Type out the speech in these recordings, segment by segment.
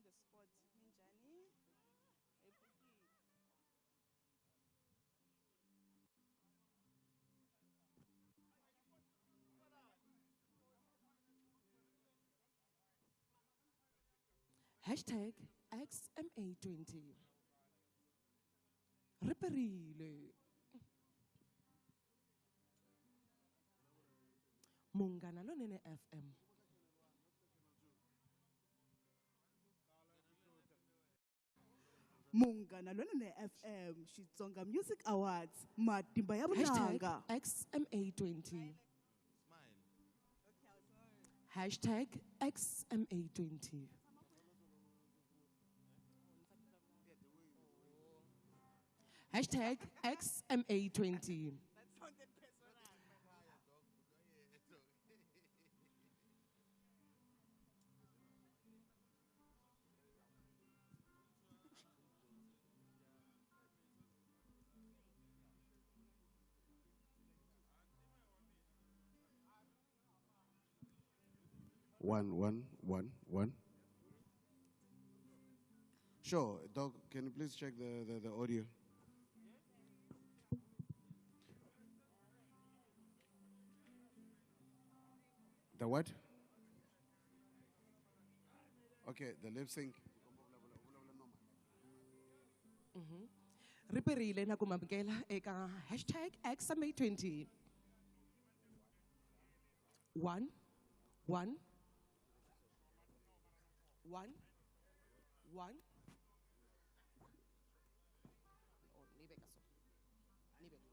the spot. Minjhani? Hi pfukile. Hashtag XMA20. Ri perile. Munghana Lonene FM. Munghana Lonene FM Xitsonga Music Awards matimba ya Hashtag vunanga. XMA20. Hashtag XMA20. Hashtag XMA20. That sounded personal. One, one, one, one. Sure, Doc, can you please check the audio? The what? Okay, the lip sync. Ri perile na ku mamukela eka hashtag XMA20. 1, 1, 1, 1. Oh, ni veka so. Ni veka.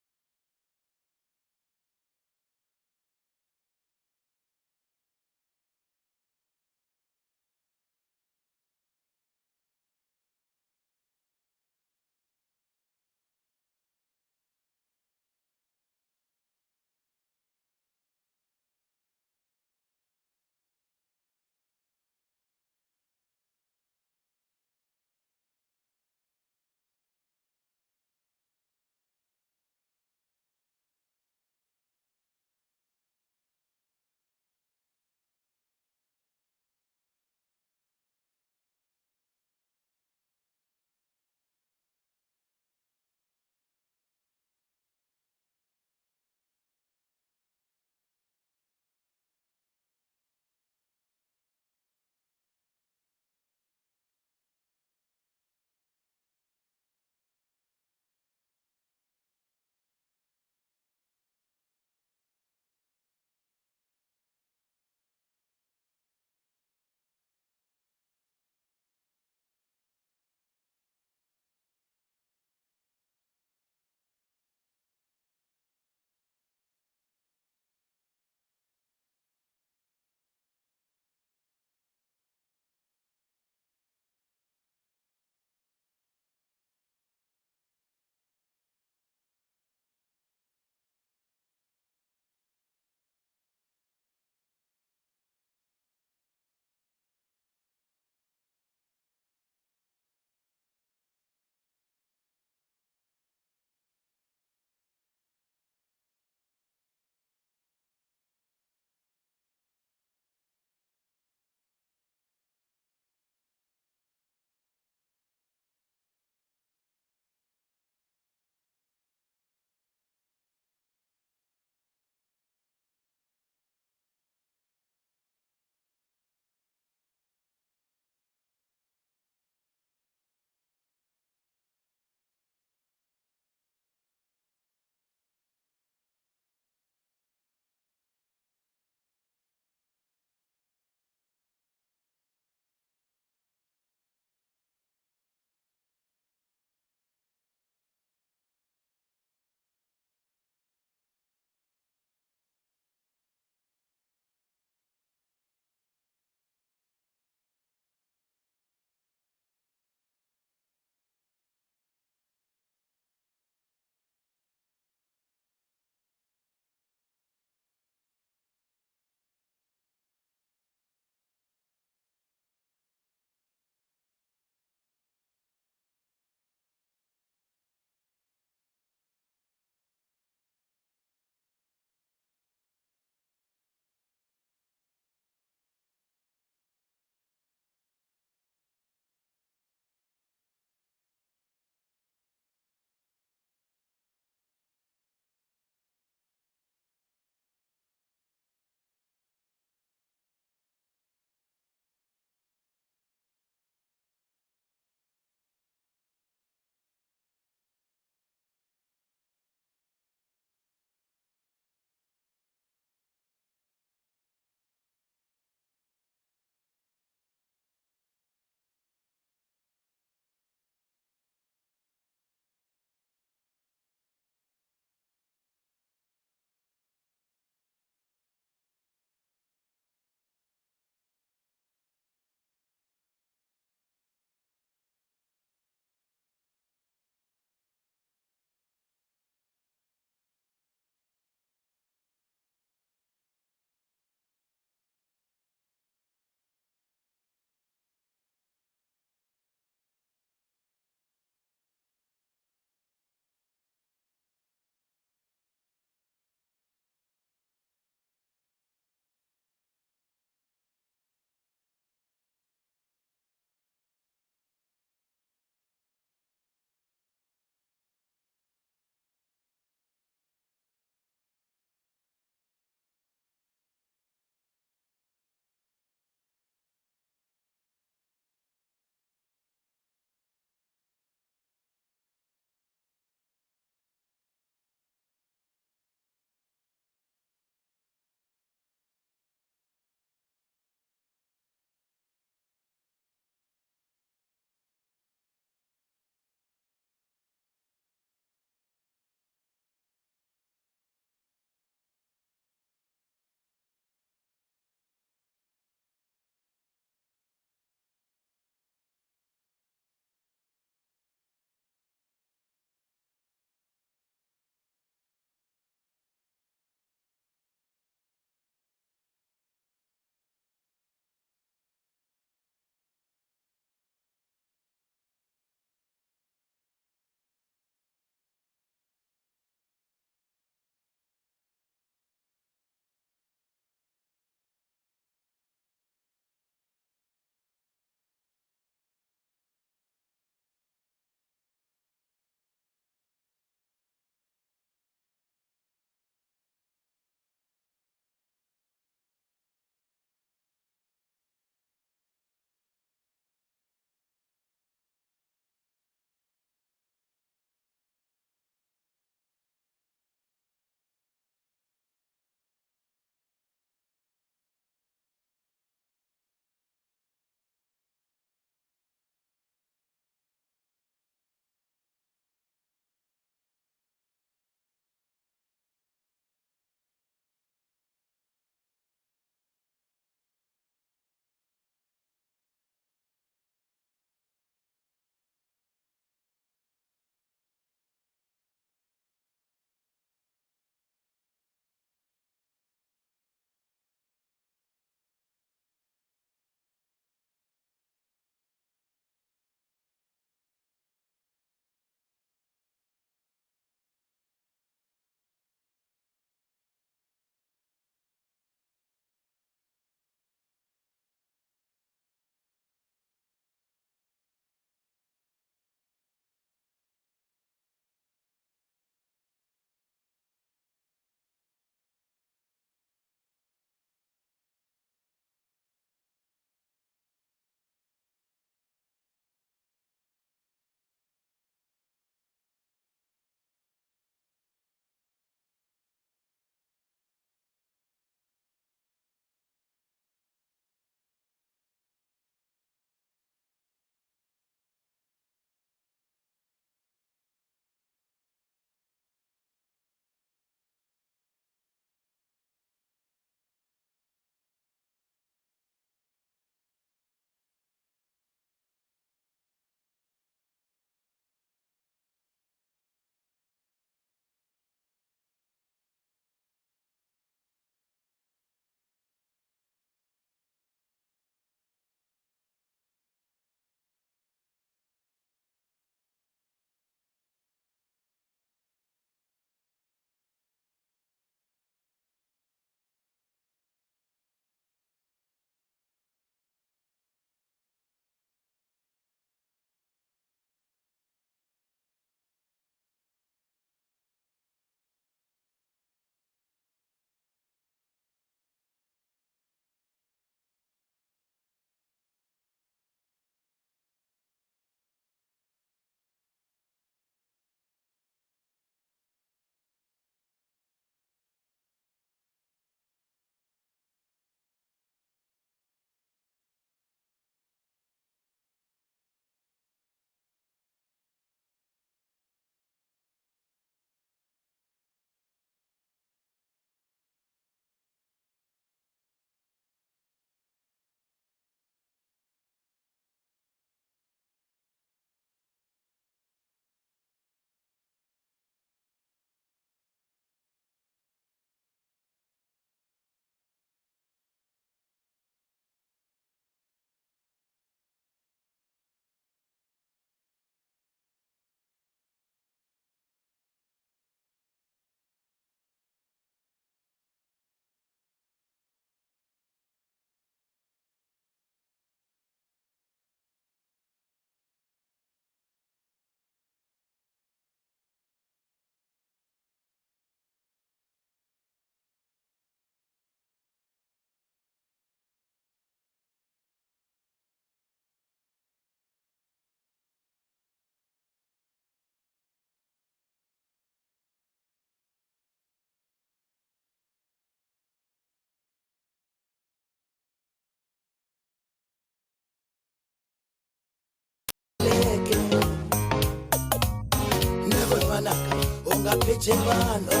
cinci vanhu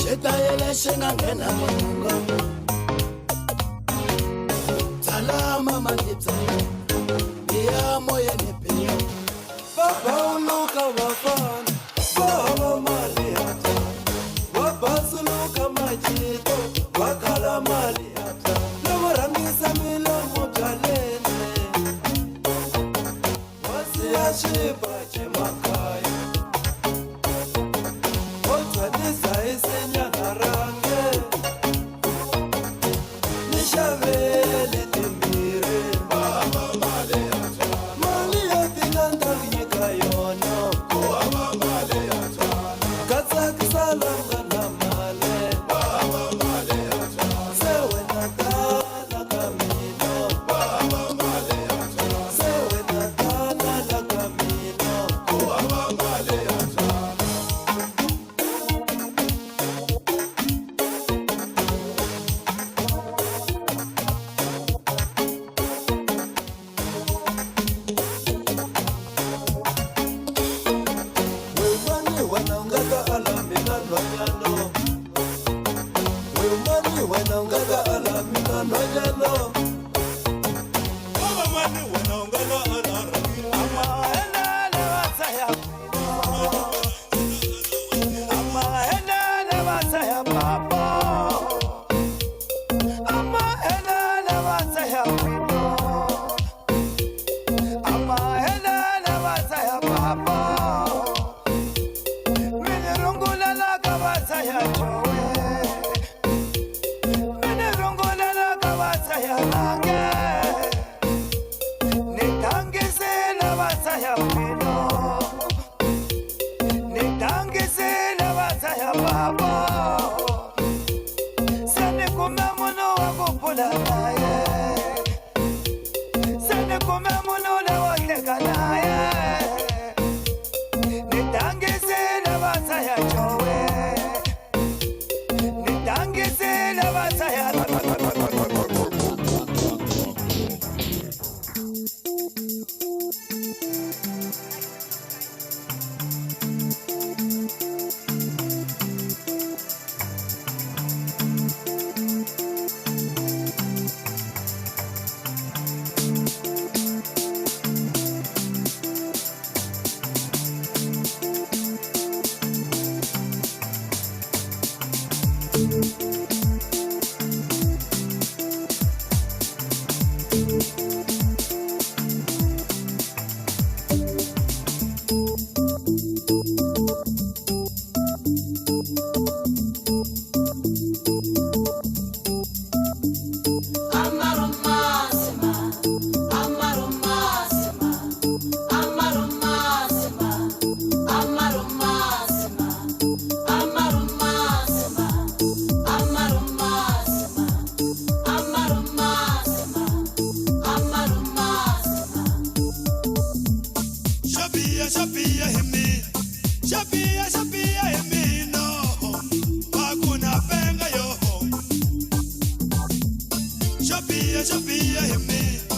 xitayele xi nga nghena mongo byala mama ni byala biya moyeni biya va bawuluka vafana va hava mali ya byala va basuluka macito va khala mali ya byala loko rhangisa milomo byaleni va siya swipaci makaya vo tshwanisa hi sinyana range ni xavele timbirhi mali ya tilanda nyika yona ka tsakisa langa na mali se wena tala ka mina se wena tala la ka mina. Wemani wena u nga ta ala mina nhwanyana wemani wena u nga ta ala mina nhwanyana. Xabiya, xabiya hi mina. Xabiya, xabiya hi mina. Va ku na penga yo. Xabiya, xabiya hi mina.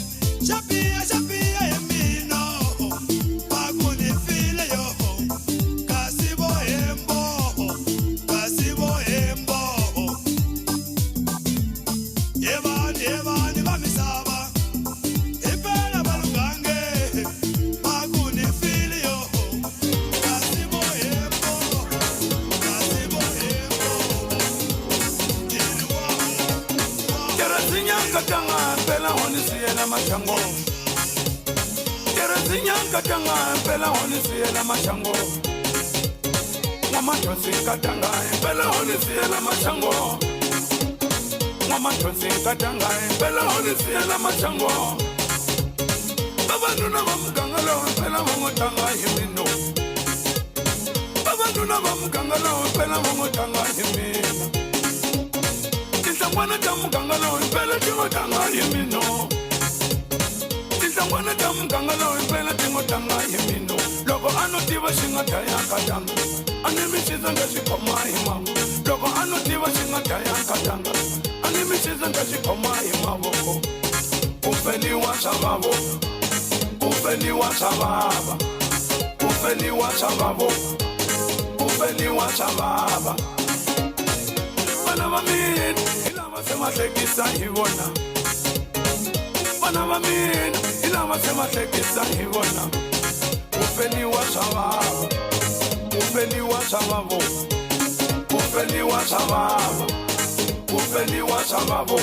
Xabiya, xabiya hi mina. Va ku ni file yo. Kasi vo hembo. Kasi vo hembo. Yevani, yevani va misava. Impela va lunghange. Va ku ni file yo. Kasi vo hembo. Kasi vo hembo. Ni wa Terezinyankatanga mpela honisiyela maxango Terezinyankatanga mpela honisiyela maxango N'wamadyosi nkatanga mpela honisiyela maxango N'wamadyosi nkatanga mpela honisiyela maxango Vavanuna va muganga lowu mpela va n'wi tlanga hi mino Vavanuna va muganga lowu mpela va n'wi tlanga hi mina Tinhlangwana ta muganga lowu mpela ti ngo tlanga hi mino Tinhlangwana ta muganga lowu mpela ti ngo tlanga hi mino Loko a no tiva xi nga dlaya nkatanga a ni mi xisa nga xi khoma hi mavoko Loko a no tiva xi nga dlaya nkatanga a ni mi xisa nga xi khoma hi mavoko Ku feliwa swa vavo ku feliwa swa vava ku Ku feliwa swa vavo, ku feliwa swa vava. Vana va mina hi lava se va hlekisa hi vona. Vana va mina hi lava se va hlekisa hi vona. Ku feliwa swa vava, ku feliwa swa vavo, ku feliwa swa vava, ku feliwa swa vavo.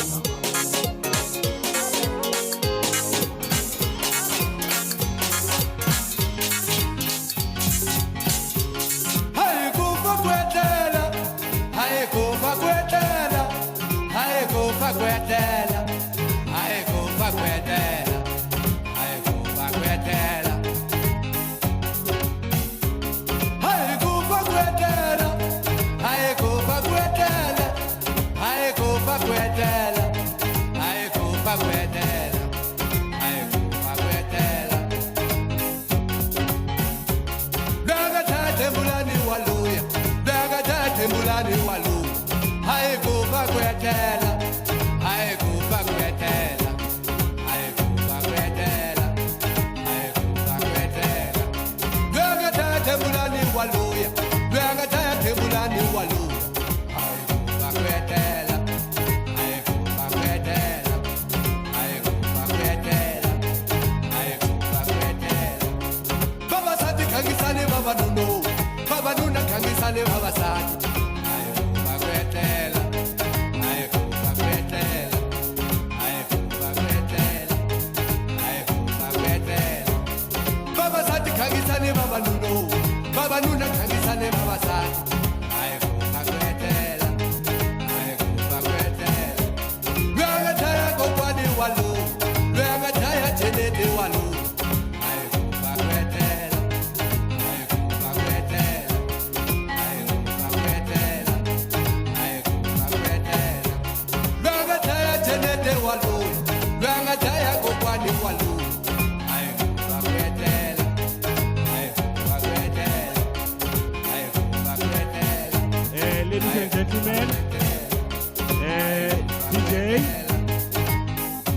Ladies and gentlemen,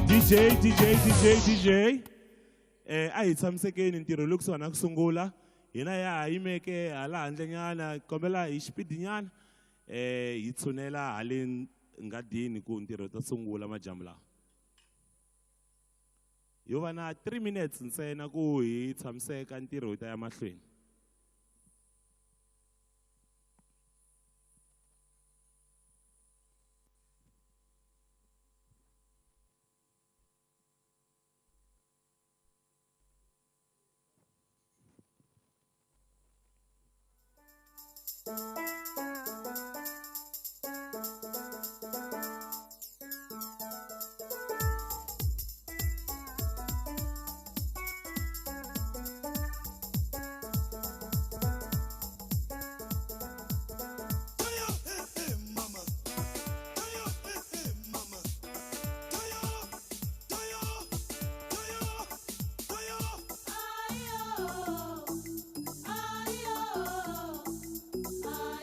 DJ, DJ, DJ, DJ, a hi tshamisekeni ntirho lowu kusuhana ku sungula hina ya ha yimeke hala handlenyana kombela hi xipidinyana hi tshunela hale ngadini ku ntirho ta sungula madyambu lawa yo va na 3 minutes ntsena ku hi tshamiseka ntirho wu ta ya mahlweni. Ayo, ayo, ayo.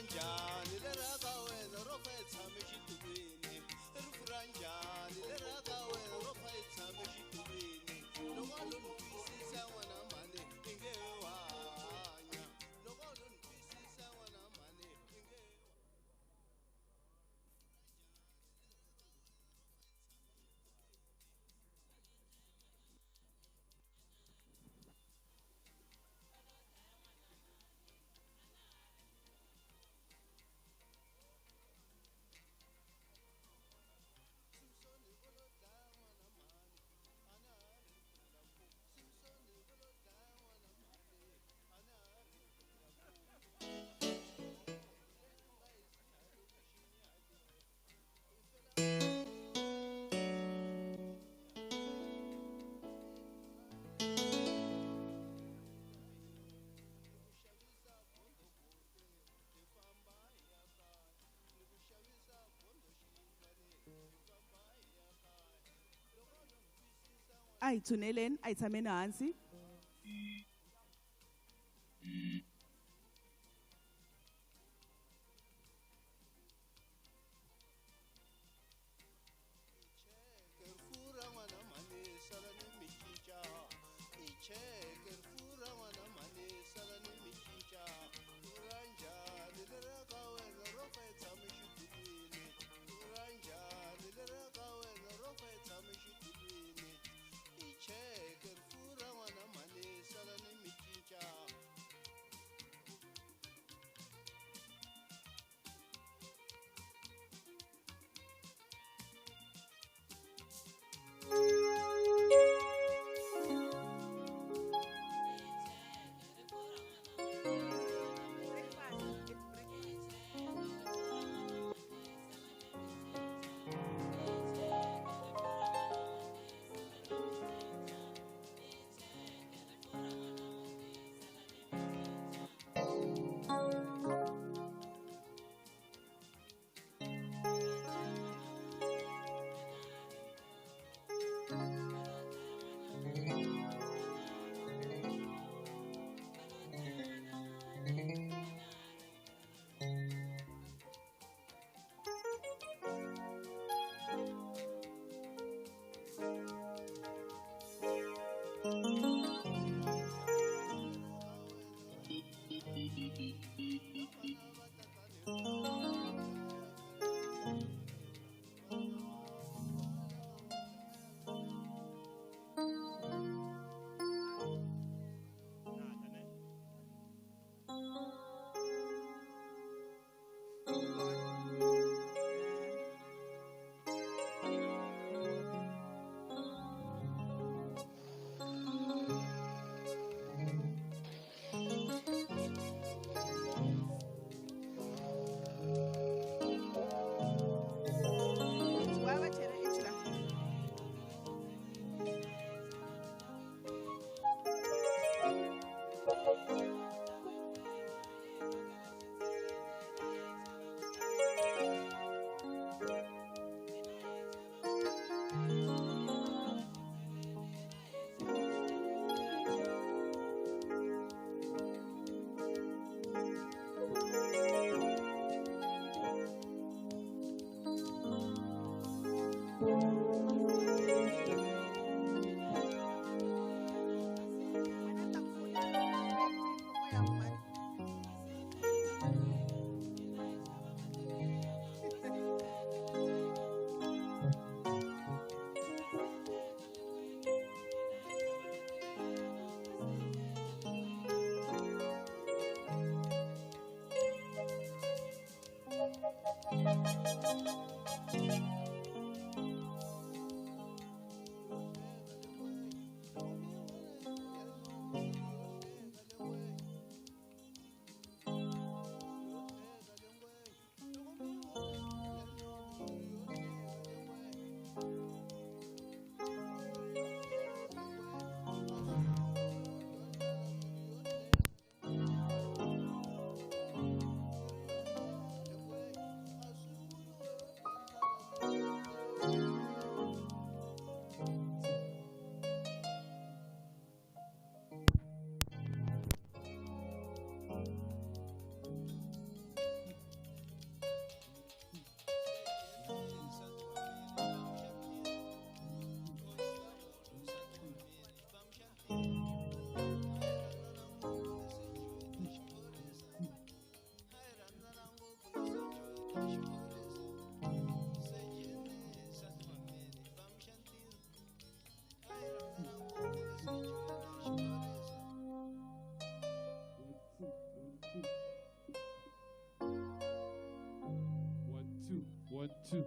Njhani lera ka wena ro fa yi tshame xitulwini rifu ra njhani lera ka wena ro fa yi tshame xitulwini loko a lo ni twisisa n'wana mhani i nge wa hanya loko a lo ni twisisa n'wana mhani i nge. A hi tshuneleni, a hi tshameni hansi. Rifu ra n'wana mhani sala ni mi cinca i cheke rifu ra n'wana mhani sala ni mi cinca ra njhani lera ka wena ro fa yi tshame xitulwini ra njhani lera ka wena ro fa yi tshame xitulwini i cheke rifu ra n'wana mhani sala ni mi cinca. 1 2.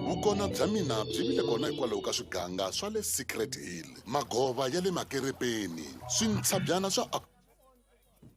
Vukona bya mina byi vile kona hikwalaho ka swiganga swa le Secret Hill, magova ya le Makerepeni, swintshabyana swa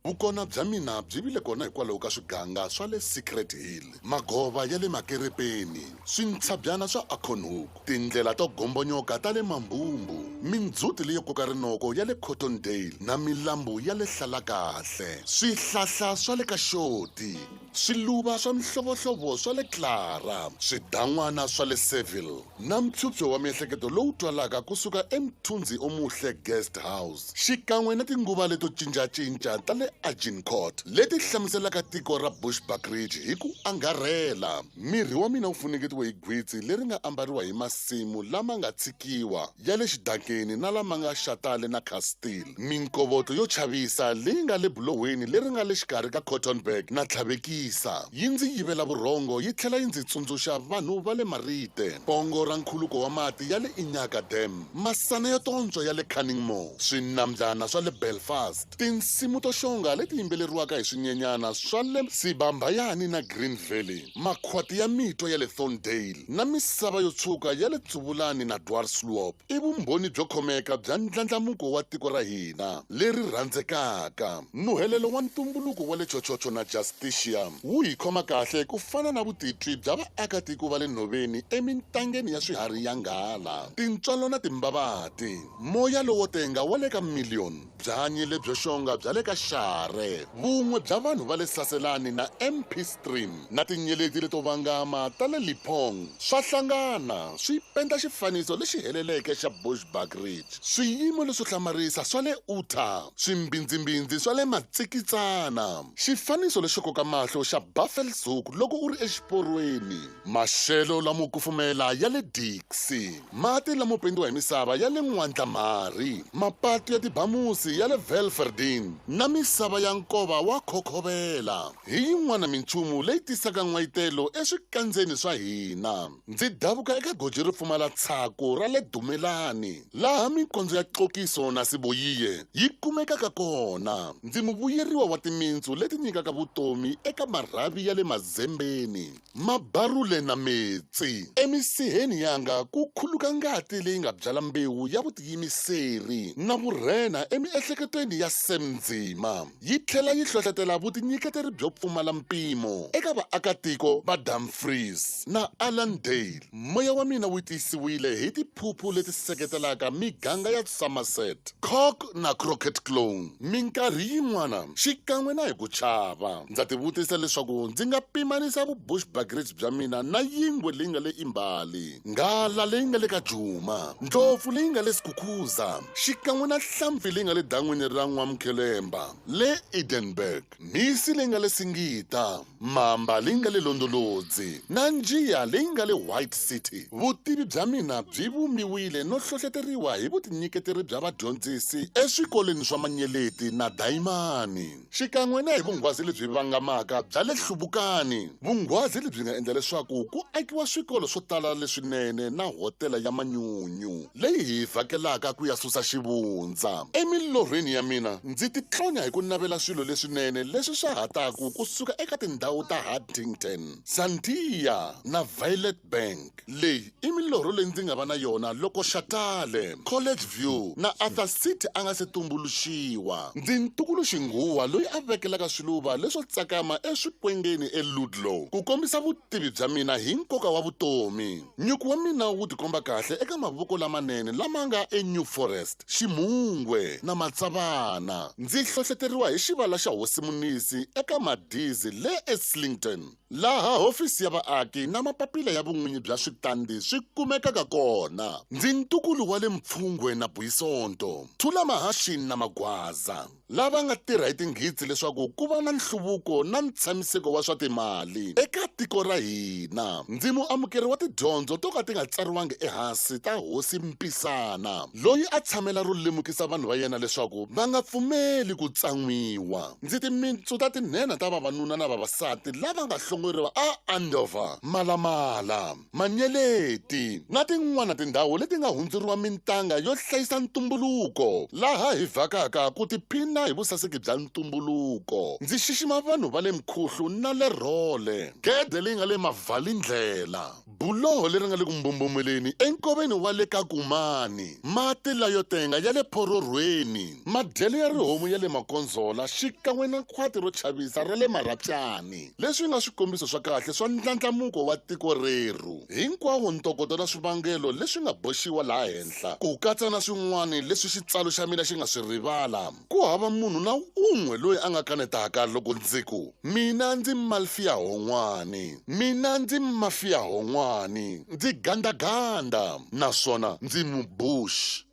Vukona bya mina byi vile kona hikwalaho ka swiganga swa le Secret Hill, magova ya le Makerepeni, swintshabyana swa Acornhoek, tindlela to gombonyoka ta le Mambumbu, mindzhuti leyo koka rinoko ya le Cottondale na milambu ya le Hlalakahle, swihlahla swa le Kaxoti, swiluva swa mihlovohlovo swa le Clara, swidan'wana swa le Seville na mphyuphyo wa miehleketo lowu twalaka kusuka eMthunzi Omuhle Guest House, xikan'we na tinguva leto cincacinca ta le Agincourt leti hlamuselaka tiko ra Bushbuckridge hi ku angarhela. Mirhi wa mina wu funengetiwe hi gwitsi leri nga ambariwa hi masimu lama nga tshikiwa ya le xidakeni na lama nga xatale na Castile, minkovoto yo chavisa leyi nga le bulohweni leri nga le xikarhi ka Cottonburg na Tlhavekisa yi ndzi yivela vurhongo yi tlhela yi ndzi tsundzuxa vanhu va le Marite, pongo ra nkhuluko wa mati ya le Inyaka Dam, masana yo tontswa ya le Canningmore, swinambyana swa le Belfast, tinsimu to xonga leti yimbeleriwaka hi swinyenyana swa le Sibambayani na Green Valley, makhwati ya mitwa ya le Thorndale na misava yo tshuka ya le Tsuvulani na Dwarsloop i vumbhoni byo khomeka bya ndlandlamuko wa tiko ra hina leri rhandzekaka. Nuhelelo wa ntumbuluko wa le Chochocho na Justicia wu hi khoma kahle ku fana na vutitwi bya vaakatiko va le nhoveni emintangeni ya swiharhi ya nghala, tintswalo na timbavati, moya lowo tenga wa le ka Million, byanyi lebyo xonga bya le ka Xare, vun'we bya vanhu va le Saselani na MP Stream na tinyeleti leto vangama ta le Lipong swa hlangana swi penda xifaniso lexi heleleke xa Bushbuckridge, swiyimo leswo hlamarisa swa le Utah, swimbindzimbindzi swa le Matsikitsana, xifaniso lexo koka mahlo xa Buffelshoek loko u ri exiporweni, maxelo lamo kufumela ya le Dixie, mati lamo pendiwa hi misava ya le N'wandlamhari, mapatu ya tibamusi ya le Welverdiend na misava ya nkova wa khokhovela hi yin'wana minchumu leyi tisaka n'wayitelo eswikandzeni swa hina. Ndzi davuka eka goji ro pfumala tshaku ra le Dumelani, laha minkondzo ya Xokiso na Siboyiye yi kumekaka kona. Ndzi muvuyeriwa wa timintsu leti nyikaka vutomi eka marhavi ya le mazembeni, mabarule na metsi. Emisiheni yanga ku khuluka ngati leyi nga byala mbewu ya vutiyimiseri na vurhena emiehleketweni ya Sam Nzima. Yi tlhela yi hlohletela vutinyiketeri byo pfumala mpimo eka vaakatiko va Dumfries na Allandale. Moya wa mina wu tiyisiwile hi tiphuphu leti seketelaka miganga ya Somerset, Cork na Crockett Clone. Minkarhi yin'wana xikan'we na hi ku chava, ndza tivutisa leswaku ndzi nga pimanisa vubushbuckridge bya mina na yingwe leyi nga le Imbali, nghala leyi nga le ka Juma, ndlopfu leyi nga le Skukuza, xikan'we na hlampfi leyi nga le dan'wini ra N'wamkhelemba le Edenburg, mhisi leyi nga le Singita, mamba leyi nga le Londolodzi na njiya leyi nga le White City. Vutivi bya mina byi vumbiwile no hlohleteriwa hi vutinyiketeri bya vadyondzisi eswikolweni swa Manyeleti na Dayimani, xikan'we na hi vunghwazi lebyi vangamaka bya le Hluvukani, vunghwazi lebyi nga endla leswaku ku akiwa swikolo swo tala leswinene na hotela ya manyunyu leyi hi vhakelaka ku ya susa xivundza. Emilorhweni ya mina ndzi titlonya hi ku navela swilo leswinene leswi swa ha taku kusuka eka tindhawu ta Huntington, Santiya na Violet Bank. Leyi i milorho leyi ndzi nga va na yona loko Shatale, College View na Arthur City a nga se tumbuluxiwa. Ndzi ntukulu xinghuwa loyi a vekelaka swiluva leswo tsakama eswikwengeni eLudlow ku kombisa vutivi bya mina hi nkoka wa vutomi. Nyuku wa mina wu tikomba kahle eka mavoko lamanene lama nga eNew Forest, Ximungwe na Matsavana. Ndzi hlohleteriwa hi xivala xa Hosi Munisi eka Madizi le Islington, laha hofisi ya vaaki na mapapila ya vun'winyi bya switandi swi kumekaka kona. Ndzi ntukulu wa le Mpfungwe na Buyisonto, Thula Mahaxi na Magwaza, lava nga tirha hi tinghitsi leswaku ku va na nhluvuko na ntshamiseko wa swa timali eka tiko ra hina. Ndzi muamukeri wa tidyondzo to ka ti nga tsariwangi ehansi ta Hosi Mpisana, loyi a tshamela ro lemukisa vanhu va yena leswaku va nga pfumeli ku tsan'wiwa. Ndzi timintsu ta tinhenha ta vavanuna na vavasati lava nga hlongoriwa a Andover, Malamala, Manyeleti na tin'wana tindhawu leti nga hundzuriwa mintanga yo hlayisa ntumbuluko, laha hi vhakaka ku tiphina hi vusaseki bya ntumbuluko. Ndzi xixima vanhu va le Mkhuhlu na le Rhole, gede leyi nga le Mavalindlela, buloho leri nga le ku mbombomeleni enkoveni wa le ka Kumani, mati layo tenga ya le Phororhweni, madyelo ya rihomu ya le Makonzola xikan'we na khwati ro chavisa ra le Marapyani, leswi nga swikombiso swa kahle swa ndlandlamuko wa tiko rerhu. Hinkwawo ntokoto na swivangelo leswi nga boxiwa laha henhla, ku katsa na swin'wana leswi xitsalo xa mina xi nga swi rivala, ku hava munhu na un'we loyi a nga kanetaka loko ndzi ku, Mina ndzi Malfiya Hon'wani, mina ndzi Mafiya Hon'wani, ndzi Gandaganda naswona ndzi Mubush.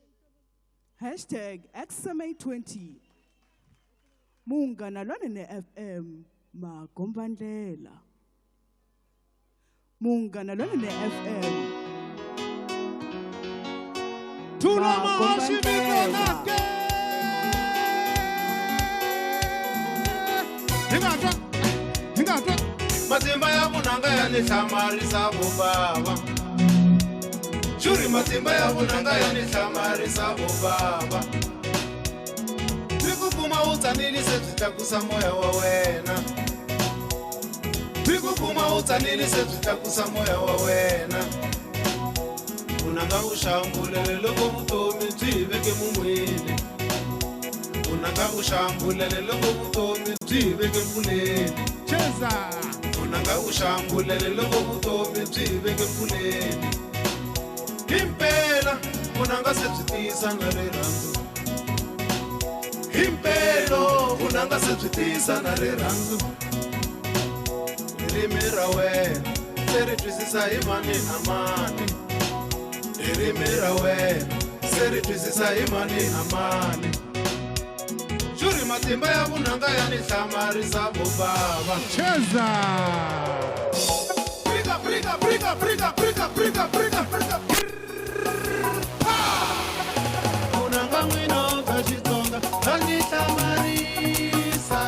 Hashtag XMA20. Munghana Lonene FM makombandlela. Munghana Lonene FM. Thula mahashi Makombandlela. Hi nga twa, hi nga twa. Matimba ya vunanga ya ni hlamarisa vobava, xuri matimba ya vunanga ya ni hlamarisa vobava. Swi ku kuma u tsanile se byi tlakusa moya wa wena, swi ku kuma u tsanile se byi tlakusa moya wa wena. Vunanga u xambulele loko vutomi byi hi veke mun'wini, vunanga u xambulele loko vutomi byi hi veke mpfuleni. Cheza. Vunanga u xambulele loko vutomi byi hi veke mpfuleni. Himpela vunanga se byi tiyisa na rirhandzu, himpelo vunanga se byi tiyisa na rirhandzu. Ririmi ra wena se ri twisisa hi mani na mani, ririmi ra wena se ri twisisa hi mani na mani. Xuri matimba ya vunanga ya ni hlamarisa vobava. Cheza. Prika, prika, prika, prika, prika, prika, prika, prika. Vunanga n'wina bya Xitsonga bya ni hlamarisa,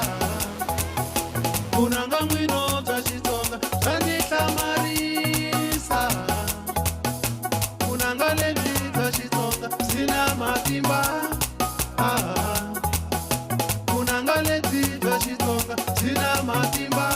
vunanga n'wina bya Xitsonga bya ni hlamarisa. Vunanga lebyi bya Xitsonga byi na matimba, ah. Vunanga lebyi bya Xitsonga byi na matimba.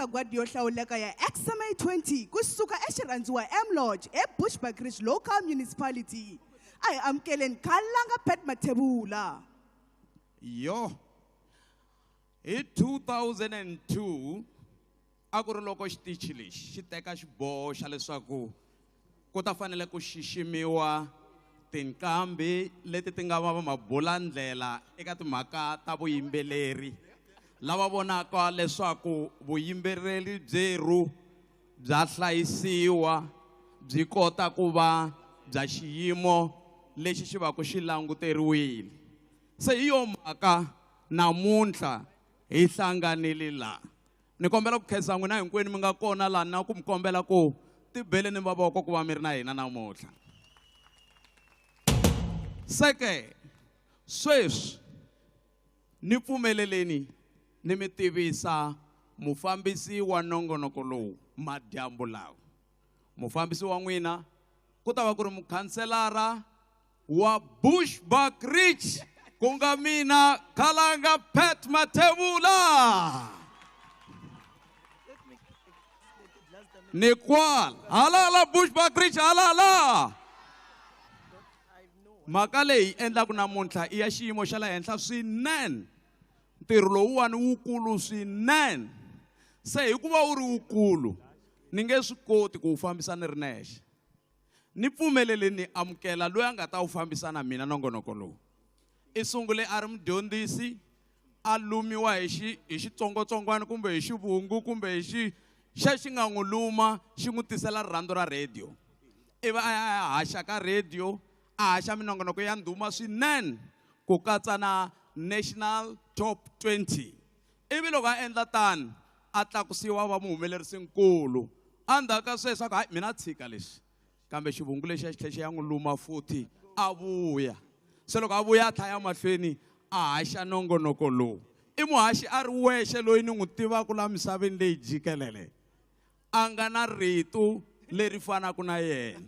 Masagwadi yo hlawuleka ya XMA 20 kusuka eXirhandziwa M Lodge eBushbuckridge Local Municipality. A hi amukeleni Khalanga Pat Mathebula. Yo. Hi 2002 a ku ri loko xitichi lexi xi teka xiboho xa leswaku ku ta fanele ku xiximiwa tinqambi leti ti nga va mabulandlela eka timhaka ta vuyimbeleri lava vonaka leswaku vuyimbeleri byerhu bya hlayisiwa byi kota ku va bya xiyimo lexi xi va ku xi languteriwile. Se hi yo mhaka namuntlha hi hlanganile laha. Ni kombela ku khensa n'wina hinkwenu mi nga kona laha na ku mi kombela ku tibeleni mavoko ku va mi ri na hina namuntlha. Seke sweswi ni pfumeleleni ni mi tivisa mufambisi wa nongonoko lowu madyambu lawa. Mufambisi wa n'wina ku ta va ku ri mukhanselara wa Bushbuckridge ku nga mina Khalanga Pat Mathebula. Ni kwala halala Bushbuckridge halala. Mhaka leyi endlaku namuntlha i ya xiyimo xa le henhla swinene. Ntirho lowuwani wukulu swinene. Se hikuva wu ri wukulu ni nge swi koti ku wu fambisa ni ri nexe. Ni pfumeleleni ni amukela loyi a nga ta wu fambisa na mina nongonoko lowu. I sungule a ri mudyondzisi, a lumiwa hi hi xitsongwatsongwana kumbe hi xivungu kumbe hi xi xa xi nga n'wi luma xi n'wi tisela rirhandzu ra radio. Ivi a ya a ya haxa ka radio, a haxa minongonoko ya ndhuma swinene ku katsa na National Top 20. Ivi loko a endla tano a tlakusiwa va muhumelerisinkulu. Endzhaku ka sweswo a ku hayi mina tshika leswi, kambe xivungu lexi a xi tlhela xi ya n'wi luma futhi a vuya. Se loko a vuya a tlhaya mahlweni a haxa nongonoko lowu. I muhaxi a ri wexe loyi ni n'wi tivaka la misaveni leyi jikelele a nga na rito leri fanaka na yena.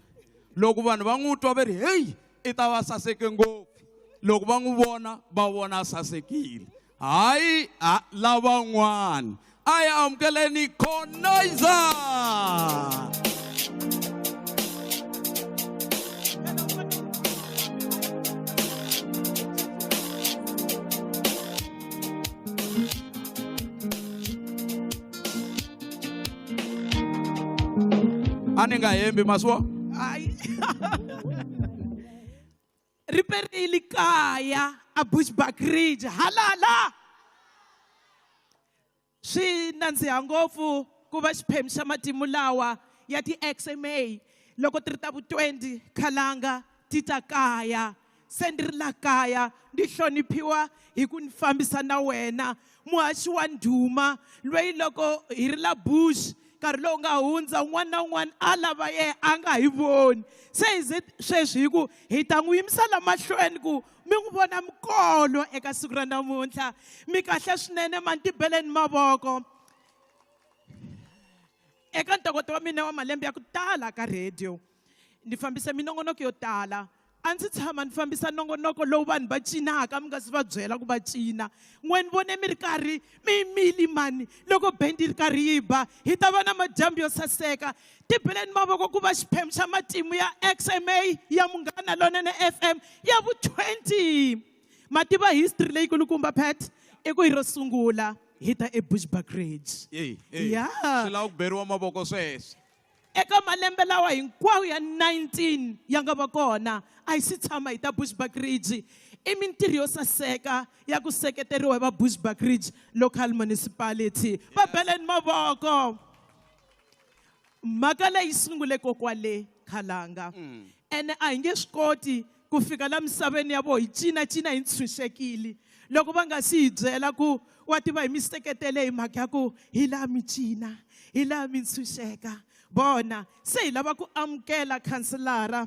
Loko vanhu va n'wi twa va ri heyi i ta va saseke ngopfu, loko va n'wi vona va vona a sasekile. Hayi lavan'wana a hi amukeleni Conizer. A ni nga hembi maswo? Hayi. Ri perile kaya a Bushbuckridge halala. Swi nandziha ngopfu ku va xiphemu xa matimu lawa ya ti-XMA loko ti ri ta vu 20 Khalanga ti ta kaya. Se ndzi ri la kaya ndi hloniphiwa hi ku ni fambisa na wena muhaxi wa ndhuma loyi loko hi ri la Bush nkarhi lowu nga hundza un'wana na un'wana a lava yena a nga hi voni. Se hi ze sweswi hi ku hi ta n'wi yimisa la mahlweni ku mi n'wi vona mikolo eka siku ra namuntlha. Mi kahle swinene mani, tibeleni mavoko. Eka ntokoto wa mina wa malembe ya ku tala ka radio ni fambise minongonoko yo tala. A ndzi tshama ni fambisa nongonoko lowu vanhu va cinaka mi nga si va byela ku va cina. N'we ni vone mi ri karhi mi yimile mani loko bendi yi ri karhi yi ba, hi ta va na madyambu yo saseka. Tibeleni mavoko ku va xiphemu xa matimu ya XMA ya Munghana Lonene FM ya vu 20. Ma tiva history leyi kulukumba Pat, i ku hi ro sungula hi ta eBushbuckridge. Hey, hey. Yeah. Swi lava ku beriwa mavoko sweswo. Eka malembe lawa hinkwawo ya 19 ya nga va kona a hi si tshama hi ta Bushbuckridge. I mintirho yo saseka ya ku seketeriwa hi va Bushbuckridge Local Municipality. Va beleni mavoko. Mhaka leyi sungule kokwale Khalanga. Ene a hi nge swi koti ku fika la misaveni ya vo hi cinacina hi ntshunxekile loko va nga si hi byela ku wa tiva hi mi seketele hi mhaka ya ku hi laha mi cina, hi laha mi ntshunxeka. Vona se hi lava ku amukela khanselara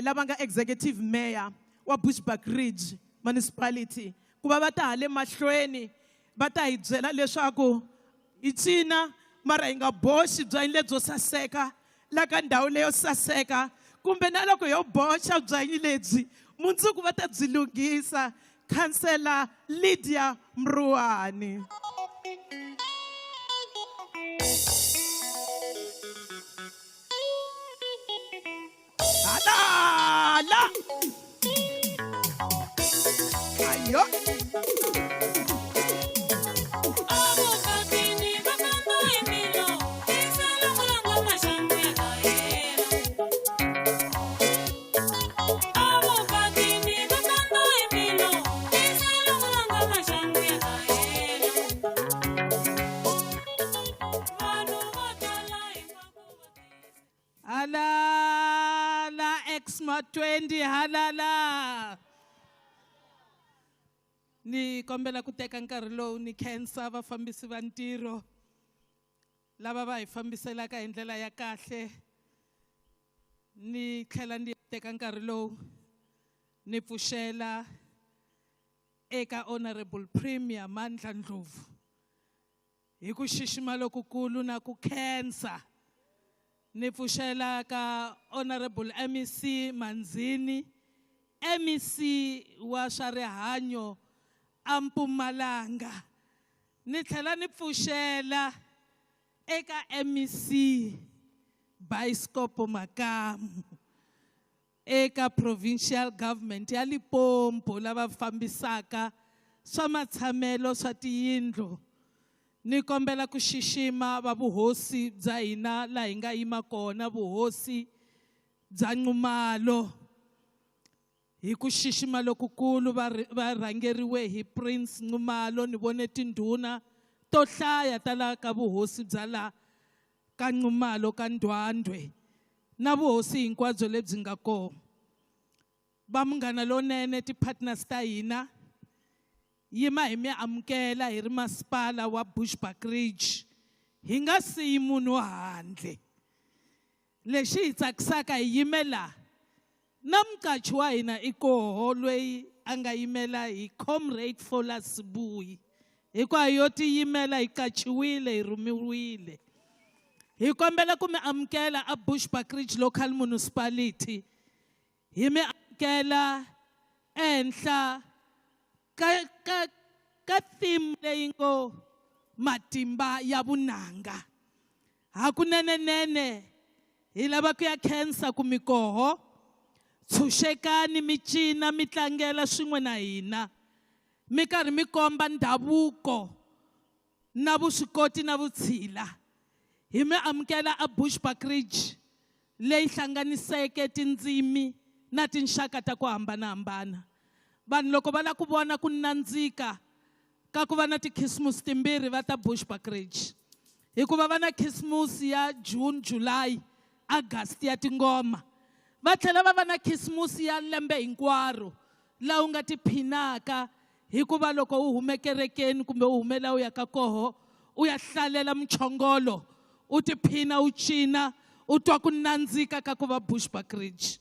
lava nga executive mayor wa Bushbuckridge Municipality ku va va ta ha le mahlweni va ta hi byela leswaku hi cina mara hi nga boxi byanyi lebyo saseka la ka ndhawu leyo saseka, kumbe na loko yo boxa byanyi lebyi mundzuku va ta byi lunghisa. Khansela Lydia Mruwani. Halala Exma 20 halala. Ni kombela ku teka nkarhi lowu ni khensa vafambisi va ntirho lava va hi fambiselaka hi ndlela ya kahle. Ni tlhela ni teka nkarhi lowu ni pfuxela eka Honorable Premier Mandla Ndlovu hi ku xixima lokukulu na ku khensa. Ni pfuxela ka Honorable MEC Manzini, MEC wa swa rihanyo a Mpumalanga. Ni tlhela ni pfuxela eka MEC Bioscope Makamu eka Provincial Government ya Limpopo lava fambisaka swa matshamelo swa tiyindlu. Ni kombela ku xixima va vuhosi bya hina laha hi nga yima kona, vuhosi bya Nxumalo. Hi ku xixima lokukulu va rhangeriwe hi Prince Nxumalo. Ni vone tindhuna to hlaya ta la ka vuhosi bya la ka Nxumalo ka Ndwandwe na vuhosi hinkwabyo lebyi nga kona. Va Munghana Lonene, ti-partners ta hina, yima hi mi amukela hi ri masipala wa Bushbuckridge. Hi nga siyi munhu handle. Lexi hi tsakisaka hi yimela na muqachi wa hina i koho loyi a nga yimela hi Comrade Fola Sibuyi. Hinkwayo yo tiyimela hi qachiwile, hi rhumiwile. Hi kombela ku mi amukela a Bushbuckridge Local Municipality. Hi mi amukela ehenhla ka theme leyi ngo matimba ya vunanga. Hakunenenene hi lava ku ya khensa ku mikoho, tshunxekani mi cina mi tlangela swin'we na hina. Mi karhi mi komba ndhavuko na vuswikoti na vutshila. Hi mi amukela a Bushbuckridge leyi hlanganiseke tindzimi na tinxaka ta ku hambanahambana. Vanhu loko va lava ku vona ku nandzika ka ku va na tikhisimusi timbirhi va ta Bushbuckridge. Hikuva va na khisimusi ya June, July, August ya tingoma. Va tlhela va va na khisimusi ya lembe hinkwaro laha u nga tiphinaka hikuva loko u hume kerekeni kumbe u humela u ya ka koho u ya hlalela muchongolo, u tiphina u cina, u twa ku nandzika ka ku va Bushbuckridge.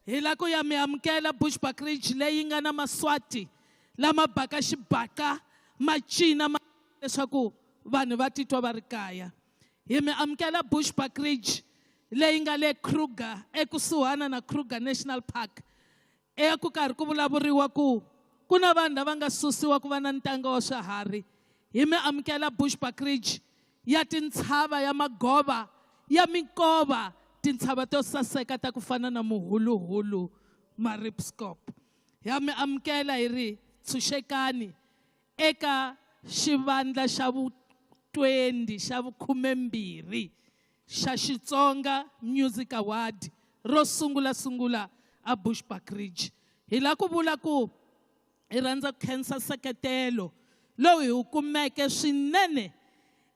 Hi la ku ya mi amukela Bushbuckridge leyi nga na maswati lama baka xibaka ma cina ma leswaku vanhu va titwa va ri kaya. Hi mi amukela Bushbuckridge leyi nga le Kruger, ekusuhana na Kruger National Park. Eku karhi ku vulavuriwa ku ku na vanhu lava nga susiwa ku va na ntanga wa swiharhi. Hi mi amukela Bushbuckridge ya tintshava ya magova ya minkova, tintshava to saseka ta ku fana na Muhuluhulu Maribskop. Ya mi amukela hi ri tshunxekani eka xivandla xa vu 20 xa vukhumembirhi xa Xitsonga Music Award ro sungula sungula a Bushbuckridge. Hi la ku vula ku hi rhandza ku khensa nseketelo lowu hi wu kumeke swinene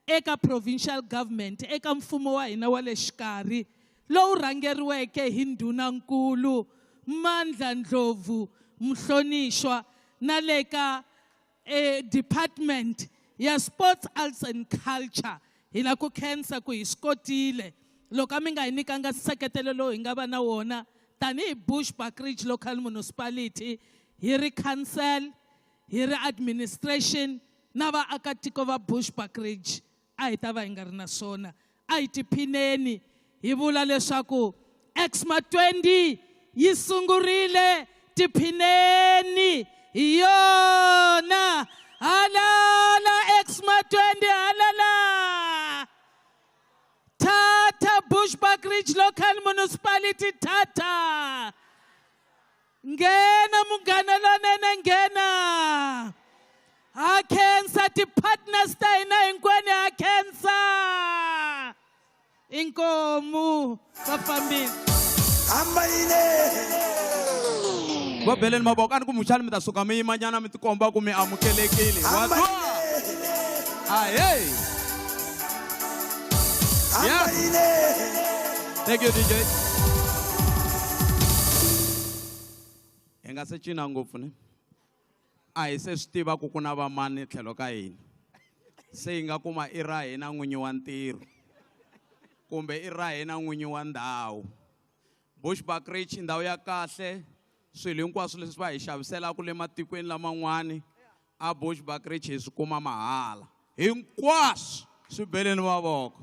eka provincial government, eka mfumo wa hina wa le xikarhi lowu rhangeriweke hi ndhunankulu Mandla Ndlovu Mhlonishwa, na le ka department ya Sports, Arts and Culture. Hi la ku khensa ku hi swi kotile loko a mi nga hi nyikanga nseketelo lowu hi nga va na wona tanihi Bushbuckridge Local Municipality, hi ri council, hi ri administration na vaakatiko va Bushbuckridge, a hi ta va hi nga ri na swona. A hi tiphineni hi vula leswaku Exma 20 yi sungurile, tiphineni hi yona. Halala Exma 20, halala. Tata Bushbuckridge Local Municipality, tata. Nghena Munghana Lonene, nghena. Ha khensa ti-partners ta hina hinkwenu, ha khensa. Inkomu vafambisi. Va beleni mavoko, a ni ku muxani mi ta suka mi yimanyana mi tikomba ku mi amukelekile. Wa twa? Ahee. Yeah. Thank you, DJ. Hi nga se cina ngopfu ne a hi se swi tiva ku ku na vamani tlhelo ka hina se hi nga kuma i ra hina n'winyi wa ntirho kumbe i ra hina n'winyi wa ndhawu. Bushbuckridge ndhawu ya kahle, swilo hinkwaswo leswi va hi xaviselaka le matikweni laman'wani a Bushbuckridge hi swi kuma mahala hinkwaswo swi beleni mavoko.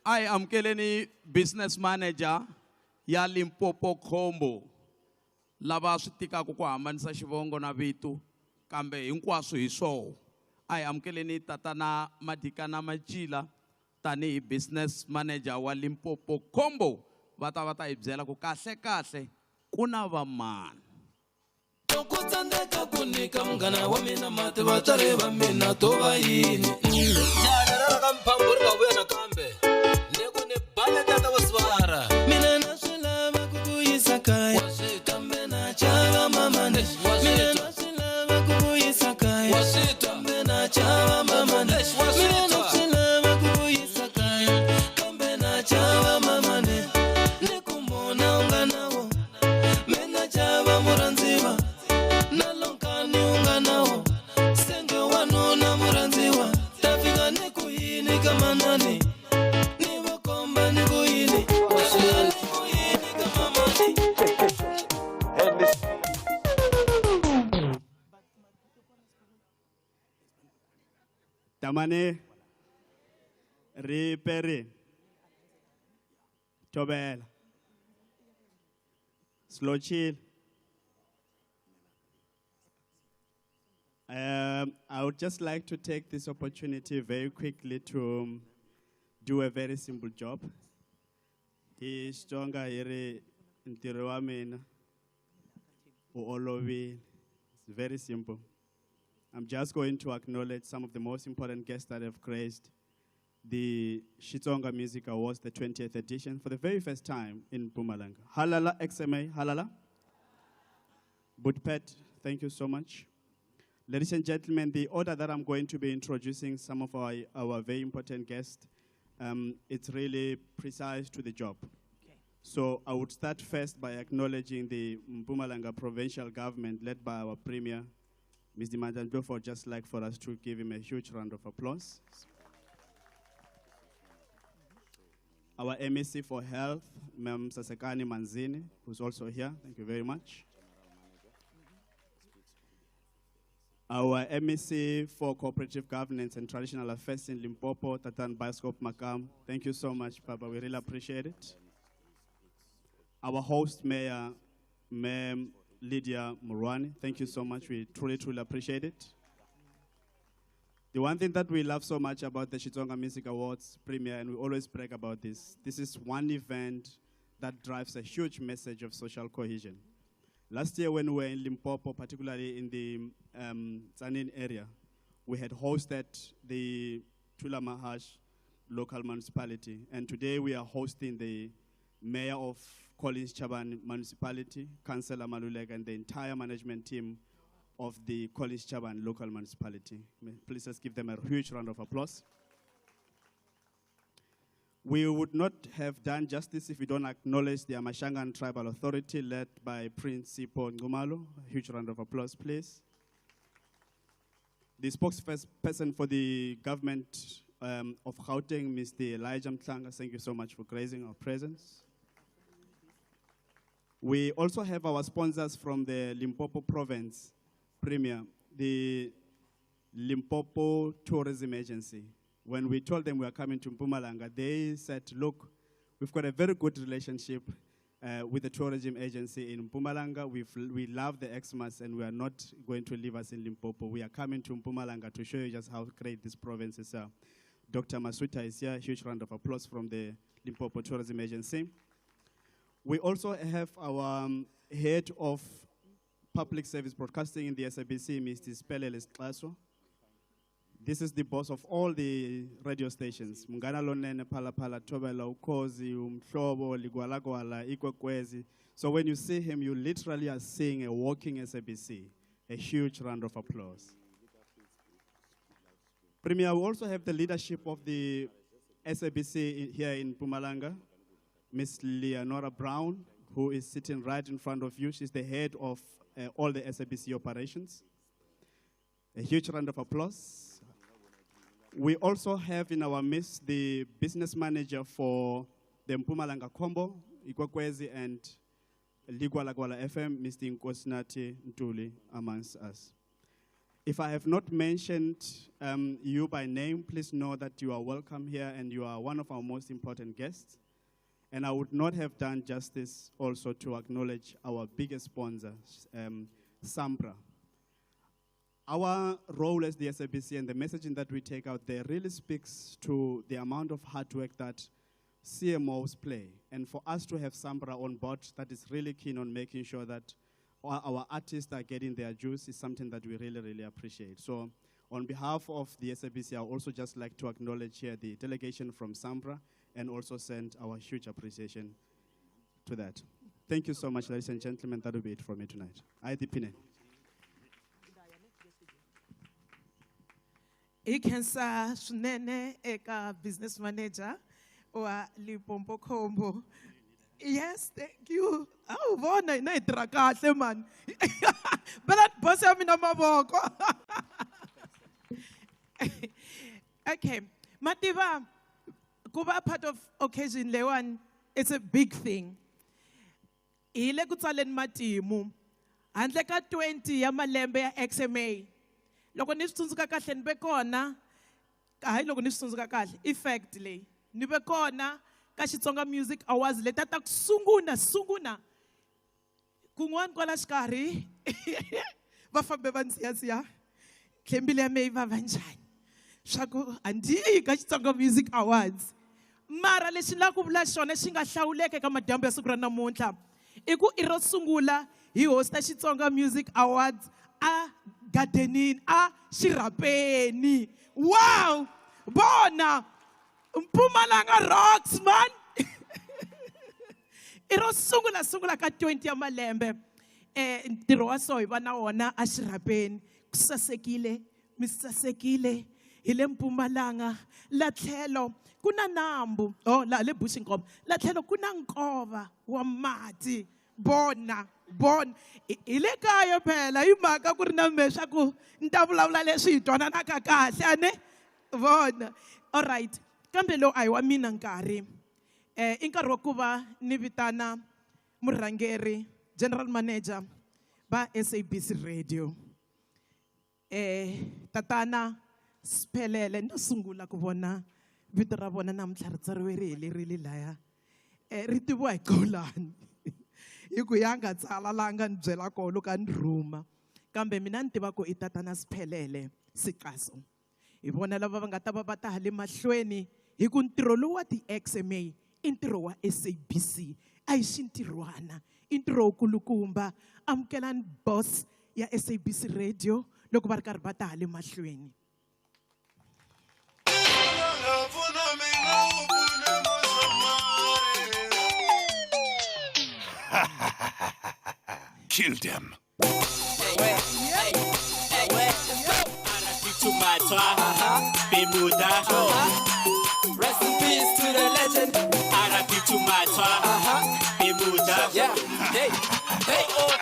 A hi amukeleni business manager ya Limpopo Combo lava swi tikaka ku hambanisa xivongo na vito kambe hinkwaswo hi swoho. A hi amukeleni tatana Madikana Matjila tanihi business manager wa Limpopo Combo va ta va ta hi byela ku kahle kahle ku na vamani. Loko tsandzeka ku nyika munghana wa mina mati vatswari va mina to va yini? Jana ra ka mphambo ri nga vuya nakambe ni ku ni bale tata wa sivara. Mina na swi lava ku ku yisa kaya kambe na chava mamani. Mina na swi lava ku ku yisa kaya kambe na chava mamani. Mina na swi lava ku ku yisa kaya kambe na chava mamani. Ni ku mona u nga na wo, mina chava murhandziwa. Na lonkani u nga na wo, senge wanuna murhandziwa. Ta fika ni ku yini ka manani, ni va komba ni ku yini. Ta fika ni ku yini ka mamani. Tamane Riperi Tobela Slow chill. I would just like to take this opportunity very quickly to do a very simple job. Hi Xitsonga hi ri ntirho wa mina wu olovile. It's very simple. I'm just going to acknowledge some of the most important guests that have graced the Xitsonga Music Awards, the 20th edition, for the very first time in Mpumalanga. Halala XMA, halala. Budpet, thank you so much. Ladies and gentlemen, the order that I'm going to be introducing some of our very important guests, it's really precise to the job. Okay. So I would start first by acknowledging the Mpumalanga provincial government led by our Premier, Mr. Mandla, just like for us to give him a huge round of applause. Our MEC for Health, Ma'am Sasekani Manzini, who's also here. Thank you very much. Our MEC for Cooperative Governance and Traditional Affairs in Limpopo, Tatan Bioscope Makam. Thank you so much, Papa. We really appreciate it. Our host, Mayor, Ma'am Lydia Murwani. Thank you so much. We truly, truly appreciate it. The one thing that we love so much about the Xitsonga Music Awards premiere, and we always brag about this, this is one event that drives a huge message of social cohesion. Last year when we were in Limpopo, particularly in the Tzaneen area, we had hosted the Thulamahashe local municipality. And today we are hosting the mayor of Collins Chabane municipality, Councillor Maluleka, and the entire management team of the Collins Chabane local municipality. Please let's give them a huge round of applause. We would not have done justice if we don't acknowledge the Amashangan Tribal Authority led by Prince Sipho Nxumalo. A huge round of applause, please. The spokesperson for the government of Gauteng, Mr. Elijah Mhlanga, thank you so much for gracing our presence. We also have our sponsors from the Limpopo Province Premier, the Limpopo Tourism Agency. When we told them we were coming to Mpumalanga, they said, look, we've got a very good relationship with the tourism agency in Mpumalanga. We love the Xmas and we are not going to leave us in Limpopo. We are coming to Mpumalanga to show you just how great this province is. Dr. Masuta is here. Huge round of applause from the Limpopo Tourism Agency. We also have our head of public service broadcasting in the SABC, Mr. Sphelele Xaso. This is the boss of all the radio stations. Munghana Lonene, Phala Phala, Thobela, Ukhozi, Umhlobo, Ligwalagwala, Ikwekwezi. So when you see him, you literally are seeing a walking SABC. A huge round of applause. Premier, we also have the leadership of the SABC here in Mpumalanga. Ms. Leonora Brown, who is sitting right in front of you. She's the head of all the SABC operations. A huge round of applause. We also have in our midst the business manager for the Mpumalanga Combo, Ikwekwezi and Ligwalagwala FM, Mr. Nkosinathi Ntuli, amongst us. If I have not mentioned you by name, please know that you are welcome here and you are one of our most important guests. And I would not have done justice also to acknowledge our biggest sponsor, SAMPRA. Our role as the SABC and the messaging that we take out there really speaks to the amount of hard work that CMOs play. And for us to have SAMPRA on board that is really keen on making sure that our artists are getting their dues is something that we really, really appreciate. So on behalf of the SABC, I also just like to acknowledge here the delegation from SAMPRA and also send our huge appreciation to that. Thank you so much, ladies and gentlemen. That will be it for me tonight. Ayi Hi khensa swinene eka business manager wa Limpopo Combo. Yes, thank you. A wu vona hina hi tirha kahle mani. Bela boss ya mina mavoko. Okay, mativa ku va part of occasion leyiwani, it's a big thing. Hi le ku tsaleni matimu handle ka 20 ya malembe ya XMA. Loko ni swi tsundzuka kahle ni ve kona, hayi loko ni swi tsundzuka kahle, i fact leyi. Ni ve kona ka Xitsonga Music Awards leti ta ku sunguna sunguna. Kun'wana kwala xikarhi va fambe va ndziyandziya. Tlhembile ya mehe yi vava njhani? Swa ku a ndzi yi ka Xitsonga Music Awards. Mara lexi ni lava ku vula xona xi nga hlawuleka eka madyambu ya siku ra namuntlha i ku i ro sungula hi hosta Xitsonga Music Awards a gardenini, a xirhapeni. Wow! Vona! Mpumalanga rocks, man! I ro sungula sungula ka 20 ya malembe. Ntirho wa so hi va na wona a xirhapeni. Ku sasekile, mi sasekile. Hi le Mpumalanga, la tlhelo ku na nambu. Oh, la le Bush Nkova. La tlhelo ku na nkova wa mati. Bona, bona. Hi le kaya phela hi mhaka ku ri na mehe swa ku ni ta vulavula leswi hi twananaka kahle ane. Vona. All right. Kambe lowu a hi wa mina nkarhi. I nkarhi wa ku va ni vitana murhangeri, general manager va SABC Radio. Tatana Siphelele, no sungula ku vona vito ra vona namuntlha ri tsariwe ri helerile laya. Ri tiviwa hi Xolani. Hi ku ya nga tsala laha nga ni byela kona loko a ni rhuma. Kambe mina ni tiva ku i Tatana Siphelele Sikaso. Hi vona lava va nga ta va va ta ha le mahlweni hi ku ntirho lowu wa ti-XMA i ntirho wa SABC. A hi xintirhwana, i ntirho wukulukumba. Amukelani boss ya SABC Radio loko va ri karhi va ta ha le mahlweni. Kill them. Rest in peace to the legend. R.I.P. to Matwa. Bemuda. Yeah. Hey, hey, oh.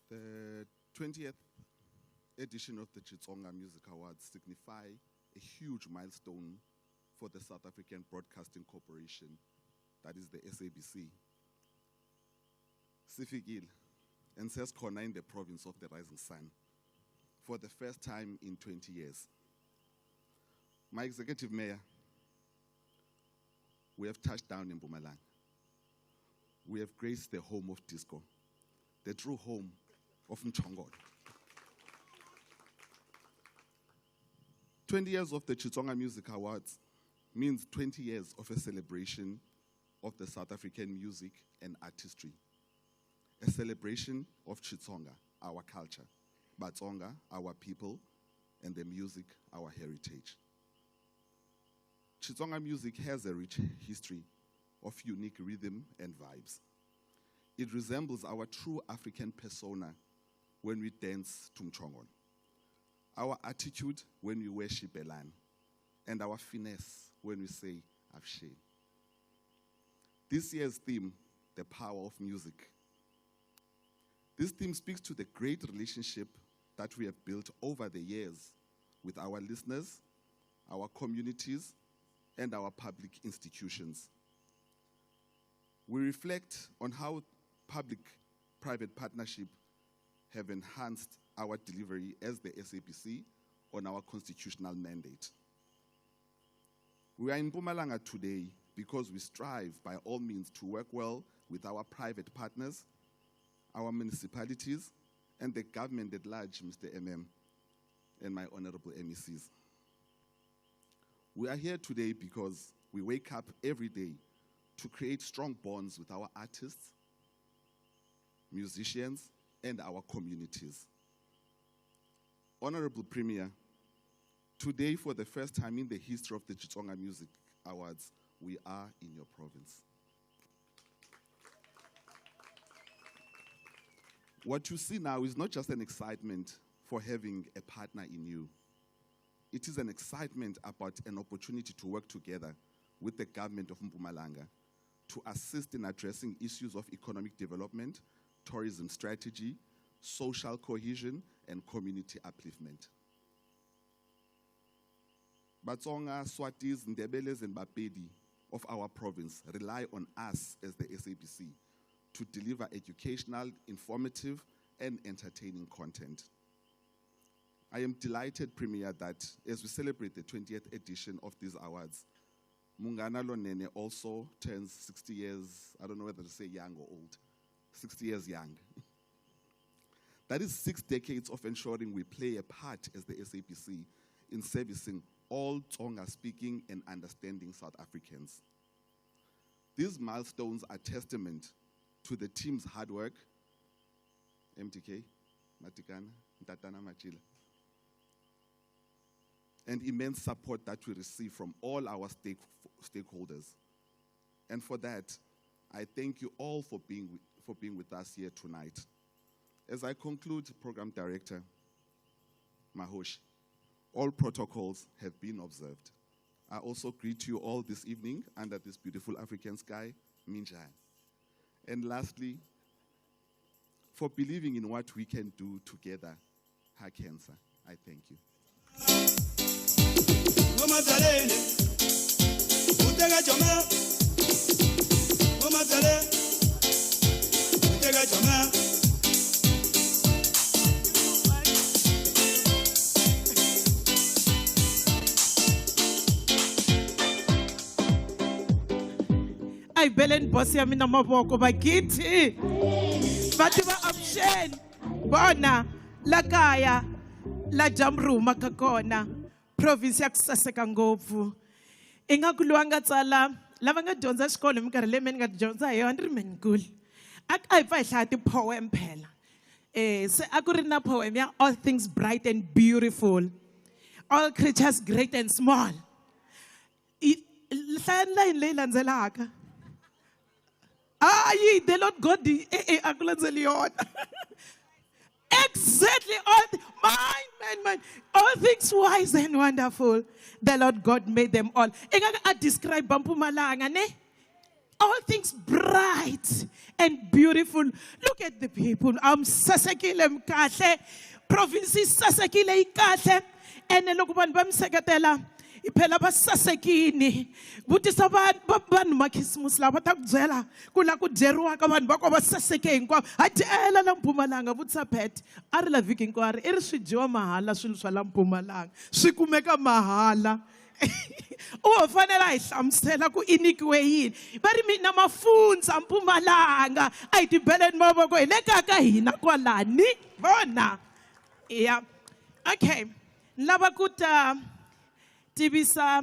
The 20th edition of the Xitsonga Music Awards signify a huge milestone for the South African Broadcasting Corporation, that is the SABC. Sifikile and sesikhona in the province of the Rising Sun for the first time in 20 years. My executive mayor, we have touched down in Mpumalanga. We have graced the home of disco, the true home of Mchongolo. 20 years of the Xitsonga Music Awards means 20 years of a celebration of the South African music and artistry. A celebration of Xitsonga, our culture, Batsonga, our people, and the music, our heritage. Xitsonga music has a rich history of unique rhythm and vibes. It resembles our true African persona when we dance to Mchongon, our attitude when we wear Shibelan, and our finesse when we say Afshe. This year's theme, the power of music. This theme speaks to the great relationship that we have built over the years with our listeners, our communities, and our public institutions. We reflect on how public-private partnership have enhanced our delivery as the SABC on our constitutional mandate. We are in Mpumalanga today because we strive by all means to work well with our private partners, our municipalities, and the government at large, Mr. MM, and my honorable MECs. We are here today because we wake up every day to create strong bonds with our artists, musicians, and our communities. Honorable Premier, today for the first time in the history of the Xitsonga Music Awards, we are in your province. What you see now is not just an excitement for having a partner in you. It is an excitement about an opportunity to work together with the government of Mpumalanga to assist in addressing issues of economic development, tourism strategy, social cohesion, and community upliftment. Batsonga, Swatis, Ndebeles, and Bapedi of our province rely on us as the SABC to deliver educational, informative, and entertaining content. I am delighted, Premier, that as we celebrate the 20th edition of these awards, Munghana Lonene also turns 60 years, I don't know whether to say young or old, 60 years young. That is 6 decades of ensuring we play a part as the SABC in servicing all Tsonga-speaking and understanding South Africans. These milestones are testament to the team's hard work, MTK, Matikana, Ntatana Machila, and immense support that we receive from all our stakeholders. And for that, I thank you all for being with us here tonight. As I conclude, Program Director Mahosh, all protocols have been observed. I also greet you all this evening under this beautiful African sky, Minjan. And lastly, for believing in what we can do together, Hakensa, I thank you. A hi beleni boss ya mina mavoko vakithi va tiva option vona la kaya la dyambu ri humaka kona province ya ku saseka ngopfu ingaku loyi a nga tsala lava nga dyondza xikolo hi minkarhi leyi me ni nga dyondza hi yona ni ri menikulu a hi pfa hi hlaya ti-poem phela se a ku ri na poem ya all things bright and beautiful, all creatures great and small. Hlayani layini leyi landzelaka. Ayi, the Lord God, a ku landzeli yona. Exactly, all mine, mine, all things wise and wonderful. The Lord God made them all. Ingaku a describe Mpumalanga, ne? All things bright and beautiful. Look at the people. I'm sasekile mkahle. Province sasekile ikahle. Ene loko vanhu va mi seketela, phela va sasekini. Vutisa vanhu makhisimusi lava va ta ku byela ku la ku dyeriwaka vanhu va ko va saseke hinkwavo. Ha dyela la Mpumalanga, vutisa Pat. A ri la vhiki hinkwaro, i ri swi dyiwa mahala swilo swa la Mpumalanga. Swi kumeka mahala. U ho fanela hi hlamusela ku i nyikiwe yini. Va ri mina mafundza Mpumalanga, a hi tibeleni mavoko hi le kaya ka hina kwalani. Vona. Yeah. Okay. Ni lava ku ta tivisa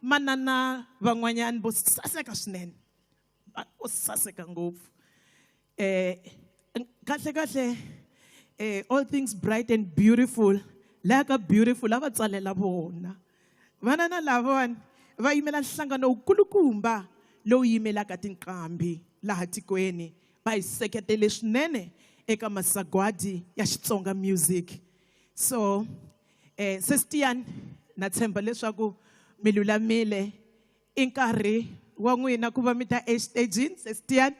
manana van'wanyani vo saseka swinene. Vo saseka ngopfu. Kahle kahle, all things bright and beautiful. Laha ka beautiful lava tsalela vona. Manana lavawani Va yimela nhlangano wukulukumba lowu yimelaka tinqambi laha tikweni. Va hi seketele swinene eka masagwadi ya Xitsonga Music. So Sestian, na tshemba leswaku mi lulamile. I nkarhi wa n'wina ku va mi ta exitejini. Sestian,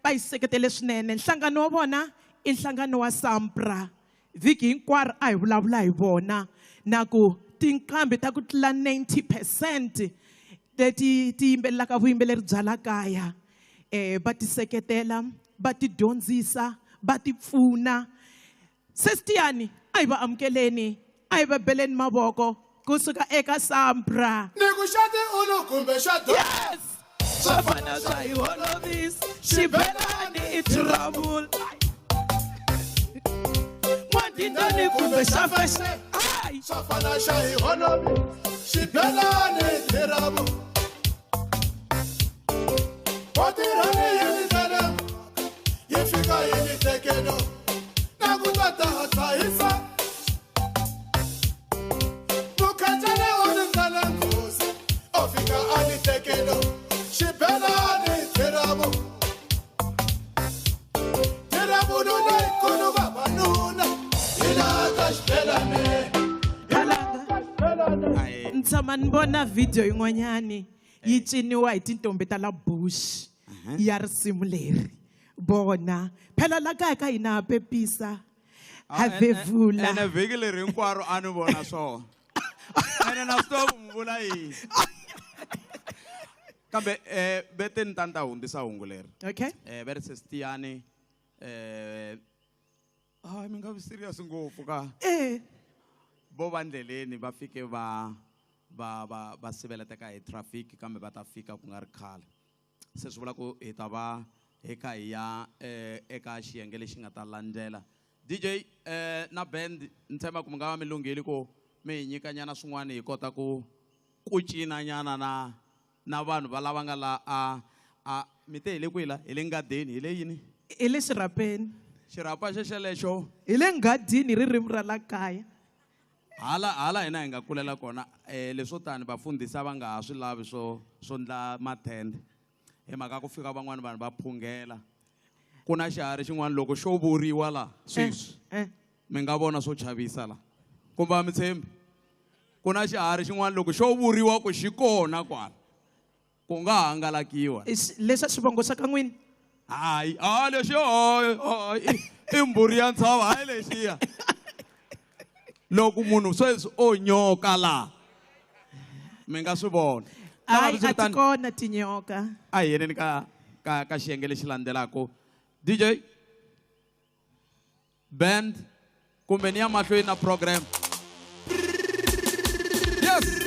va hi seketele swinene. Nhlangano wa vona i nhlangano wa SAMPRA. Vhiki hinkwaro a hi vulavula hi vona na ku tinqambi ta ku tlula 90% leti ti yimbelelaka vuyimbeleri bya la kaya, va ti seketela, va ti dyondzisa, va ti pfuna. Sestiani, a hi va amukeleni, a hi va beleni mavoko kusuka eka SAMPRA. Ni ku xa tiulu kumbe xa do. Yes! Swa fana swa hi holovisa, xibelani i trouble. N'wadindani kumbe xa fashion. Ai! Swa fana xa hi holovisa, xibelani i trouble. Watirhani yi ni ndlela, yi fika yi ni tekelo, na ku twa ta tsahisa. Mukhatshane u ni ndlela nghozi, o fika a ni tekelo, xibelani i trouble. Trouble leyikulu vavanuna, hi laha ka xibelani. Ni tshama ni vona video yin'wanyani yi ciniwa hi tintombi ta la Bush ya risimu leri. Vona phela la kaya ka hina ha pepisa, ha vevula. Ene vhiki leri hinkwaro a ni vona swona. Ene na swi tiva ku mi vula yini. Kambe vete ni ta ni ta hundzisa hungu leri. Okay. Va ri Sestiani, hayi mi nga vi serious ngopfu ka. Vo va ndleleni va fike va siveleteka hi traffic, kambe va ta fika ku nga ri khale. Se swi vula ku hi ta va hi kha hi ya eka xiyenge lexi nga ta landzela. DJ na band, ni tshemba ku mi nga va mi lunghile ku mi hi nyika nyana swin'wana hi kota ku cina nyana na vanhu va lava nga la a mi te hi le kwihi la? Hi le ngadeni, hi le yini? Hi le xirhapeni. Xirhapa xexelexo. Hi le ngadini, ririmi ra la kaya. Hala hina hi nga kulela kona, leswo tani vafundhisi a va nga ha swi lavi swo ndla mathende. Hi mhaka ku fika van'wani vanhu va phungela. Ku na xiharhi xin'wana loko xo vuriwa la sweswi, mi nga vona swo chavisa la. Kumbe a mi tshembi? Ku na xiharhi xin'wana loko xo vuriwa ku xi kona kwala, ku nga hangalakiwa. Leswa xivongo xa ka n'wina? Hayi, lexi, i mbhuri ya ntshava, hayi lexiya. Loko munhu sweswi o nyoka la, mi nga swi vona. Hayi, Lava a ti swi kona tinyoka. A hi yeneni ka xiyenge lexi landzelaka. DJ, band, kumbe ni ya mahlweni na program. Yes!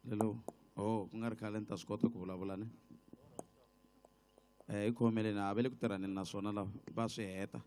Lelo oh ku nga ri khale ni ta swi kota ku vulavula ne hi khomeleni a va le ku tirhaneni na swona lava va swi heta.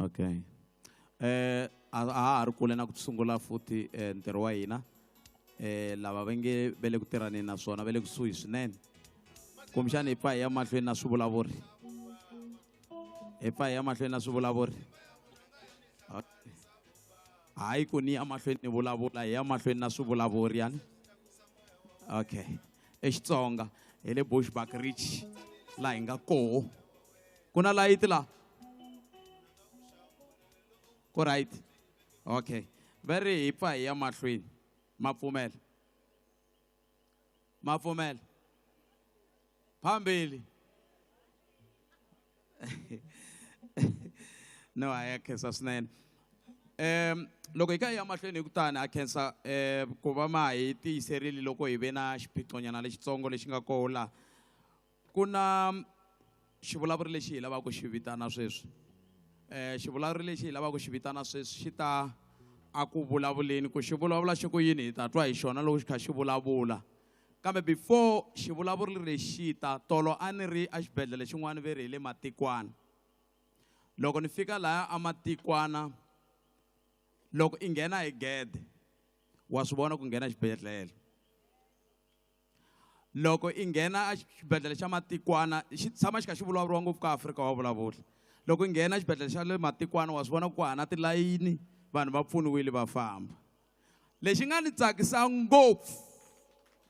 Okay. A ha ri kule na ku sungula futhi ntirho wa hina. Lava va nge ve le ku tirhaneni na swona va le kusuhi swinene. Kumbexana hi pfa hi ya mahlweni na swivulavuri. Hi pfa hi ya mahlweni na swivulavuri. Hayi ku ni ya mahlweni ni vulavula, hi ya mahlweni na swivulavuri yani. Okay. Exitsonga hi le Bushbuckridge laha hi nga koho. Ku na layiti la? Ku right. Okay. Va ri hi pfa hi ya mahlweni. Ma pfumela? Ma pfumela? Phambili. No, a ya khensa swinene. Loko hi kha hi ya mahlweni hi ku tani a khensa ku va ma hi tiyiserile loko hi ve na xiphiqonyana lexitsongo lexi nga koho laha. Ku na xivulavuri lexi hi lavaka ku xi vitana sweswi. Xivulavuri lexi hi lavaka ku xi vitana sweswi xi ta a ku vulavuleni, ku xi vulavula xi ku yini hi ta twa hi xona loko xi kha xi vulavula. Kambe before xivulavuri lexi ta, tolo a ni ri exibedhlele xin'wana ve ri hi le Matikwana. Loko ni fika laya a Matikwana, loko i nghena hi gede, wa swi vona ku nghena xibedhlele. Loko i nghena exibedhlele xa Matikwana, xi tshama xi kha xi vulavuriwa ngopfu ka Afrika wa vulavula. Loko i nghena xibedhlele xa le Matikwana, wa swi vona ku hana tilayini, vanhu va pfuniwile va famba. Lexi nga ni tsakisa ngopfu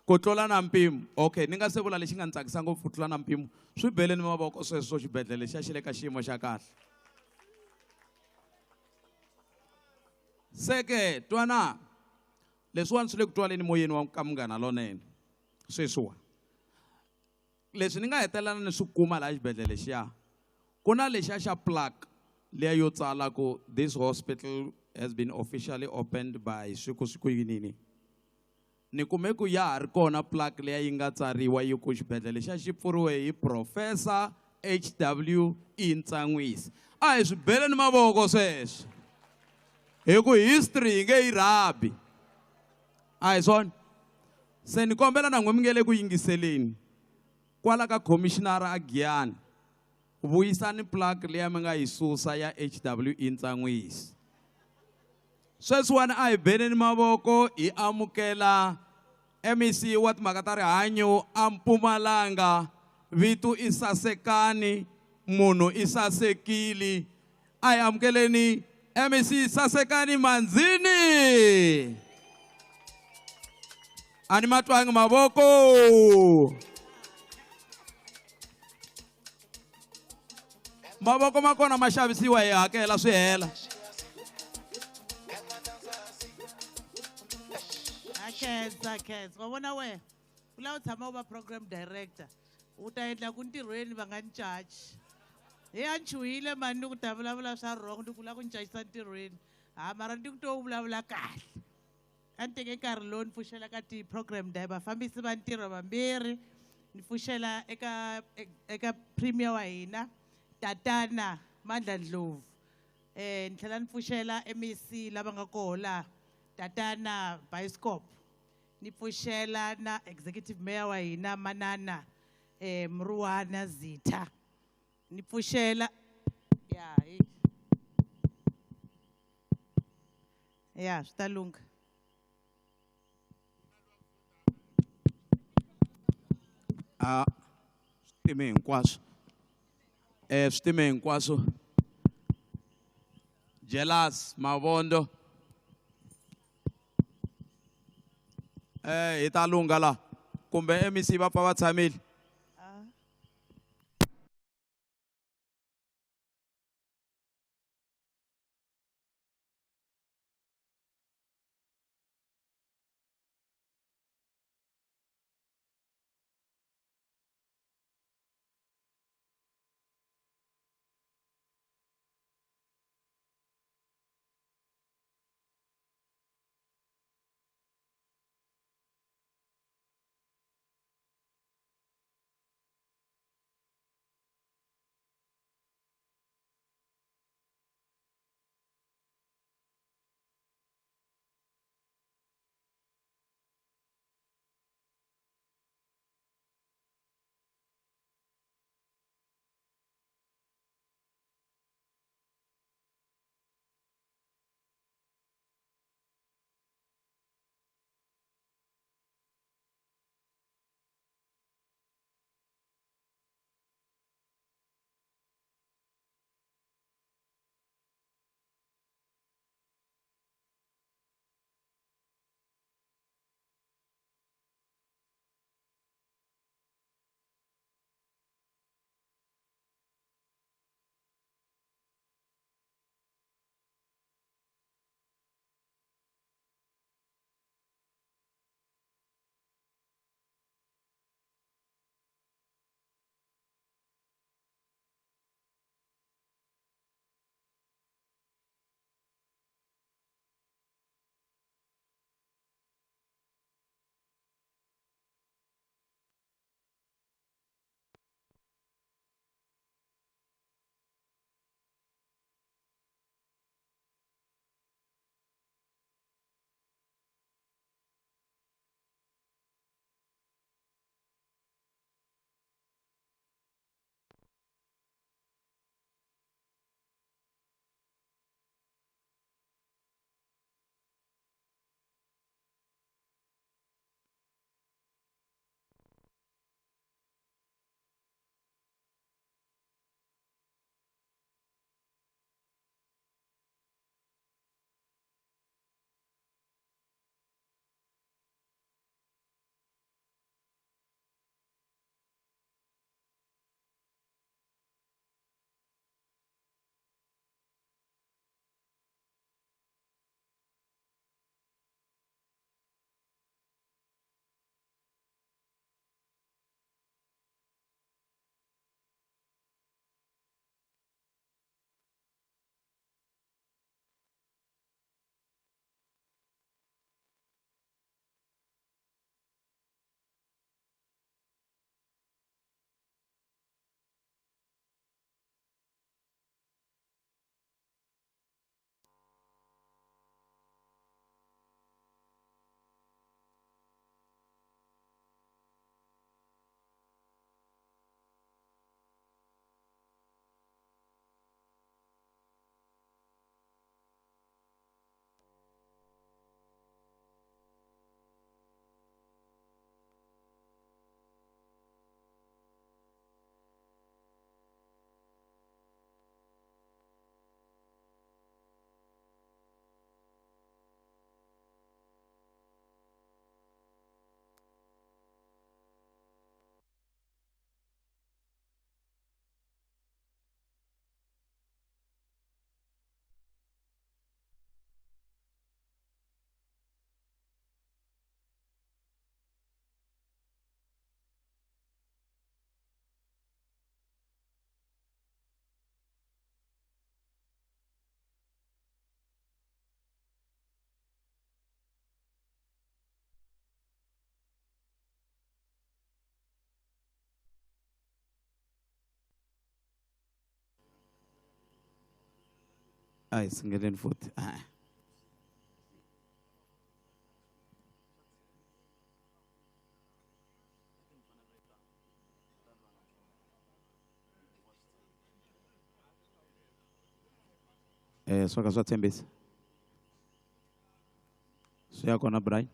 ku tlula na mpimo. Okay, ni nga se vula lexi nga ni tsakisa ngopfu ku tlula na mpimo, swi beleni mavoko sweswo xibedhlele xa xi le ka xiyimo xa kahle. Se ke twana, leswiwani swi le ku twaleni moyeni wa ka Munghana Lonene sweswiwa. Leswi ni nga hetelela ni swi kuma laha xibedhlele xiya, ku na lexiya xa plaque liya yo tsala ku this hospital has been officially opened by swiku swiku yinini. Ni kume ku ya ha ri kona plaque liya yi nga tsariwa yi ku xibedhlele xa xi pfuriwe hi Professor H.W. Ntsan'wisi. A hi swi beleni mavoko sweswo, hi ku history yi nge yi rhabi. A hi swona? Se ni kombela na n'we mi nge le ku yingiseleni kwala ka commissioner a Giyani, vuyisani plaque liya mi nga yi susa ya H.W. Ntsan'wisi. Sweswiwani a hi beneni mavoko hi amukela MEC wa timhaka ta rihanyo a Mpumalanga, vito i Sasekani, munhu i sasekile. A hi amukeleni MEC Sasekani Manzini. A ni ma twangi mavoko. Mavoko ma kona ma xavisiwa hi hakela swi hela. Khensa, khensa. Wa vona wena, u lava u tshama u va program director, u ta endla ku ntirhweni va nga ni caci. He a ni chuhile mani ni ku ta vulavula swa wrong, ni ku lava ku ni cacisa ntirhweni. Ha, mara ni ku to vulavula kahle. A ni teke nkarhi lowu ni pfuxela ka ti-program vafambisi va ntirho vambirhi, ni pfuxela eka premier wa hina, Tatana Mandla Ndlovu. Ni tlhela ni pfuxela MEC lava nga koho laha, Tatana Bioscope. Ni pfuxela na executive mayor wa hina, Manana Mruwana Zitha. Ni pfuxela ya, hey. Ya, swi ta lungha. A switime hinkwaswo. Switime hinkwaswo. Jealous Mavondo. Hi ta lungha la. Kumbe MEC va pfa va tshamile. A hi sunguleni futhi. Swo ka swa tshembisa. Swi ya kona Brian.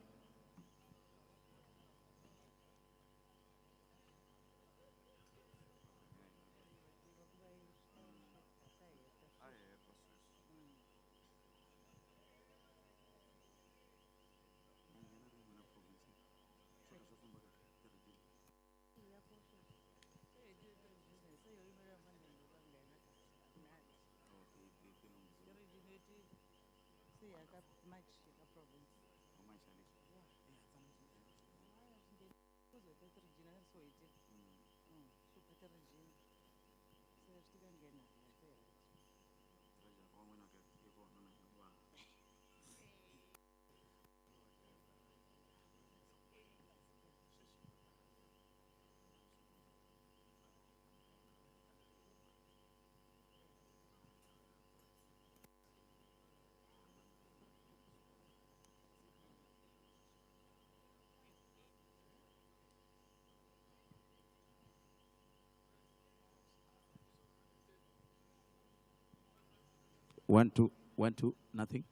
One, two, 1, 2, nothing,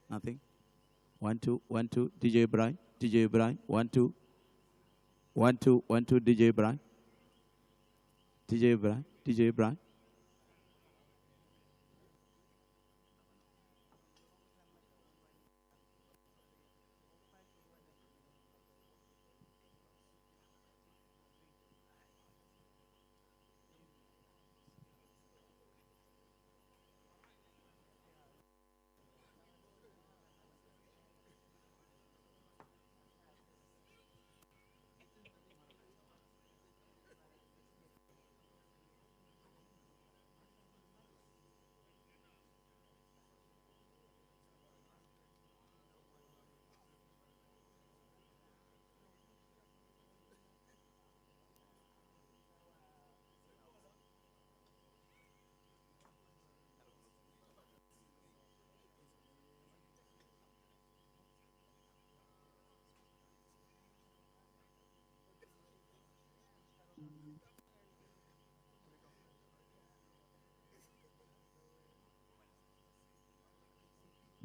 nothing. 1, 2, 1, 2, DJ Brian, DJ Brian, 1, 2, 1, 2, 1, 2, DJ Brian, DJ Brian, DJ Brian.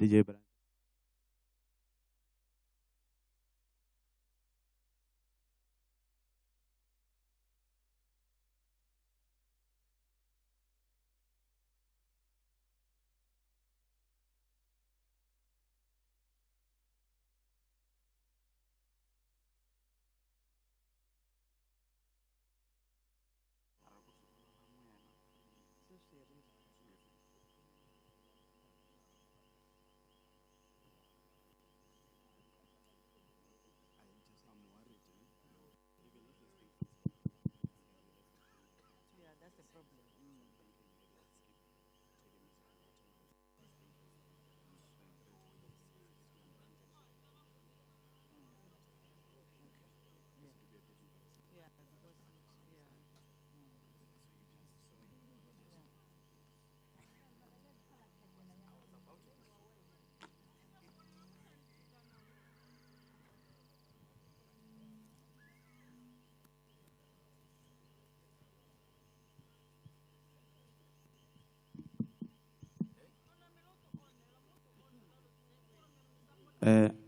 DJ Brian.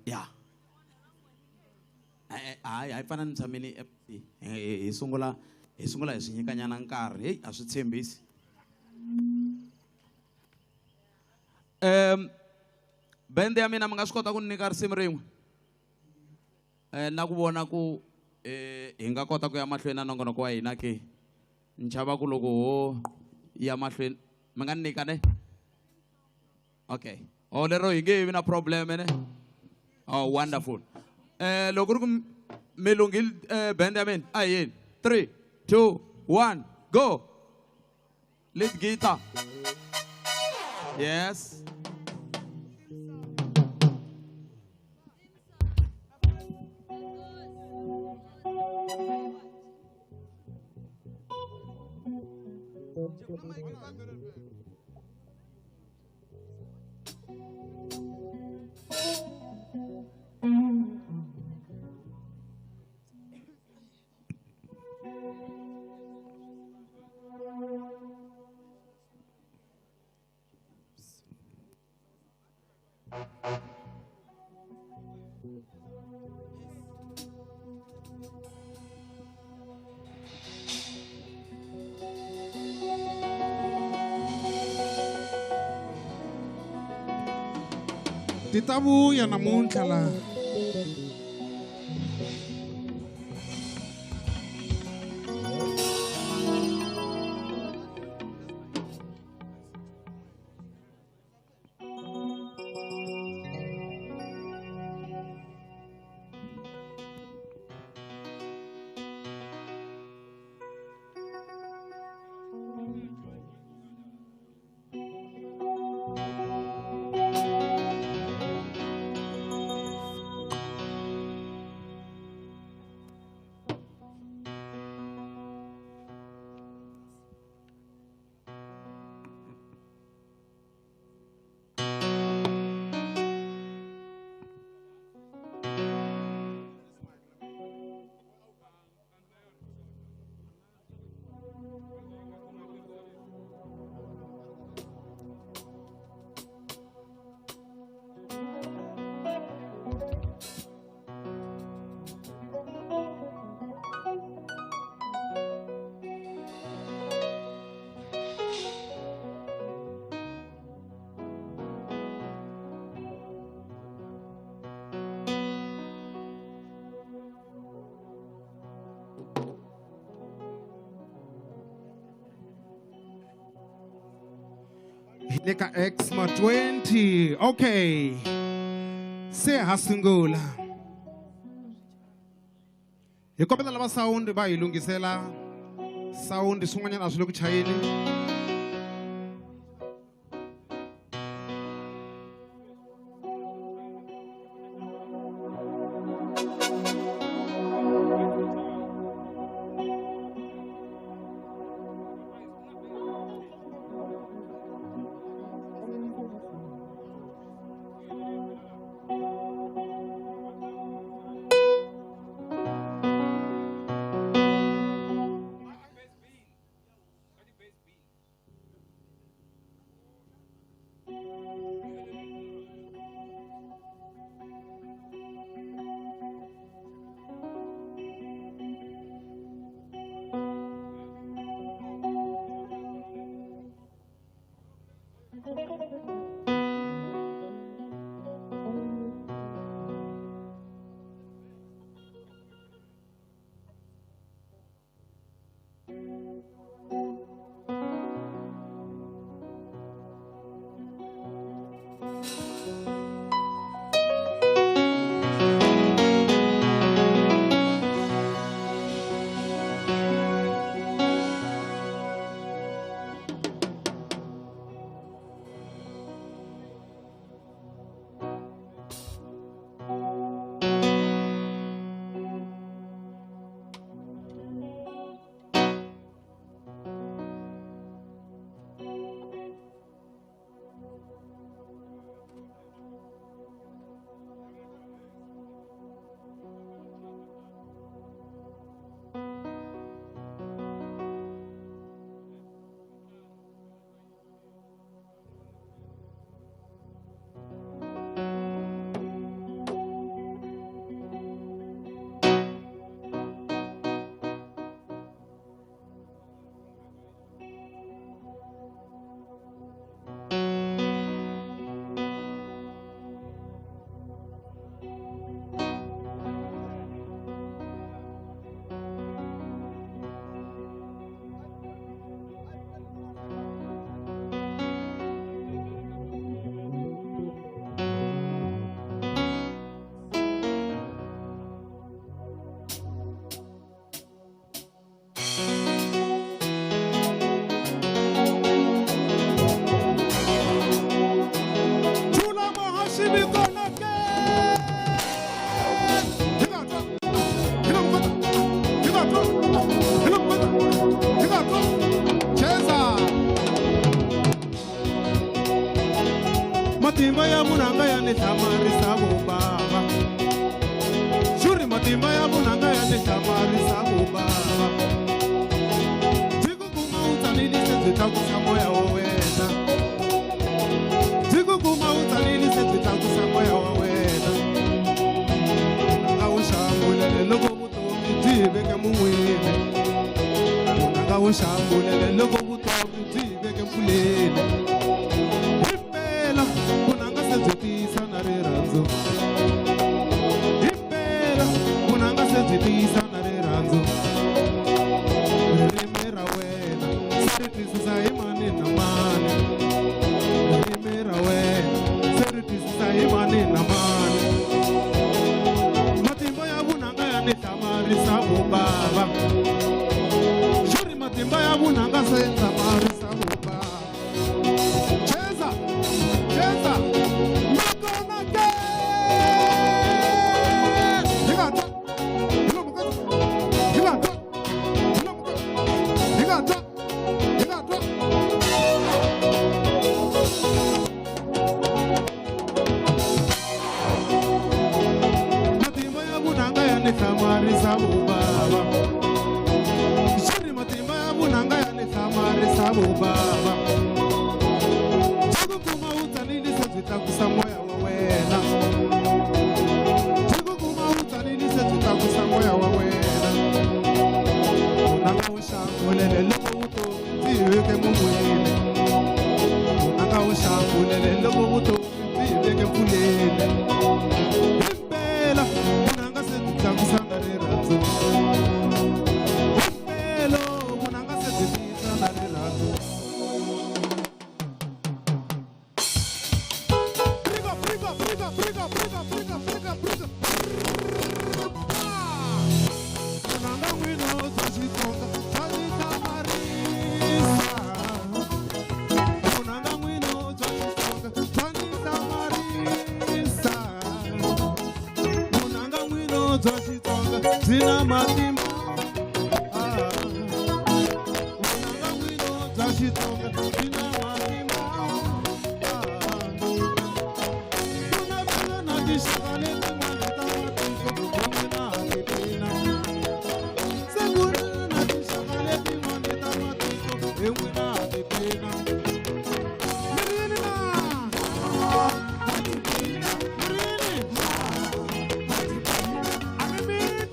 Yeah. Hayi fana ni tshamile hi sungula hi swi nyikanyana nkarhi. Hey, a swi tshembisi. Bende ya mina mi nga swi kota ku ni nyika risimu rin'we. Na ku vona ku hi nga kota ku ya mahlweni na nongonoko wa hina ke. Ni chava ku loko ho ya mahlweni mi nga ni nyika ne? Okay. Oh, lero hi nge vi na problem ne? Oh, wonderful. Loko ri ku mi lunghile band ya mina, a hi yeni. 3, 2, 1, go. Lead guitar. Yes. Ti ta vuya namuntlha laha. Le ka Exma 20. Okay, se ha sungula. Hi kombela lava sound va hi lunghisela sound, swin'wanyana a swi le ku chayeni. Matimba ya munanga ya ni hlamarisa vobava, xuri matimba ya munanga ya ni hlamarisa vobava. Byi ku kuma u tsanile se byi tlakusa moya wa wena, byi ku kuma u tsanile se byi tlakusa Vunanga wu xambulele loko vutomi byi veke mpfuleni. Himpela vunanga se byi tisa na rirhandzu. Himpela vunanga se byi tisa na rirhandzu. Ririmi ra wena se ri twisisa hi mani na mani. Ririmi ra wena se ri twisisa hi mani na mani. Matimba ya vunanga ya ni hlamarisa vobava. Xuri matimba ya vunanga se hlamarisa vobava. Cheza, cheza, makona ke. Hi nga twa, hi lomu ka, hi nga twa, hi lomu ka, hi nga twa, hi nga twa. Matimba ya vunanga ya ni hlamarisa vobava. Xuri matimba ya vunanga ya ni hlamarisa vobava. Byi ku kuma u tsanile se byi tlakusa moya wa wena. Byi ku kuma u tsanile se byi tlakusa moya wa wena. Vunanga wu xambulele loko vutomi byi veke mun'wini. Vunanga wu xambulele loko vutomi byi veke mpfuleni. Himpela vunanga se byi tlakusa na rirhandzu. Himpela vunanga se byi tisa na rirhandzu. Briga, briga, briga, briga, briga, briga, briga, briga. Vunanga n'wina bya Xitsonga bya ni hlamarisa. Vunanga n'wina bya Xitsonga bya ni hlamarisa. Vunanga n'wina bya Xitsonga byi na matimba. Vunanga n'wina bya Xitsonga byi na matimba. Ku navela na tinxaka letin'wana ta matiko hi n'wina ha tiphina. Se ku ri na tinxaka letin'wana ta matiko hi n'wina ha tiphina. Mi ri yini na? Mi ri yini? A mi miti.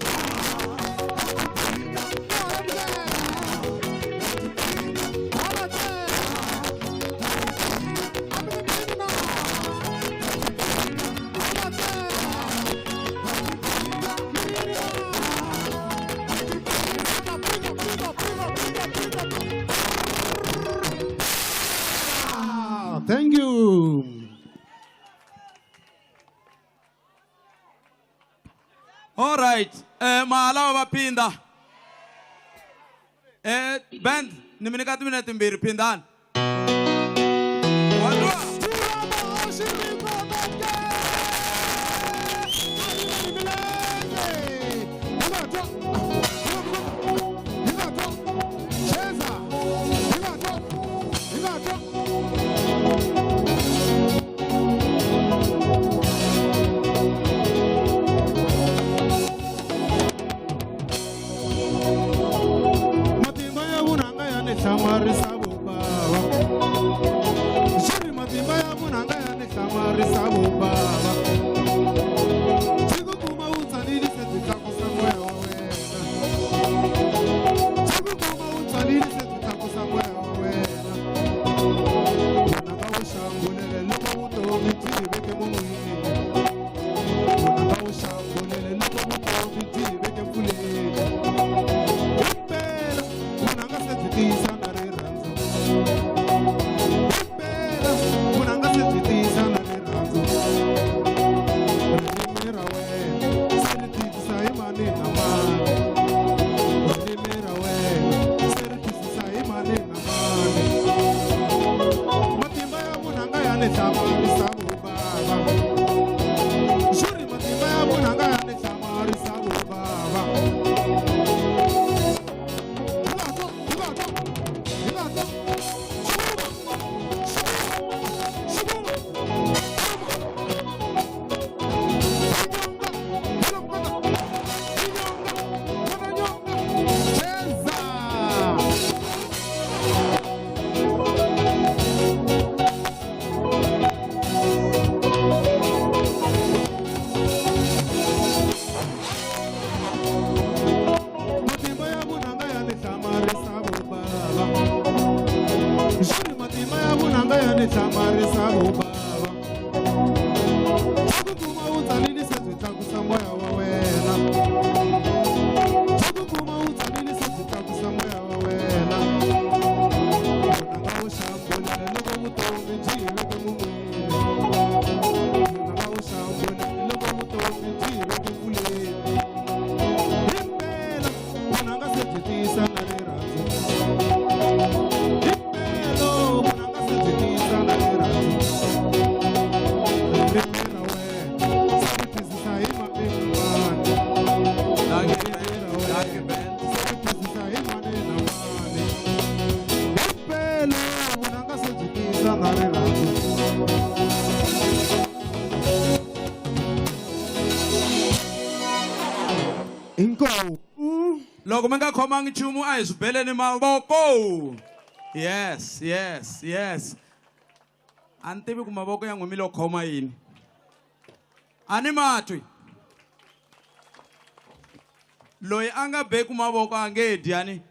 Hala ke. Hala ke. A mi miti na? Hala ke. Mi ri yini na? Briga, briga, briga, briga, briga, briga. Ah, thank you. All right. Mahala va phinda. Band, ni mi nyika timinete timbirhi phindani. Wa twa? Matimba ya vunanga ya ni hlamarisa vobava. Xuri matimba ya vunanga ya ni hlamarisa vobava. Byi ku kuma u tsanile se byi tlakusa moya wa wena. Byi ku kuma u tsanile se byi tlakusa moya wa wena. Vunanga wu xambulele loko vutomi byi veke mun'wini. Vunanga wu xambulele loko vutomi byi veke mpfuleni. Himpela vunanga se byi tisa na rirhandzu. Himpela vunanga se byi tisa na rirhandzu. Ririmi ra wena se ri twisisa hi mani na mani. Ririmi ra wena se ri twisisa hi mani na mani. Matimba ya vunanga ya ni hlamarisa vobava. Xuri matimba ya vunanga ya ni hlamarisa vobava. Inkomu. Loko mi nga khomangi nchumu a hi swi beleni mavoko. Yes, yes, yes. A ni tivi ku mavoko ya n'wi mi lo khoma yini. A ni matwi. Loyi a nga beku mavoko a nge dyi ani.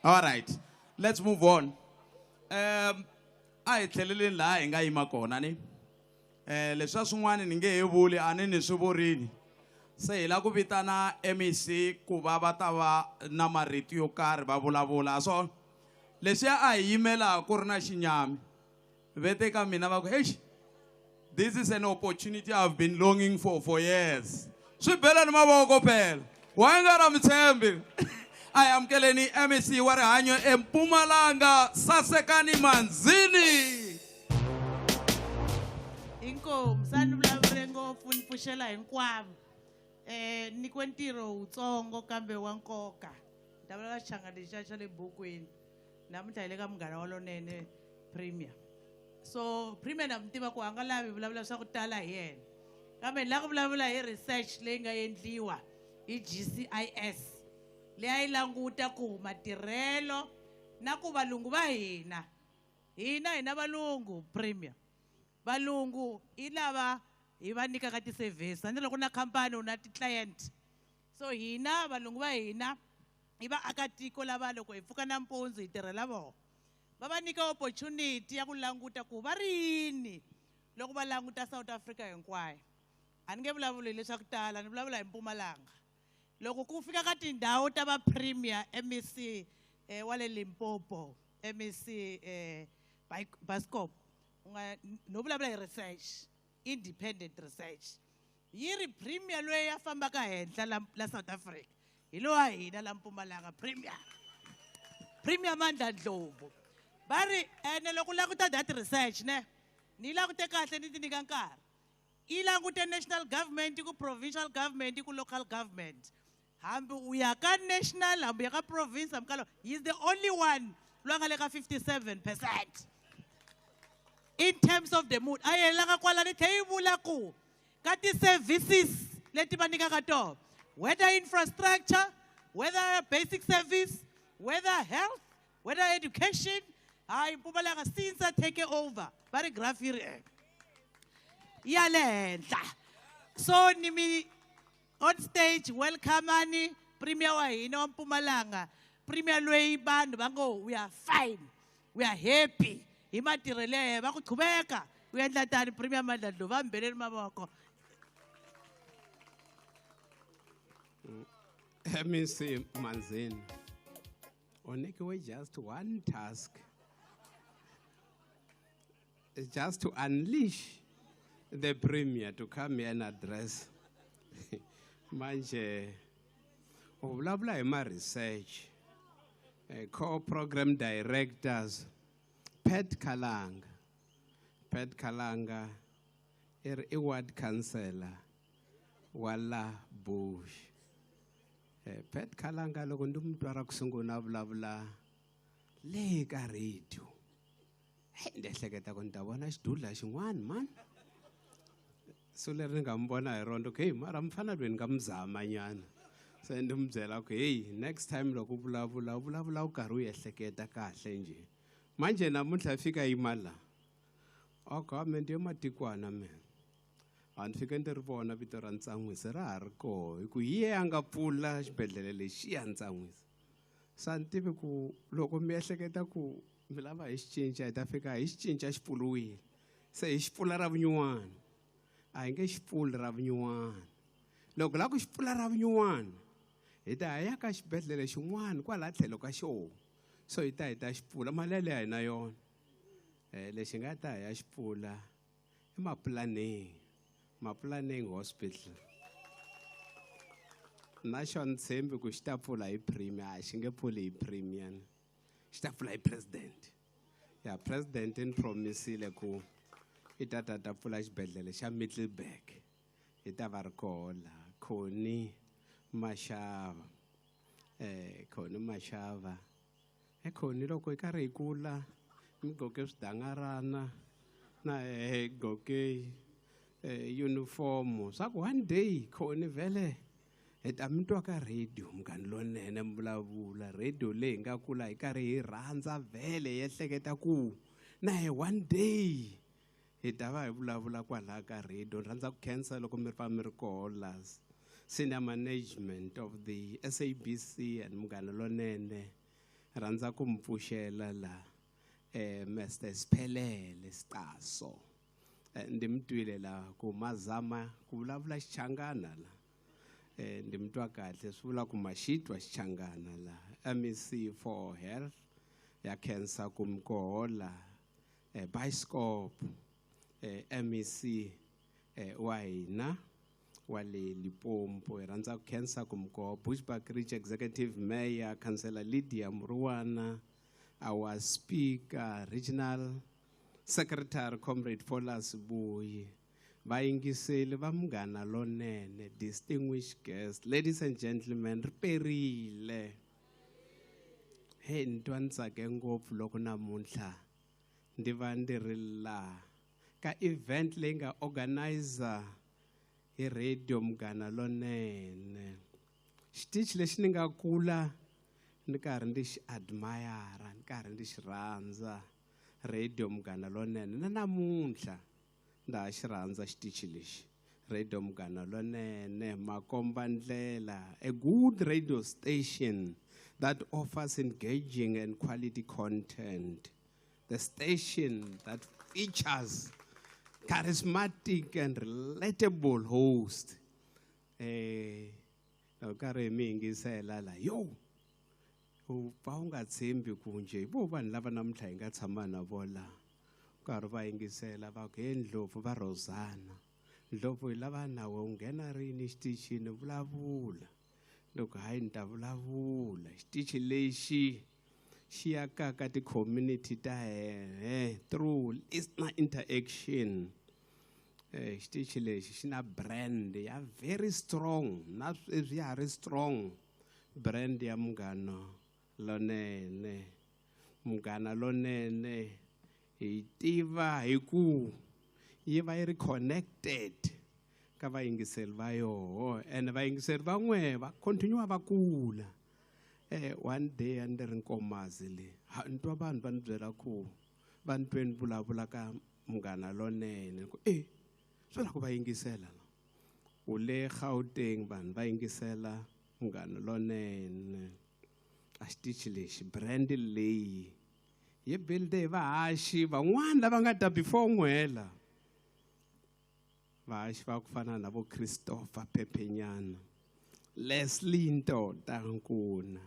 All right. Let's move on. A hi tlheleleni laha hi nga yima kona ni. Leswiya swin'wana ni nge he vuli a ni ni swi vurini. Se hi lava ku vitana MEC ku va va ta va na marito yo karhi va vulavula. So leswiya a hi yimela ku ri na xinyami. Vete ka mina va ku, "Eish, this is an opportunity I've been longing for years." Swi belani mavoko phela. Wa nga ra mi tshembi. A hi amukeleni MEC wa rihanyo eMpumalanga, Sasekani Manzini. Inkomu, sa ni vulavule ngopfu ni pfuxela hinkwavo. Nyikiwe ntirho wutsongo kambe wa nkoka. Ni ta vulavula xichangani lexiya xa le bukwini. Namuntlha hi le ka Munghana wa Lonene Premier. So Premier na mi tiva ku a nga lavi vulavula swa ku tala hi yena. Kambe ni lava ku vulavula hi research leyi nga endliwa hi GCIS. Leyi a yi languta ku matirhelo na ku valungu va hina. Hina hi na valungu Premier. Valungu i lava hi va nyikaka ti-service. Tanihi loko na khampani u na ti-client. So hina valungu va hina i vaakatiko lava loko hi pfuka nampundzu hi tirhela vona. Va va nyika opportunity ya ku languta ku va ri yini loko va languta South Africa hinkwayo. A ni nge vulavuli leswaku tala, ni vulavula hi Mpumalanga. Loko ku fika ka tindhawu ta va Premier MEC wa le Limpopo, MEC Bascom, u nga no vulavula hi research, independent research. Yi ri Premier loyi a fambaka henhla la South Africa. Hi lowa hina la Mpumalanga Premier. Premier Mandla Ndlovu. Va ri ene loko u languta that research ne, ni langute kahle ni ti nyika nkarhi. I langute national government ku provincial government ku local government. Hambi u ya ka national, hambi u ya ka province, hambi ka lo, he's the only one loyi a nga le ka 57%. In terms of the mood, a yelanga kwala ni tlhela yi vula ku ka ti-services leti va nyikaka tona, whether infrastructure, whether basic service, whether health, whether education, hayi Mpumalanga since I take over, va ri graph yi ri ya le henhla. So ni mi on stage welcome-ani Premier wa hina wa Mpumalanga, Premier loyi vanhu va ngo we are fine, we are happy hi matirhelo ya yena, va ku qhubeka u endla tani Premier Mandla Ndlovu, va mbeleni mavoko. MEC Manzini, u nyikiwe just one task, just to unleash the Premier to come here and address. Manje, u vulavula hi ma research, co-program directors, Pat Kalanga. Pat Kalanga i ri i ward councillor wa la Bush. Pat Kalanga loko ndi mu twa ra ku sungula a vulavula le ka radio. Hey, ndi ehleketa ku ni ta vona xidudla xin'wana man. So leri ni nga mi vona hi rona, okay, mara mfana loyi ni nga mi zama nyana. Se ndi mi byela ku, hey, next time loko u vulavula, u vulavula u karhi u ehleketa kahle njhe. Manje namuntlha hi fika yima la. A government ya matikwana me. A ni fike ndzi ri vona vito ra Ntsan'wisi ra ha ri koho, hi ku hi ye a nga pfula xibedhlele lexiya Ntsan'wisi. Se a ni tivi ku loko mi ehleketa ku mi lava hi xi cinca, hi ta fika hi xi cinca xi pfuriwile. Se hi xi pfula ra vunyuwana. A hi nge xi pfuli ra vunyuwana. Loko lava ku xi pfula ra vunyuwana, hi ta ya ka xibedhlele xin'wana kwala tlhelo ka xona. So hi ta hi ta xi pfula, mali yaleyo a hi na yona. Lexi nga ta hi ya xi pfula i Mapulaneng, Mapulaneng Hospital. Na xona tshembi ku xi ta pfula hi Premier, a xi nge pfuli hi Premier. Xi ta pfula hi President. Ya President ni promisile ku i ta ta ta pfula xibedhlele xa Middelburg. Hi ta va ri koho laha, Connie Mashava. Connie Mashava. Connie loko hi karhi hi kula, mi gqoke swidangarana na hi gqoke uniform. Swa ku one day Connie vhele Hi ta mi twa ka radio munghana lonene mi vulavula radio leyi hi nga kula hi karhi hi rhandza vhele hi ehleketa ku na hi one day hi ta va hi vulavula kwalaha ka radio. Ni rhandza ku khensa loko mi pfa mi ri koho la senior management of the SABC and Munghana Lonene. Rhandza ku mi pfuxela la Mr Siphelele Siqaso. Ndi mi twile la ku mazama ku vulavula Xichangana la. Ndi mi twa kahle swi vula ku ma xi twa Xichangana la. MEC for Health ya khensa ku mi koho la. Bioscope MEC wa hina wa le Limpopo hi rhandza ku khensa ku mi koho. Bushbuckridge Executive Mayor Councillor Lydia Muruwana, our Speaker Regional Secretary Comrade Folas Buyi, vayingiseli va Munghana Lonene, distinguished guests, ladies and gentlemen, ri perile. Hey, ni twa ni tsake ngopfu loko namuntlha ndzi va ndzi ri laha ka event leyi nga organizer hi radio Munghana Lonene. Xitichi lexi ni nga kula ni karhi ndzi xi admire, ni karhi ndzi xi rhandza radio Munghana Lonene. Na namuntlha ndza ha xi rhandza xitichi lexi radio Munghana Lonene, makomba ndlela, a good radio station that offers engaging and quality content, the station that features charismatic and relatable host. Loko karhi hi mi yingisela la, yo, u pfa u nga tshembi ku njhe, vo vanhu lava namuntlha hi nga tshama na vona la, karhi va yingisela va ku, he Ndlovu va Rosanna, Ndlovu hi lava na we u nghena rini xitichini vulavula. Loko hayi ni ta vulavula, xitichi lexi xi akaka ti-community ta hehe through listener interaction. Xitichi lexi xi na brand ya very strong, na sweswi ya ha ri strong brand ya Munghana Lonene. Munghana Lonene hi tiva hi ku yi va yi ri connected ka vayingiseri va yoho, and vayingiseri van'we va continue va kula. One day a ni ri Nkomazi le, ha ni twa vanhu va ni byela ku va ni twe ni vulavula ka Munghana Lonene, ku swi la ku va yingisela la. U le Gauteng vanhu va yingisela Munghana Lonene. A xitichi lexi brand leyi yi build hi vahaxi van'wani lava nga ta before n'wela. Vahaxi va ku fana na vo Christopher Phephenyana, Leslie Ntota Nkuna.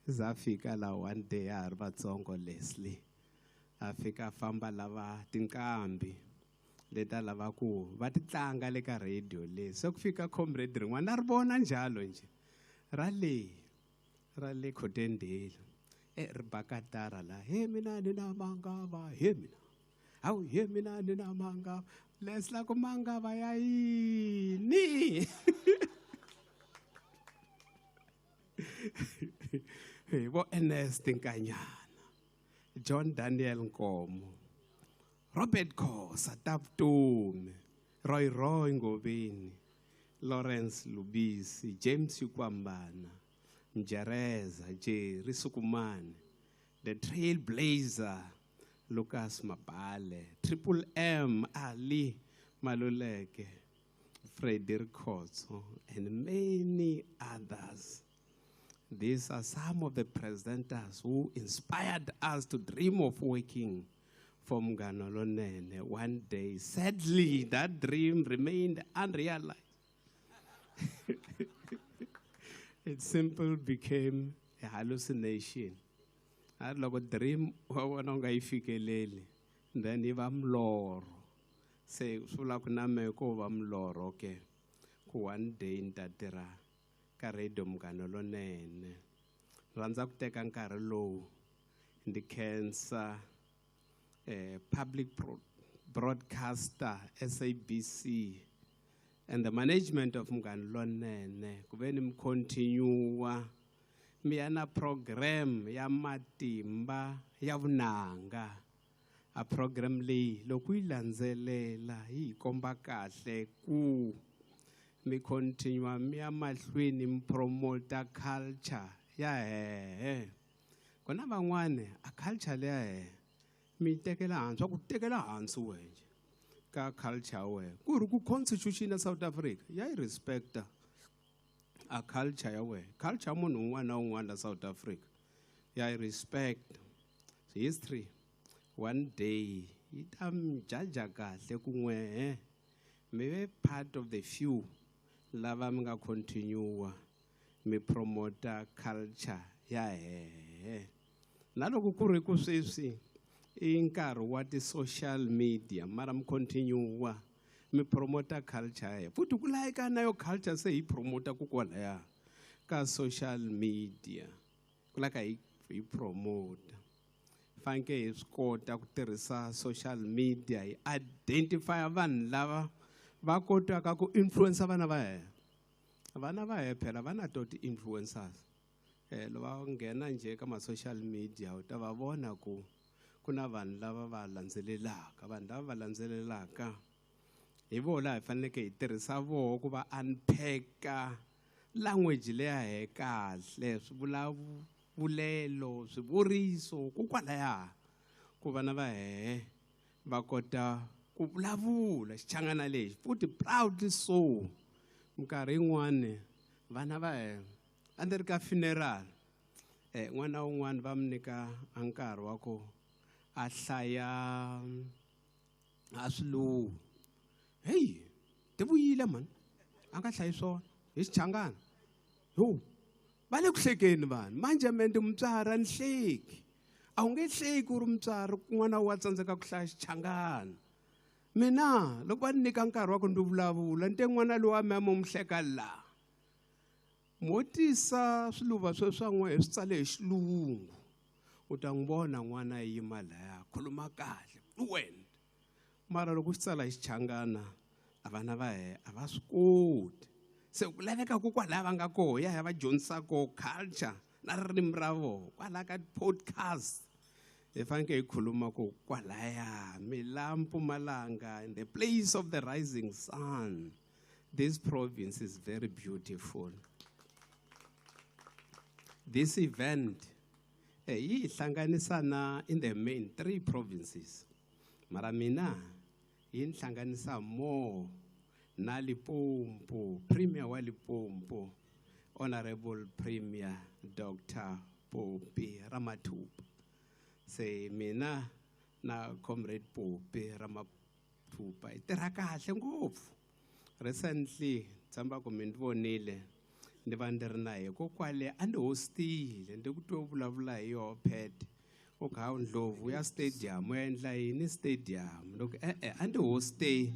Za fika la one day ya ha ri vatsongo Leslie a fika a famba lava tinqambi leti a lava ku va ti tlanga le ka radio leyi. Se ku fika comrade rin'wana a ri vona njhalo njhe ra le ra le Cotondale, ri ba katara la, he mina ni na mangava, he mina hawu, he mina ni na mangava. Leslie ku mangava ya yini? Hi vo Ernest Nkanyana, John Daniel Nkomo, Robert Khosa Tavutomi, Roy Roy Ngoveni, Lawrence Lubisi, James Kwambana, Mjereza, Jerry Sukumani, the Trailblazer, Lucas Mabale, Triple M, Ali Maluleke, Frederick Khotso, and many others. These are some of the presenters who inspired us to dream of working for Munghana Lonene one day. Sadly, that dream remained unrealized. It simply became a hallucination. A ri loko dream wa vona u nga yi fikeleli, then yi va milorho. Se swi vula ku na mehe ko va milorho ke, ku one day ni ta tirha ka radio Munghana Lonene. Rhandza ku teka nkarhi lowu ndzi khensa public broadcaster SABC and the management of Munghana Lonene ku ve ni mi continue mi ya na program ya matimba ya vunanga. A program leyi loko yi landzelela yi hi komba kahle ku Mi continue mi ya mahlweni mi promota culture ya hehe. Kona van'wani a culture leya hehe mi tekela hansi, wa ku tekela hansi wena ka culture wena. Ku ri ku constitution ya South Africa ya yi respecta a culture ya wena. Culture ya munhu un'wana na un'wana la South Africa ya yi respect. History one day yi ta mi jaja kahle ku n'wehe mi ve part of the few lava mi nga continue mi promota culture ya hehe. Na loko ku ri ku sweswi i nkarhi wa ti-social media, mara mi continue mi promota culture ya hehe. Futhi ku layeka na yo culture se hi promota ku kwalaya ka social media, ku laka hi promota. Faneke hi swi kota ku tirhisa social media hi identify vanhu lava va kotaka ku influencer vana va hina. Vana va hina phela va na to ti-influencers. Loko va nghena njhe ka ma-social media u ta va vona ku ku na vanhu lava va landzelelaka, vanhu lava va landzelelaka hi voho laha hi faneleke hi tirhisa voho ku va unpack-a language leya he kahle, swivulavulelo, swivuriso, ku kwalaya ku vana va hehe va kota ku vulavula xichangana lexi futhi proudly so. Minkarhi yin'wani vana va hehe a ndzi ri ka funeral, n'wana wun'wani va mi nyika a nkarhi wa ku a hlaya a swiluva. Hey, ti vuyile mani, a nga hlayi swona hi xichangana. Yo, va le ku hlekeni vanhu manje me ndi mutswari a ni hleki. A wu nge hleki u ri mutswari kun'wana wa tsandzeka ku hlaya xichangana. Mina loko va ni nyika nkarhi wa ku ndzi vulavula ni te n'wana loyi wa mehe mo mi hleka laha, mo tisa swiluva sweswi swa n'we hi swi tsale hi xilungu, u ta n'wi vona n'wana yima laya khuluma kahle fluent. Mara loko u xi tsala hi xichangana a vana va hehe a va swi koti. Se ku laveka ku kwalaya va nga koho ya ya va dyondzisa koho culture na ririmi ra vona kwalaya ka podcast. Hi fanekele hi khuluma ku kwalaya mi la Mpumalanga, in the place of the rising sun, this province is very beautiful. This event yi hi hlanganisa na in the main 3 provinces. Mara mina yi ni hlanganisa more na Limpopo, Premier wa Limpopo, Honorable Premier Dr. Phophi Ramathuba. Se mina na Comrade Phophi Ramathuba hi tirha kahle ngopfu. Recently tshemba ku mi ni vonile ni va ndzi ri na yena kokwale a ni hostile, ndi ku twe u vulavula hi yoho Pat. U kha u Ndlovu ya stadium u endla yini stadium? Loko e-e a ndi hoste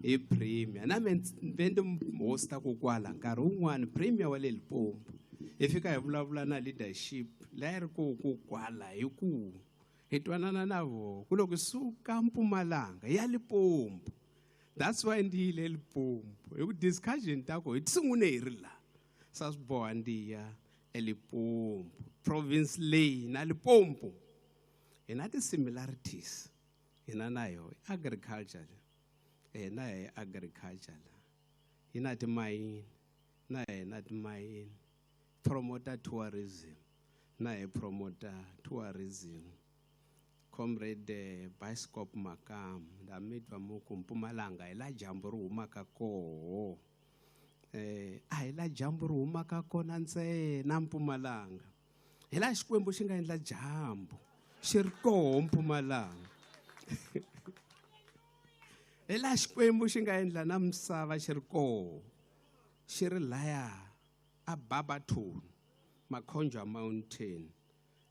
hi Premier na me ve ndi hosta kokwala nkarhi wun'wani Premier wa le Limpopo. Hi fika hi vulavula na leadership leyi ri ko kokwala hi ku hi twanana na voho ku loko suka Mpumalanga ya Limpopo. That's why ndi yile Limpopo. Hi ku discussion ta ko hi sungule hi ri la. Sa swi boha ndi ya eLimpopo. Province leyi na Limpopo hi na ti-similarities hina na yo agriculture hina hi agriculture hi na timayini na hina timayini, promoter tourism na hi promoter tourism. Comrade Bioscope Makamu nda mi twa mu ku Mpumalanga hi la dyambu ri humaka koho. A hi la dyambu ri humaka kona ntsena Mpumalanga, hi la Xikwembu xi nga endla dyambu xi ri koho Mpumalanga. Hi la Xikwembu xi nga endla na misava xi ri koho, xi ri laya a Barberton, Makhonjwa Mountain,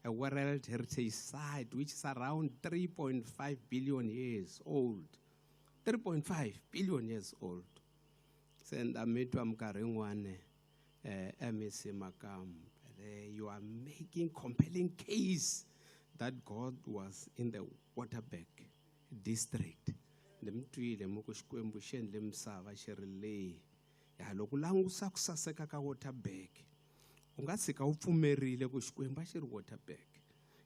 a World Heritage Site which is around 3.5 billion years old. 3.5 billion years old. Se nda mi twa minkarhi yin'wani, MEC Makamu, you are making compelling case that God was in the Waterberg district. Ni mi twile mi ku Xikwembu xi endle misava xi ri leyi. Ya loko u langusa ku saseka ka Waterberg, u nga tshika u pfumerile ku Xikwembu a xi ri Waterberg.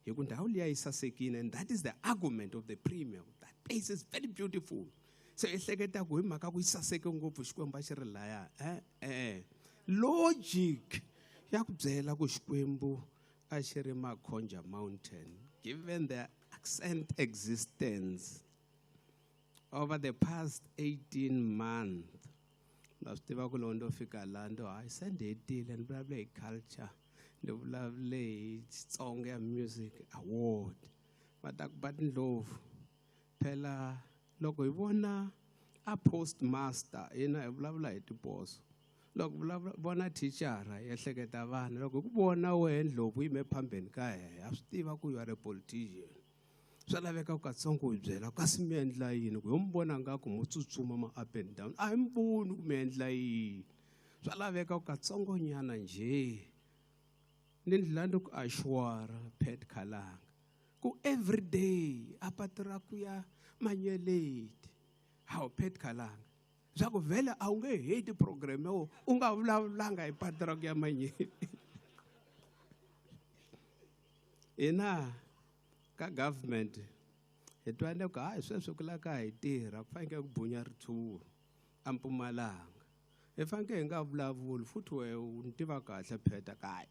Hi ku ndhawu liya yi sasekile, and that is the argument of the premier. That place is very beautiful. Se ehleketa ku hi mhaka ku yi saseke ngopfu Xikwembu a xi ri laya. E-e. Logic ya ku byela ku Xikwembu a xi ri Makhonja Mountain, given the accent existence over the past 18 months. Na swi tiva ku loko ndo fika laha ndo hayi se ndi hetile ni vulavule hi culture, ni vulavule hi Xitsonga ya Music Award. Va ta ku ba tindlopfu. Phela loko hi vona a postmaster hina hi vulavula hi tiposo. Loko vona thicara hi ehleketa vana, loko hi ku vona wehe ndlopfu yime phambeni ka hehe, ha swi tiva ku you are a politician. Swa laveka ku katsongo hi byela kasi mi endla yini, ku ho mi vona nga ku mo tsutsuma ma up and down, a hi mi voni ku mi endla yini. Swa laveka ku katsongonyana njhe. Ni ndlela ni ku assure Pat Khalanga ku every day a patu ra ku ya Manyeleti. Hawu Pat Khalanga, swa ku vhele a wu nge heti program ya wena u nga vulavulanga hi patu ra ku ya Manyeleti. Hina ka government hi twa ku hayi sweswi ku lava ka hi tirha ku fanekele ku bunya ritshuri a Mpumalanga. Hi fanekele hi nga vulavuli futhi wehe u ni tiva kahle Pat ka hayi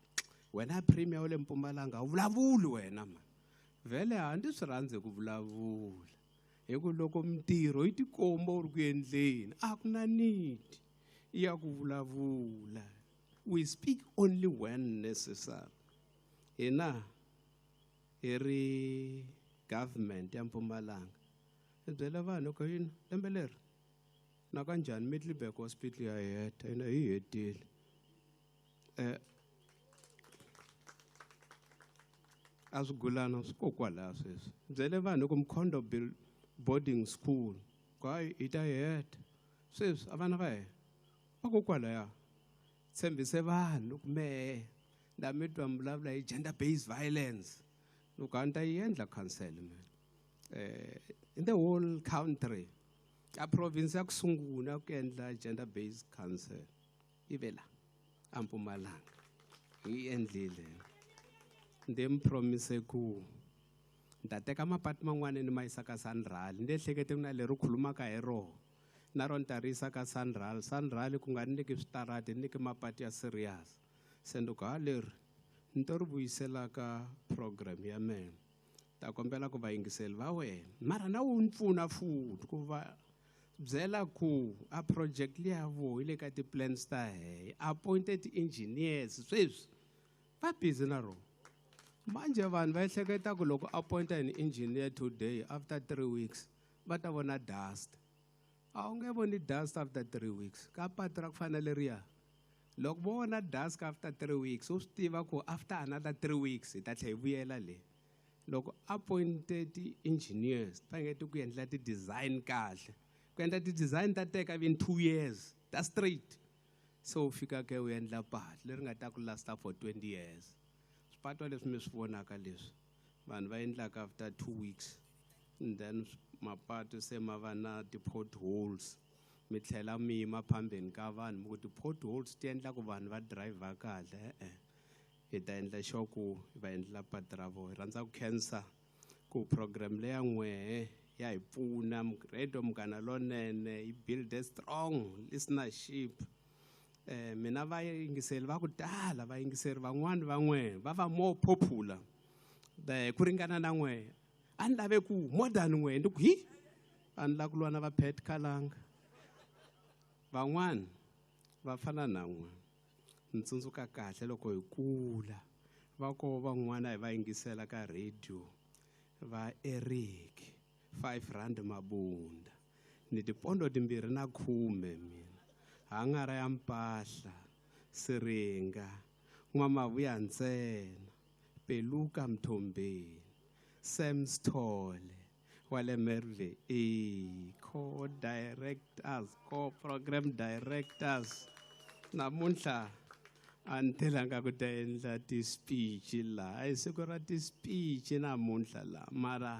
wena premier wa le Mpumalanga a wu vulavuli wena man. Vhele a ndzi swi rhandzi ku vulavula hi ku loko mintirho yi tikomba u ri ku endleni a ku na need ya ku vulavula. We speak only when necessary. Hina hi ri government ya Mpumalanga hi byela vanhu ku yini lembe leri na kanjhani Middelburg Hospital ya heta hina hi hetile. A swigulana swi ko kwalaya sweswi. Byele vanhu ku Mkhondo boarding school ku hayi hi ta heta sweswi a vana va hina va ko kwalaya. Tshembise vanhu ku mehe nda mi twa mi vulavula hi gender based violence, loko a ni ta yi endla council man. In the whole country a province ya ku sungula ku endla gender based council yi ve la a Mpumalanga hi endlile. Ndi mi promise ku ni ta teka mapatu man'wana ni ma yisa ka Sanral. Ni ehlekete ku na leri khulumaka hi roho na rona ni ta ri yisa ka Sanral. Sanral ku nga ni nyiki switarati, ni nyiki mapatu ya serious. Se ni ku ha leri ni to ri vuyisela ka program ya mina. Ta kombela ku vayingiseli va wena mara na wu ni pfuna futhi ku va byela ku a project liya vo yi le ka ti-plans ta hehe, appointed engineers sweswi va busy na rona. Manje vanhu va ehleketa ku loko appoint an engineer today after 3 weeks va ta vona dust. A wu nge voni dust after 3 weeks ka patu ra ku fana leriya. Loko vo vona dust after 3 weeks u swi tiva ku after another 3 weeks hi ta tlhela hi vuyela le. Loko appointed engineers va fanekele ku endla ti-design kahle, ku endla ti-design ta teka even 2 years ta straight. So u fika ke u endla patu leri nga ta ku lasta for 20 years. Swipatwa leswi mi swi vonaka leswi vanhu va endlaka after 2 weeks and then mapatu se ma va na ti-potholes, mi tlhela mi yima phambeni ka vanhu mi ku ti-potholes ti endla ku vanhu va driver kahle. E-e, hi ta endla sure ku va endla patu ra vona. Hi rhandza ku khensa ku program leya n'wehe ya hi pfuna radio Munghana Lonene yi build a strong listenership. Mina vayingiseri va ku tala, vayingiseri van'wani va n'wehe va va more popular ku ringana na n'wehe. A ni lave ku more than n'wehe, ni ku hi a ni lava ku lwa na va Pat Khalanga. Van'wani va fana na n'we. Ni tsundzuka kahle loko hi kula va ko van'wana hi va yingisela ka radio va Eric 5 rand mabunda ni tipondo timbirhi na khume mina hangara ya mpahla siringa n'wamavuya ntsena Peluka Mthombeni Sam Sithole wa le Merwe E co-directors, co-program directors. Namuntlha a ni telanga ku ta endla ti-speech laha, i siku ra ti-speech namuntlha laha, mara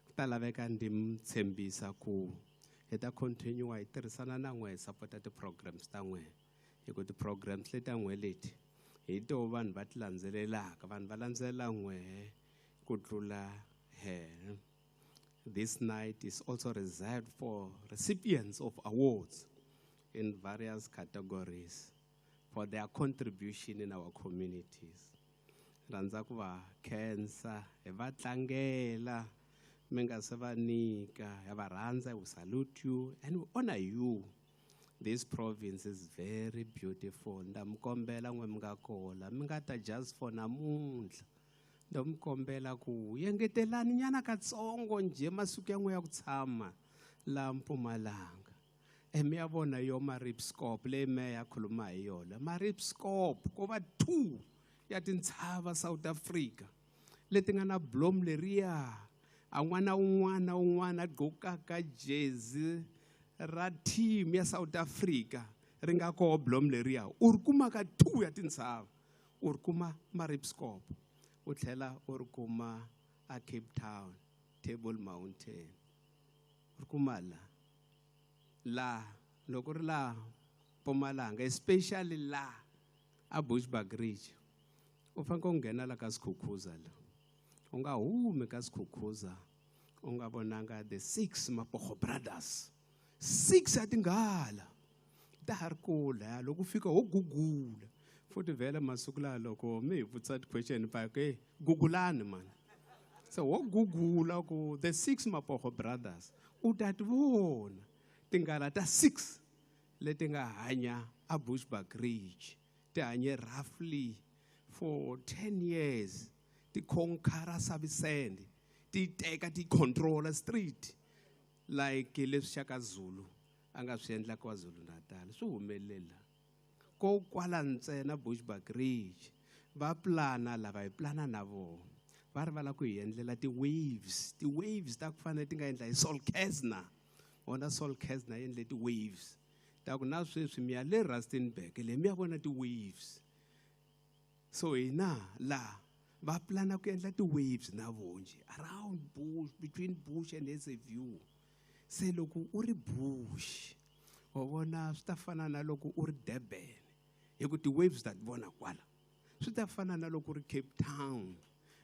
ku ta laveka ndi mi tshembisa ku hi ta continue hi tirhisana na n'we hi support-a ti-programs ta n'we, hi ku ti-programs leti ta n'we leti hi to vanhu va ti landzelelaka, vanhu va landzelela n'we ku tlula hehe. This night is also reserved for recipients of awards in various categories for their contribution in our communities. Rhandza ku va khensa hi va tlangela mi nga se va nyika hi va rhandza we salute you and we honor you. This province is very beautiful. Nda mi kombela n'we mi nga kola mi nga ta just for namuntlha nda mi kombela ku yengetelani nyana katsongo njhe masiku ya n'we ya ku tshama laha Mpumalanga. Mi ya vona yo Maribskop leyi meya ya khuluma hi yona. Maribskop ko va 2 ya tintshava South Africa leti nga na blom leriya a n'wana un'wana na un'wana a gqokaka jezi ra team ya South Africa ri nga koho blom leriya u ri kuma ka 2 ya tintshava u ri kuma Maribskop u tlhela u ri kuma a Cape Town Table Mountain u ri kuma la la loko ri la Mpumalanga especially la a Bushbuckridge u fanele u nghena la ka Skukuza la u nga humi ka Skukuza u nga vonanga the 6 Mapogo brothers 6 ya tinghala ta ha ri kula loko u fika ho gugula futhi vhele masiku lawa loko mi hi vutisa ti-question pa ke gugulani mani se ho gugula ku the 6 Mapogo brothers u ta ti vona tinghala ta 6 leti nga hanya a Bushbuckridge ti hanye roughly for 10 years ti conquer Sabisende ti teka ti control street like leswi Shaka Zulu a nga swi endla KwaZulu Natal swi humelela ko kwala ntsena Bushbuckridge va plana lava hi plana na vona va ri va lava ku hi endlela ti-waves ti-waves ta ku fana ti nga endla hi Sol Kesner vona Sol Kesner yi endle ti-waves ta ku na sweswi mi ya le Rustenburg le mi ya vona ti-waves so hina la va plana ku endla ti-waves na vonje around Bush between Bush and Hazyview se loko u ri Bush wa vona swi ta fana na loko u ri Durban hi ku ti-waves ta ti vona kwala swi ta fana na loko u ri Cape Town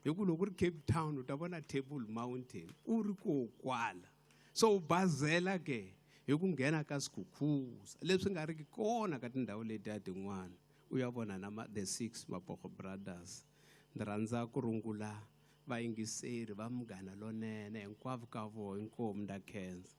hi ku loko u ri Cape Town u ta vona Table Mountain u ri ko kwala so u bazela ke hi ku nghena ka Skukuza leswi nga riki kona ka tindhawu letiya tin'wana u ya vona na the 6 Mapogo brothers. Ndzi rhandza ku rungula vayingiseri va Munghana Lonene hinkwavo ka vona inkomu nda khensa.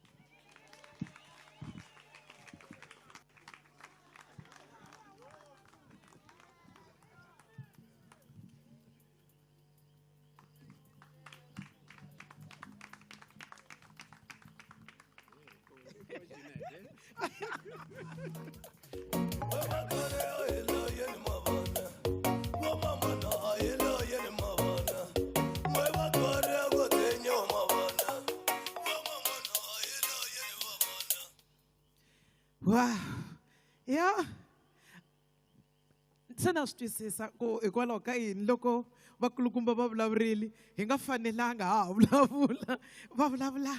Wow. Yeah. Se na swi twisisa ku hikwalaho ka yini loko vakulukumba va vulavurile hi nga fanelanga ha ha vulavula va vulavula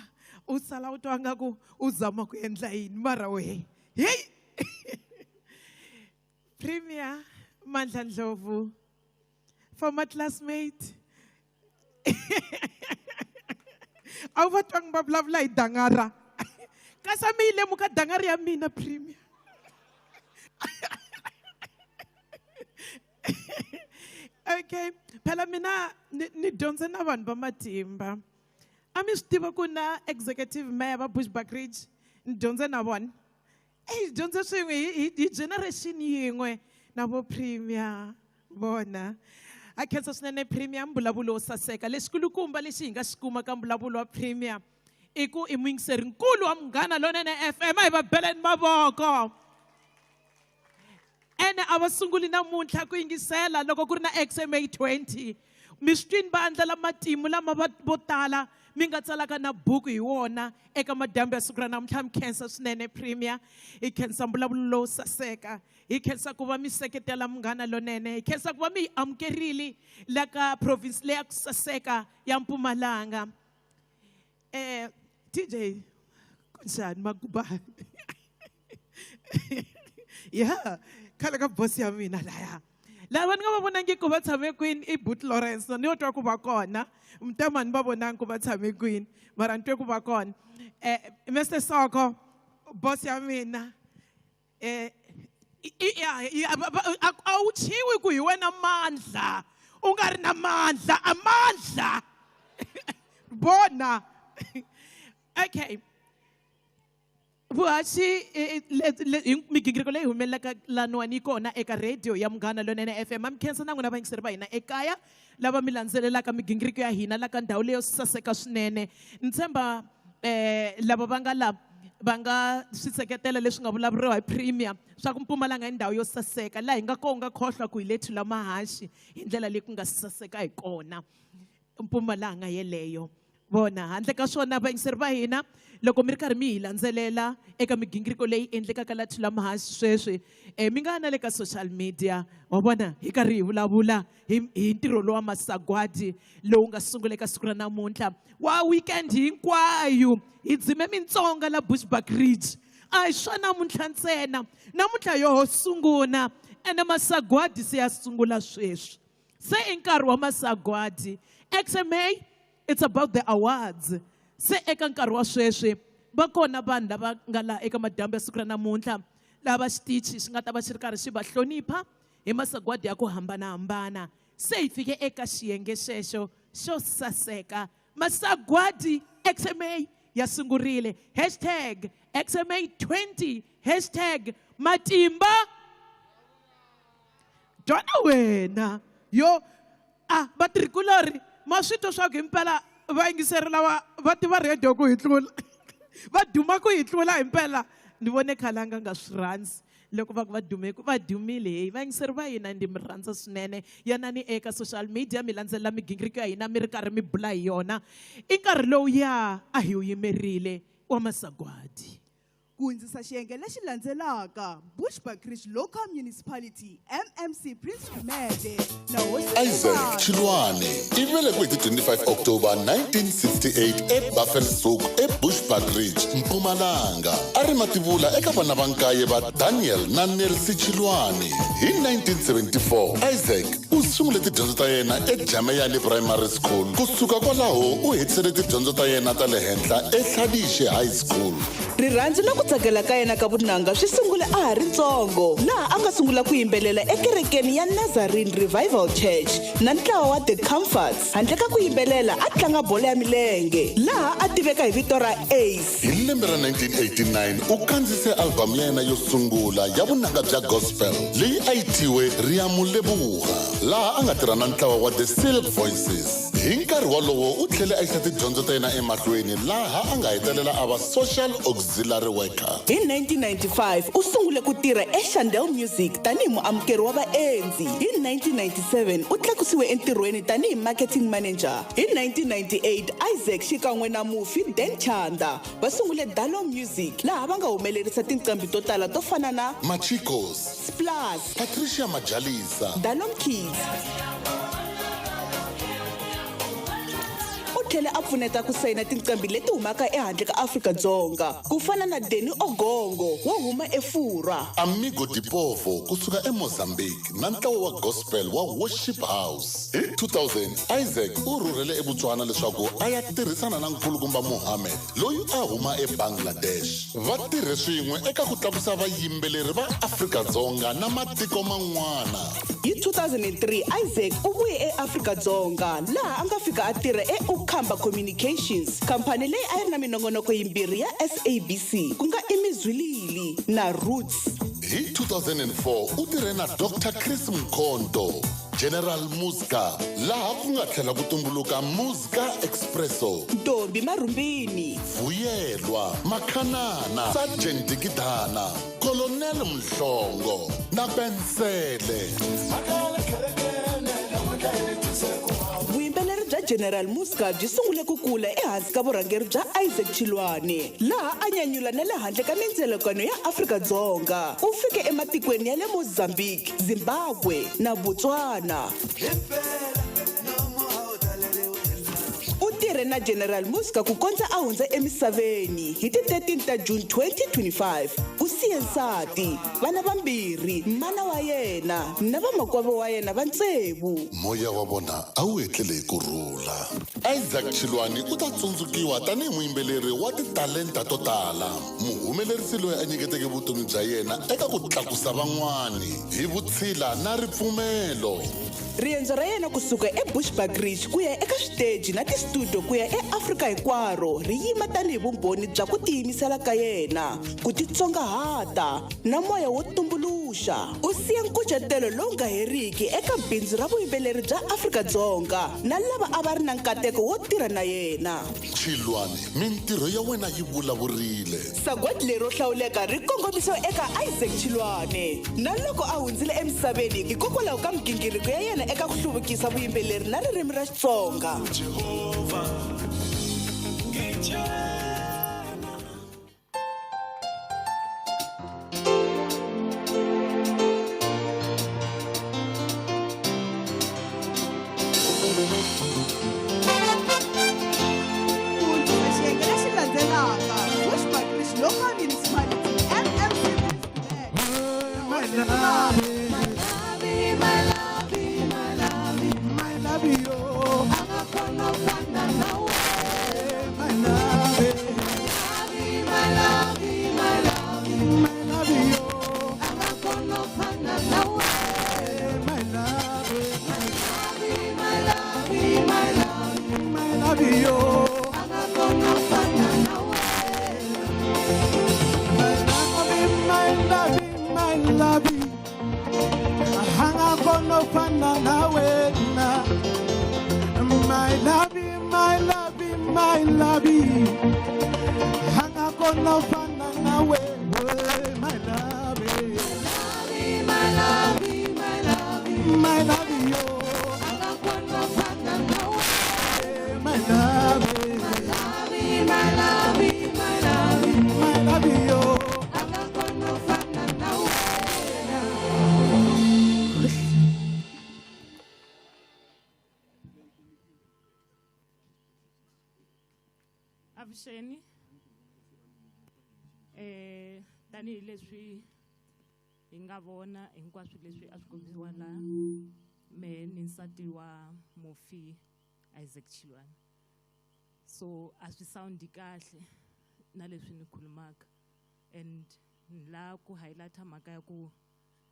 u sala u twa nga ku u zama ku endla yini mara wehe hey Premier Mandla Ndlovu former classmate a wu va twangi va vulavula hi dangara kasi a mi yi lemuka dangara ya mina Premier. Okay, phela mina ni dyondze na vanhu va matimba. A mi swi tiva ku na executive mayor va Bushbuckridge ni dyondze na vona. Hi dyondze swin'we hi generation yin'we na vo Premier vona. A khensa swinene Premier mbulavulo wo saseka. Lexikulukumba lexi hi nga xi kuma ka mbulavulo wa Premier i ku i muyingiseri nkulu wa Munghana Lonene FM a hi va beleni mavoko. Ene a va sunguli namuntlha ku yingisela loko ku ri na XMA 20 mi swi twini va andlala matimu lama va vo tala mi nga tsalaka na buku hi wona eka madyambu ya siku ra namuntlha. Mi khensa swinene Premier, hi khensa mbulavulo lowo saseka, hi khensa ku va mi seketela Munghana Lonene, hi khensa ku va mi hi amukerile la ka province leya ku saseka ya Mpumalanga. TJ kunjhani Magubane? Yeah, khale ka boss ya mina laya. Lava ni nga va vonangi ku va tshame kwini i But Lawrence, ni yo twa ku va kona. Mtama ni va vonangi ku va tshame kwini, mara ni twe ku va kona. Mr Soko, boss ya mina. A wu chiwi ku hi wena mandla. U nga ri na mandla, a mandla. Bona. Okay. Vuhaxi, hi migingiriko leyi humelelaka laniwani yi kona eka radio ya Munghana Lonene FM. Ma mi khensa na n'wina vayingiseri va hina ekaya lava mi landzelelaka migingiriko ya hina la ka ndhawu leyo saseka swinene. Ni tshemba lava va nga la va nga swi seketela leswi nga vulavuriwa hi Premier swa ku Mpumalanga i ndhawu yo saseka laha hi nga kona u nga khohlwa ku hi le Thulamahaxi hi ndlela leyi ku nga saseka hi kona Mpumalanga yeleyo. Vona, handle ka swona vayingiseri va hina, loko mi ri karhi mi hi landzelela eka migingiriko leyi endlekaka la Thulamahaxi sweswi, mi nga na le ka social media, wa vona, hi karhi hi vulavula hi ntirho lowa masagwadi lowu nga sungula eka siku ra namuntlha wa weekend hinkwayo. Hi dzime mintsonga la Bushbuckridge. A hi swa namuntlha ntsena, namuntlha yoho sungula, ene masagwadi se ya sungula sweswi. Se i nkarhi wa masagwadi. XMA, it's about the awards. Se eka nkarhi wa sweswi va kona vanhu lava nga laha eka madyambu ya siku ra namuntlha lava xitichi xi nga ta va xi ri karhi xi va hlonipha hi masagwadi ya ku hambanahambana. Se hi fike eka xiyenge xexo xo saseka. Masagwadi XMA ya sungurile. Hashtag XMA 20, hashtag Matimba. Twana wena yo a vatirhikulori ma swi twa swa ku himpela vayingiseri lava va tiva radio ku hi tlula, va duma ku hi tlula himpela. Ni vone Khalanga nga swi rhandzi loko va ku va dume ku va dumile. Hey, vayingiseri va hina ndi mi rhandza swinene. Yanani eka social media mi landzelela migingiriko ya hina mi ri karhi mi bula hi yona. I nkarhi lowu ya a hi wu yimerile wa masagwadi. Ku hundzisa xiyenge lexi landzelaka, Bushbuckridge Local Municipality, MMC Prince Gumede na Hosi Isaac Khumalo. Chilwane i velekiwe hi ti 25 October 1968 eBuffelshoek eBushbuckridge, Mpumalanga. A ri mativula eka vana va nkaye va Daniel na Nelsie Chilwane. Hi 1974, Isaac u sungule tidyondzo ta yena eJameyani Primary School. Kusuka kwalaho u hetisele tidyondzo ta yena ta le henhla eHladixe High School. Rirhandzu na ku tsakela ka yena ka vunanga swi sungule a ha ri ntsongo, laha a nga sungula ku yimbelela ekerekeni ya Nazarene Revival Church na ntlawa wa The Comforts. Handle ka ku yimbelela, a tlanga bolo ya milenge, laha a tiveka hi vito ra Ace. Hi lembe ra 1989 u kandziyise album ya yena yo sungula ya vunanga bya gospel leyi a yi thyiwe Riamulebuga, laha a nga tirha na ntlawa wa The Silk Voices. Hi nkarhi wolowo u tlhele a yisa tidyondzo ta yena emahlweni laha a nga hetelela a va social auxiliary worker. Hi 1995 u sungule ku tirha eChandel Music tanihi muamukeri wa vaendzi. Hi 1997 u tlakusiwe entirhweni tanihi marketing manager. Hi 1998 Isaac xikan'we na mufi Dan Chanda va sungule Dalo Music laha va nga humelerisa tinqambi to tala to fana na Machikos, Splash, Patricia Majalisa, Dalom Kids. U tlhele a pfuneta ku sayina tinqambi leti humaka ehandle ka Afrika-Dzonga ku fana na Denny Ogongo wo huma eFurwa, Amigo di Povo kusuka eMozambique na ntlawa wa gospel wa Worship House. Hi 2000 Isaac u rhurhele eBotswana leswaku a ya tirhisana na nkulukumba Mohammed loyi a huma eBangladesh. Va tirhe swin'we eka ku tlakusa vayimbeleri va Afrika-Dzonga na matiko man'wana. Hi 2003 Isaac u vuye eAfrika-Dzonga laha a nga fika a tirha eUkhamba Communications, khamphani leyi a yi ri na minongonoko yimbirhi ya SABC ku nga Imizwilili na Roots. Hi 2004 u tirhe na Dr Chris Mkhonto, General Muzka, laha ku nga tlhela ku tumbuluka Muzka Expresso, Ntombi Marumbini, Vuyelwa Makhanana, Sergeant Dikidana, Colonel Mhlongo na Pensele. Vuyimbeleri bya General Muzka byi sungule ku kula ehansi ka vurhangeri bya Isaac Chilwane, laha a nyanyula na le handle ka mindzelekano ya Afrika-Dzonga. U fike ematikweni ya le Mozambique, Zimbabwe na Botswana. U tirhe tirhe na General Muzka ku kondza a hundza emisaveni hi ti 13 ta June 2025. U siye nsati, vana vambirhi, mana wa yena na vamakwavo wa yena va tsevu. Moya wa vona a wu etlele hi ku rhula. Isaac Chilwani u ta tsundzukiwa tanihi muyimbeleri wa titalenta to tala, muhumelerisi loyi a nyiketeke vutomi bya yena eka ku tlakusa van'wani hi vutshila na ripfumelo. Riendzo ra yena kusuka eBushbuckridge ku ya eka switeji na tistudio ku ya eAfrika hinkwaro ri yima tanihi vumbhoni bya ku tiyimisela ka yena, ku titsongahata na moya wo tumbuluxa. U siya nkucetelo lowu nga heriki eka bindzu ra vuyimbeleri bya Afrika-Dzonga na lava a va ri na nkateko wo tirha na yena. Chilwani, mintirho ya wena yi vulavurile. Sagwadi lero hlawuleka ri kongomisiwa eka Isaac Chilwane na loko a hundzile emisaveni hikokwalaho ka migingiriko ya yena eka ku hluvukisa vuyimbeleri na ririmi ra Xitsonga. Ku hundzisa xiyenge lexi landzelaka, Bushbuckridge Local Municipality, MMC. My lovey, hanga kona fana nawe, my lovey, my lovey, my lovey, my lovey, yo. Hanga kona fana nawe, my lovey, my lovey, my lovey, my lovey, my lovey, yo. Hanga kona fana nawe. Avuxeni tanihileswi hi nga vona hinkwaswo leswi a swi kombisiwa laha mehe ni nsati wa mufi Isaac Chilwane, so a swi sound-i kahle na leswi ni khulumaka, and ni lava ku highlight-a mhaka ya ku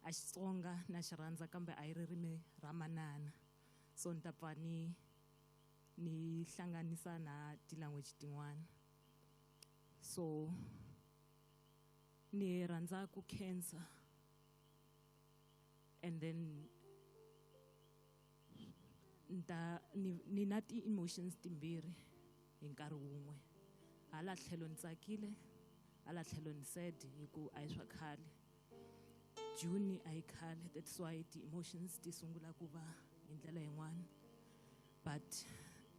a Xitsonga na xi rhandza kambe a yi ririmi ra manana, so ni ta pfa ni hlanganisa na ti-language tin'wana. So ni rhandza ku khensa, and then nta ni na ti-emotions timbirhi hi nkarhi wun'we. Hala tlhelo ni tsakile, hala tlhelo ni sad hi ku a hi swa khale. June a yi khale, that's why ti-emotions ti sungula ku va hi ndlela yin'wana. But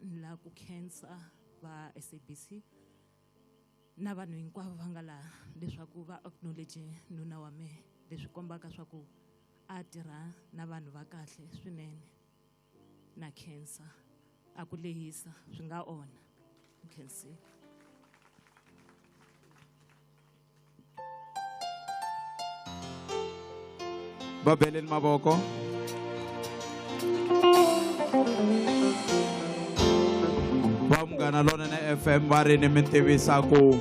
ni lava ku khensa va SABC na vanhu hinkwavo va nga laha leswaku va acknowledge nuna wa mehe, leswi kombaka swa ku a tirha na vanhu va kahle swinene. Na khensa, a ku lehisa swi nga onha. Nkhensile. Va beleni mavoko. Va Munghana Lonene FM va ri ni mi tivisa ku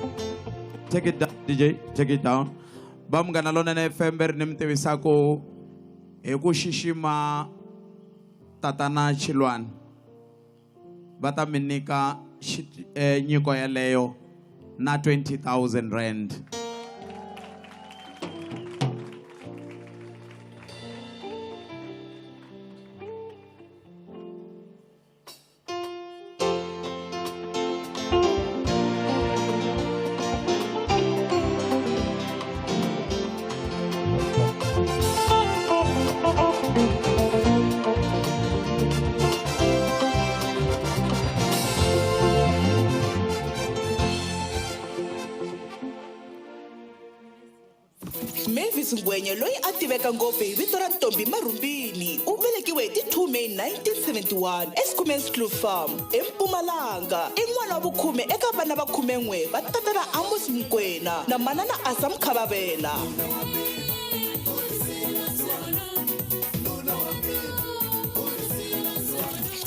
take it down, DJ, take it down. Va Munghana Lonene FM va ri ni mi tivisa ku hi ku xixima Tatana Chilwane va ta mi nyika nyiko yeleyo na 20,000 rand. Ntombies Ngwenya loyi a tiveka ngopfu hi vito ra Ntombi Marhumbini u velekiwe hi ti 2 May 1971 eSchoemanskloof Farm eMpumalanga. I n'wana wa vukhume eka vana va khumen'we va tatana Amos Mokoena na manana Asa Mkhabavela.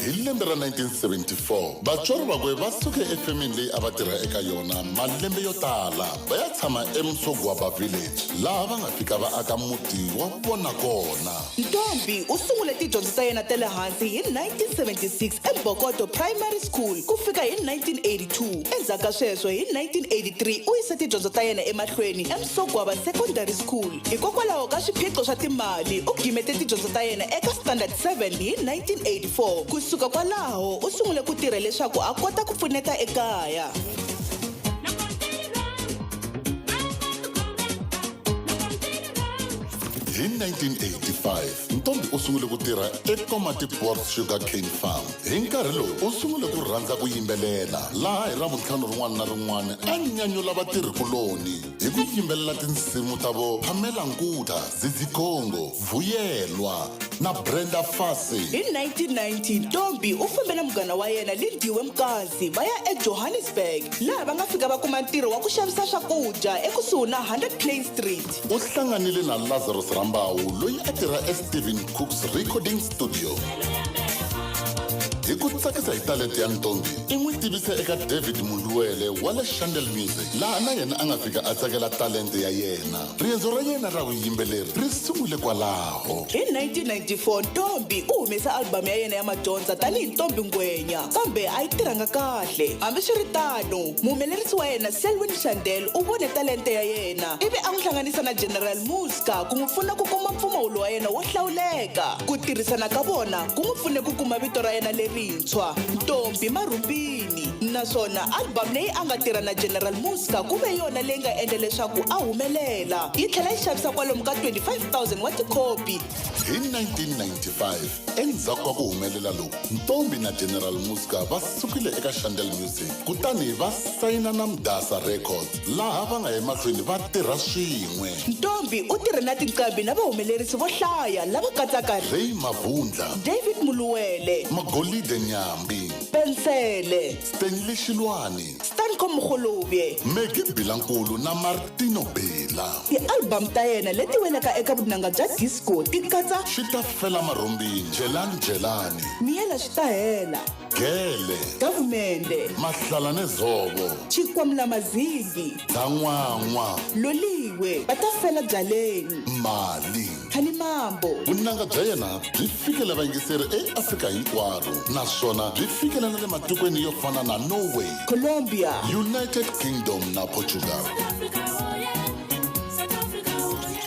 Hi lembe ra 1974 vatswari vakwe va suke efemeni leyi a va tirha eka yona malembe yo tala va ya tshama eMsogwaba Village laha va nga fika va aka muti wa vona kona. Ntombi u sungule tidyondzo ta yena ta le hansi hi 1976 eMbokodo Primary School ku fika hi 1982. Endzhaku ka sweswo hi 1983 u yise tidyondzo ta yena emahlweni eMsogwaba Secondary School. Hikokwalaho ka swiphiqo swa timali u gimete tidyondzo ta yena eka Standard 7 hi 1984. Ku suka kwalaho u sungule ku tirha leswaku a kota ku pfuneta ekaya. Hi 1985 Ntombi u sungule ku tirha eKomatipoort Sugar Cane Farm. Hi nkarhi lowu u sungule ku rhandza ku yimbelela laha hi Ravuntlhanu rin'wana na rin'wana a nyanyula vatirhikuloni hi ku yimbelela tinsimu ta vo Pamela Nkutha, Zizi Congo, Vuyelwa na Brenda Fassie. Hi 1990 Ntombi u fambe na munghana wa yena Lindiwe Mkazi va ya eJohannesburg laha va nga fika va kuma ntirho wa ku xavisa swakudya ekusuhi na 100 Plein Street. U hlanganile na Lazarus Rambau loyi a tirha eStephen Cooks Recording Studio. Hi ku tsakisa hi talente ya Ntombi, i n'wi tivise eka David Muluwele wa le Shandel Music laha na yena a nga fika a tsakela talente ya yena. Riendzo ra yena ra vuyimbeleri ri sungule kwalaho. Hi 1994 Ntombi u humese album ya yena ya madyondza tanihi Ntombi Ngwenya kambe a yi tirhanga kahle. Hambiswiritano, muhumelerisi wa yena Selwyn Shandel u vone talente ya yena ivi a n'wi hlanganisa na General Muzka ku n'wi pfuna ku kuma mpfumawulo wa yena wo hlawuleka. Ku tirhisana ka vona ku n'wi pfune ku kuma vito ra yena lerintshwa, Ntombi Marhumbini, naswona album leyi a nga tirha na General Muzka ku ve yona leyi nga endla leswaku a humelela. Yi tlhela yi xavisa kwalomu ka 25,000 wa tikhopi. Hi 1995, endzhaku ka ku humelela loku, Ntombi na General Muzka va sukile eka Shandel Music kutani va sayina na Mdasa Records laha va nga emahlweni va tirha swin'we. Ntombi u tirhe na tinqambi na vahumelerisi vo hlaya lava katsaka Ray Mavundla, David Muluwele, Magolide Nyambi, Pensele, Stanley Shilwane, Stanco Mogolobye, Maggie Bilankulu na Martino Bela. Ti-album ta yena leti welaka eka vunanga bya disco ti katsa Swi ta fela marhumbini, Jelani Jelani, Miyela swi ta hela, Gele, Gavumende, Mahlala ne Dzovo, Xikwamula Mazingi, Dzan'wan'wa, Loliwe, va ta fela byaleni, Mali. Khanimambo. Vunanga bya yena byi fikela vayingiseri eAfrika hinkwaro naswona byi fikela na le matikweni yo fana na Norway, Colombia, United Kingdom na Portugal.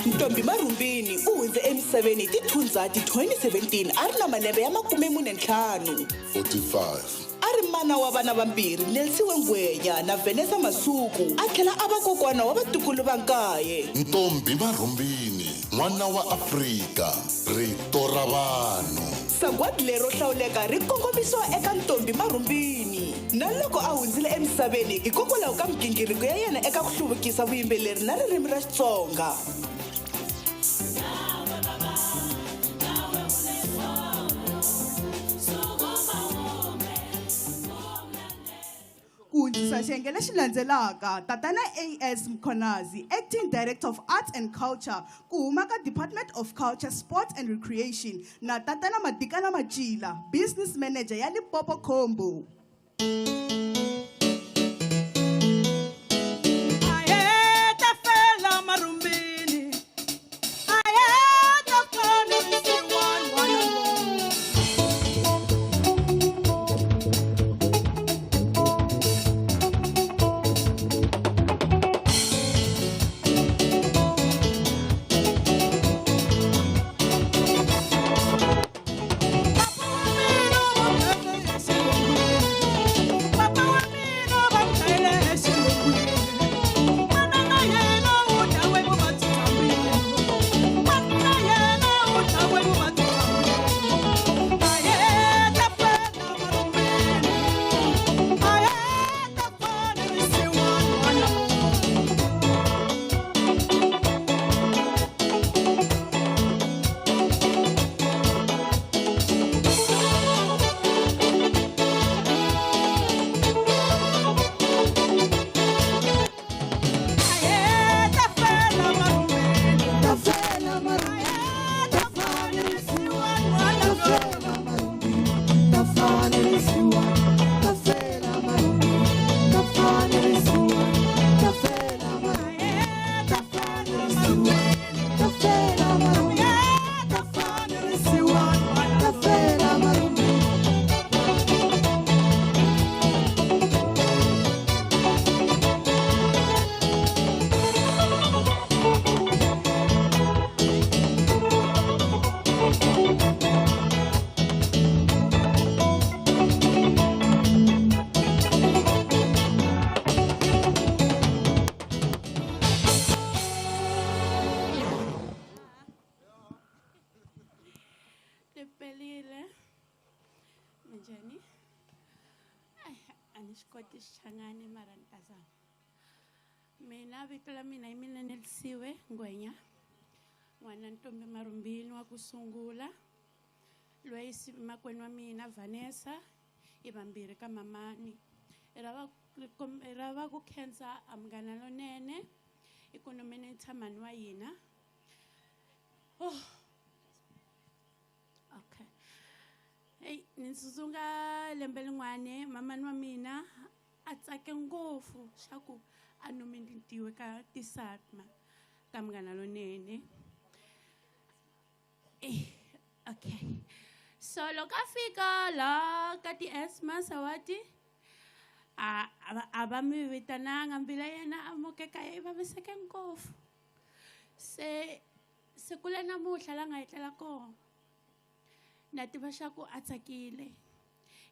Ntombi Marhumbini u hundze emisaveni hi ti 2 Ndzhati 2017 a ri na malembe ya 45. 45. A ri mana wa vana vambirhi, Nelsiwe Ngwenya na Vanessa Masuku, a tlhela a va kokwana wa vatukulu va nkaye. Ntombi Marhumbini, n'wana wa Afrika, rito ra vanhu. Sagwadi lero hlawuleka ri kongomisiwa eka Ntombi Marhumbini na loko a hundzile emisaveni hikokwalaho ka migingiriko ya yena eka ku hluvukisa vuyimbeleri na ririmi ra Xitsonga. Ku hundzisa xiyenge lexi landzelaka, Tatana A.S. Mkhwanazi, Acting Director of Arts and Culture, ku huma ka Department of Culture, Sports and Recreation, na Tatana Madikana Matjila, Business Manager ya Limpopo Combo. Bye. Minjhani? Ai, a ni swi koti Xichangani mara ni ta zama. Mina vito la mina i mina Nelisiwe Ngwenya, n'wana Ntombi Marumbini wa ku sungula, loyi makwenu wa mina Vanessa i vambirhi ka mamani. I rava ku khensa a Munghana Lonene i ku nominate mhani wa hina. Oh. Okay. Hey, ni tsundzuka lembe rin'wani mamani wa mina a tsake ngopfu xa ku a nominatiwe ka ti-SATMA ka Munghana Lonene. Okay. So loko a fika la ka ti-ESMA Sawati a va mi vitananga, mbilu ya yena a mukeka yi vaviseke ngopfu. Se siku la namuntlha la nga etlela kona na tiva xa ku a tsakile.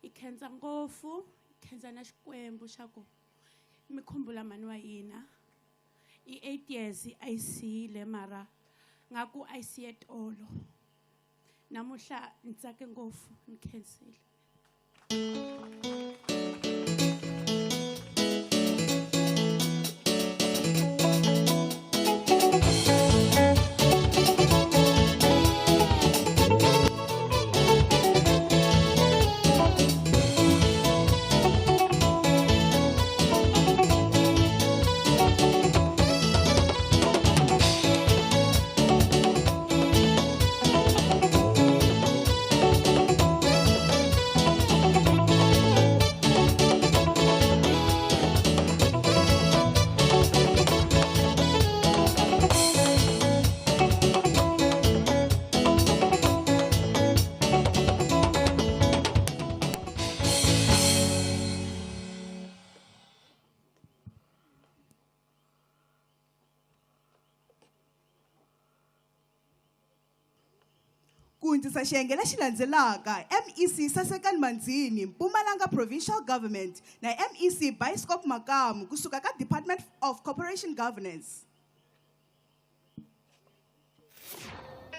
Hi khensa ngopfu, hi khensa na Xikwembu xa ku mi khumbula mhani wa hina. I 8 years a yi siyile mara nga ku a yi siye tolo. Namuntlha ni tsake ngopfu, ni khensile. Ku hundzisa xiyenge lexi landzelaka, MEC Sasekani Manzini, Mpumalanga Provincial Government na MEC Bioscope Makamu kusuka ka Department of Corporation Governance.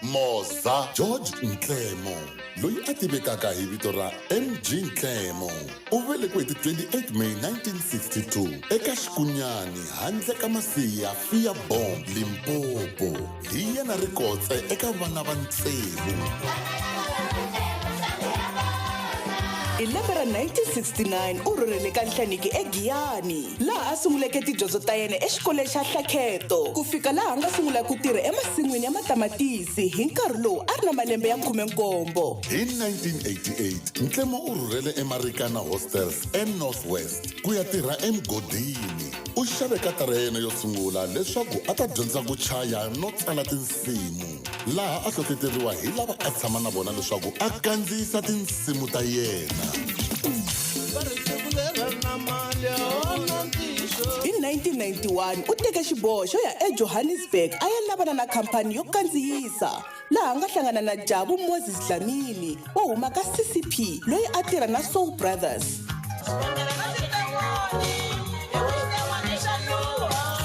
Moza George Ntlemo, loyi a tivekaka hi vito ra MG Ntlemo, u velekiwe hi ti 28 May 1962 eka Xikunyani handle ka Masiya Fiabom, Limpopo. Hi yena rikotse eka vana va tsevu. Hi lembe ra 1969 u rhurhele ka Nhlaniki eGiyani, laha a sunguleke tidyondzo ta yena exikolweni xa Hlakheto, ku fika laha a nga sungula ku tirha emasin'wini ya matamatisi hi nkarhi lowu a ri na malembe ya 17. Hi 1988 Ntlemo u rhurhele eMarikana Hostels eNorth West ku ya tirha emugodini. U xave katara ya yena yo sungula leswaku a ta dyondza ku chaya no tsala tinsimu, laha a hlohleteriwa hi lava a tshama na vona leswaku a kandziyisa tinsimu ta yena. Hi 1991 u teke xiboho xo ya eJohannesburg a ya lavana na khampani yo kandziyisa, laha a nga hlangana na Jabu Moses Dlamini wo huma ka CCP loyi a tirha na Soul Brothers.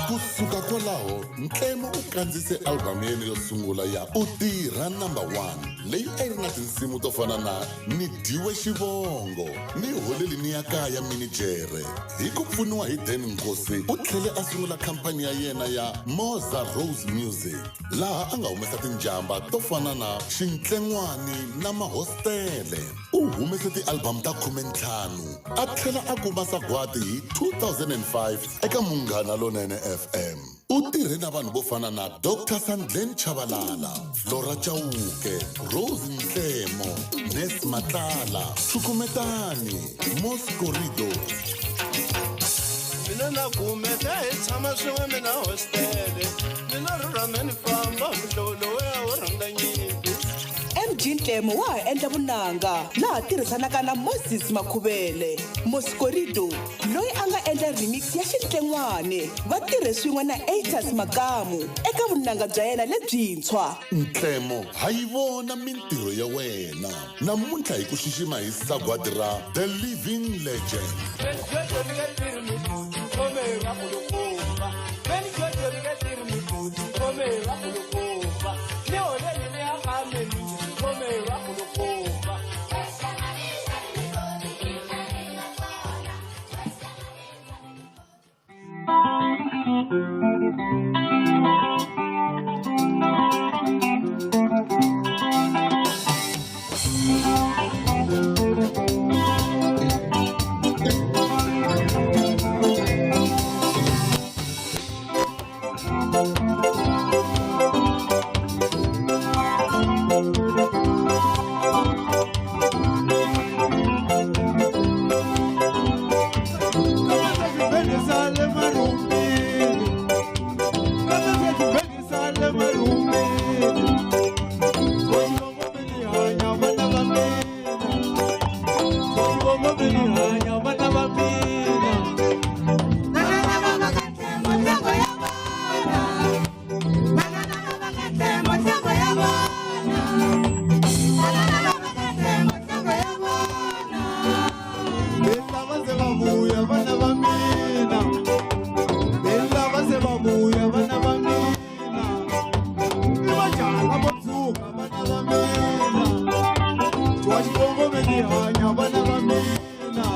Ku suka kwalaho, Ntlemo u kandziyise album ya yena yo sungula ya U Tirha Number 1, leyi a yi ri na tinsimu to fana na Ni Dyiwe Xivongo ni Holeli Ni Ya Kaya Minijere. Hi ku pfuniwa hi Dan Nkosi, u tlhele a sungula khampani ya yena ya Moza Rose Music, laha a nga humesa tinjamba to fana na Xintlen'wani na Mahostele. U humese ti-album ta 15, a tlhela a kuma sagwadi hi 2005 eka Munghana Lonene FM. U tirhe na vanhu vo fana na Dr Sandlen Chabalala, Flora Chauke, Rose Ntlemo, Nes Matlala, Chukumetani, Mos Corrido. Mina na kumeka hi tshama swin'we mina hostele, mina rhurha ni famba muhlovo lowuya wo rhandza nyimpi. MG Ntlemo wa ha endla vunanga laha tirhisanaka na Moses Makhuvele, Moscorido loyi a nga endla remix ya Xintlen'wane, va tirhe swin'we na Atus Makamu eka vunanga bya yena lebyintshwa. Ntlemo, ha yi vona mintirho ya wena namuntlha hi ku xixima hi sagwadi ra The Living Legend. kongome ni hanya vana va mina.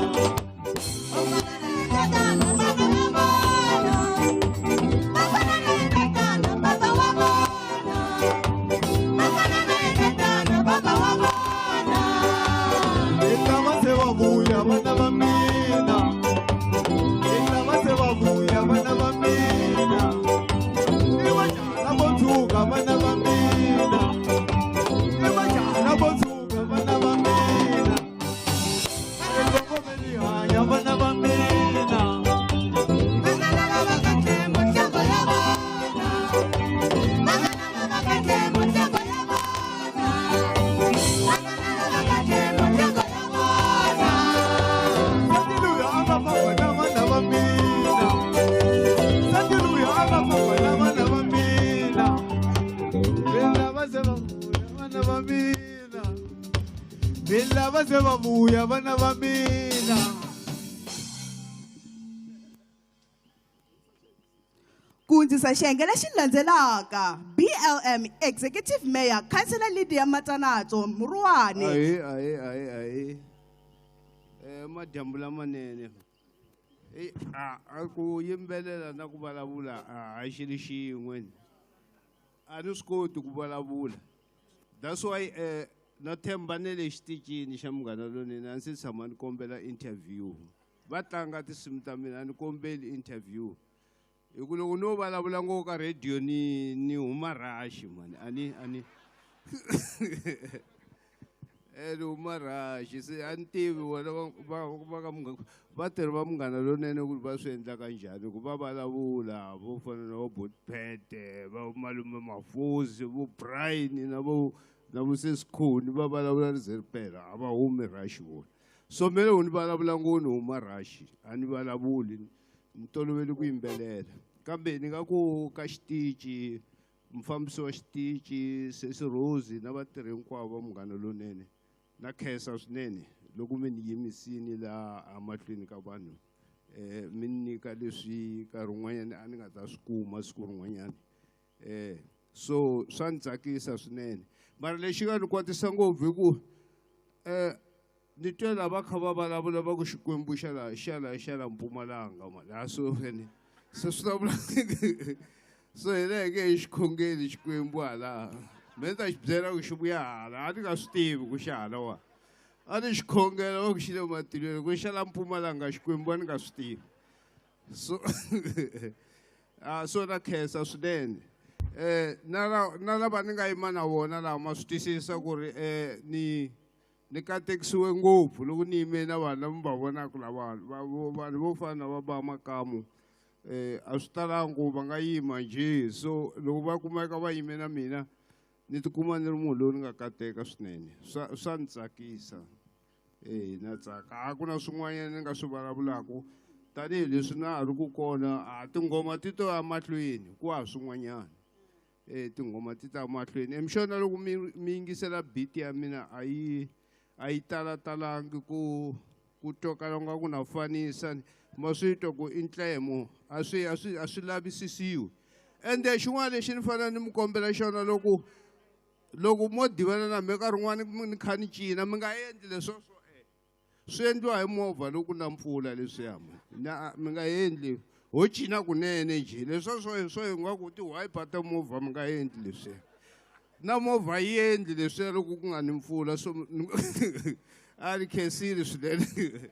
Lava se va vuya vana va mina. Lava se va vuya vana va mina. I majaha vo tshuka vana va mina. I majaha vo tshuka vana va mina. Kongome ni hanya vana va mina. Santiluya a nga famba na vana va mina. Santiluya a nga famba na vana va mina. Lava se va vuya vana va mina. Lava se va vuya vana va mina. Ku hundzisa xiyenge lexi landzelaka, BLM Executive Mayor Councillor Lydia Matsanatso Muruane. Ahe, ahe, ahe, ahe. Madyambu lamanene. A ku yimbelela na ku vulavula a hi xilo xin'we. A ni swi koti ku vulavula. That's why na themba ne le xitichini xa Munghana Lonene a ndzi tshama ni kombela interview. Va tlanga tinsimu ta mina a ni kombeli interview. Hi ku loko no vulavula ngopfu ka radio ni huma rashi mani a ni a ni ni huma rashi se a ni tivi vona va ka Munghana vatirhi va Munghana Lonene ku va swi endlaka njhani ku va vulavula vo fana na vo Botpete va Malume Mafuzi vo Brian na vo na vo Sesikhuni va vulavula ri ze ri pela a va humi rashi vona. So me loko ni vulavula ngopfu ni huma rashi a ni vulavuli ni tolovele ku yimbelela kambe ni nga ku ka xitichi mufambisi wa xitichi Sesi Rose na vatirhi hinkwavo va Munghana Lonene na khensa swinene loko mi ni yimisini laha emahlweni ka vanhu mi ni nyika leswi nkarhi wun'wanyana a ni nga ta swi kuma siku rin'wanyana so swa ni tsakisa swinene mara lexi nga ni kwatisa ngopfu hi ku ni twe lava kha va vulavula va ku Xikwembu xa la xa la xa la Mpumalanga mani so ene se swi ta vula so hina hi nge hi xikhongeli Xikwembu hala me ni ta xi byela ku xi vuya hala a ni nga swi tivi ku xa hala wa a ni xi khongela va ku xi le matilweni ku xa la Mpumalanga Xikwembu a ni nga swi tivi so so na khensa swinene na lava ni nga yima na vona laha ma swi twisisa ku ri ni katekisiwe ngopfu loko ni yime na vanhu lava mi va vonaka lava vanhu vo fana na va ba Makamu a swi talangi ku va nga yima njhe so loko va kumeka va yime na mina ni tikuma ni ri munhu loyi ni nga kateka swinene swa ni tsakisa na tsaka a ku na swin'wanyana ni nga swi vulavulaka tanihileswi na ha ri ku kona a tinghoma ti to ya mahlweni ku ha swin'wanyana tinghoma ti ta mahlweni emixona loko mi yingisela beat ya mina a yi talatalangi ku twakala nga ku na fanisa ma swi twa ku i ntlemo a swi lavisisiwi ende xin'wana lexi ni fanele ni mi kombela xona loko mo divana na me nkarhi wun'wani ni kha ni cina mi nga endli leswo swo swi endliwa hi movha loko na mpfula leswiya na mi nga endli ho cina kunene njhe leswo swo ingaku ti-wiper ta movha mi nga endli leswiya na movha yi endli leswiya loko ku nga ni mpfula so a ni khensile swinene.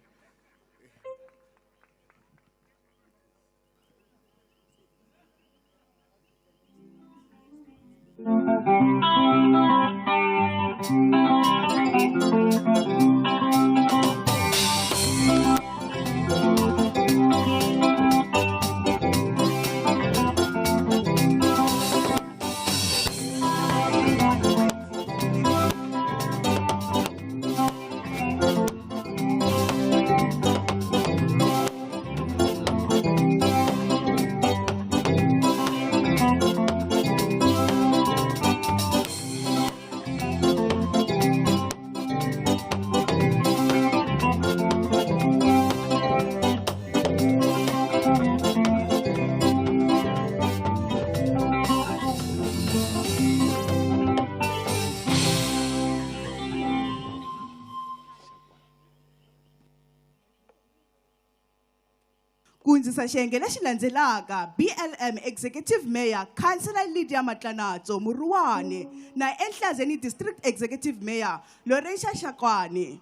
Ku hundzisa xiyenge lexi landzelaka, BLM Executive Mayor Councillor Lydia Matlanatso Muruwane na Enhlazeni District Executive Mayor Laurentia Shakwane.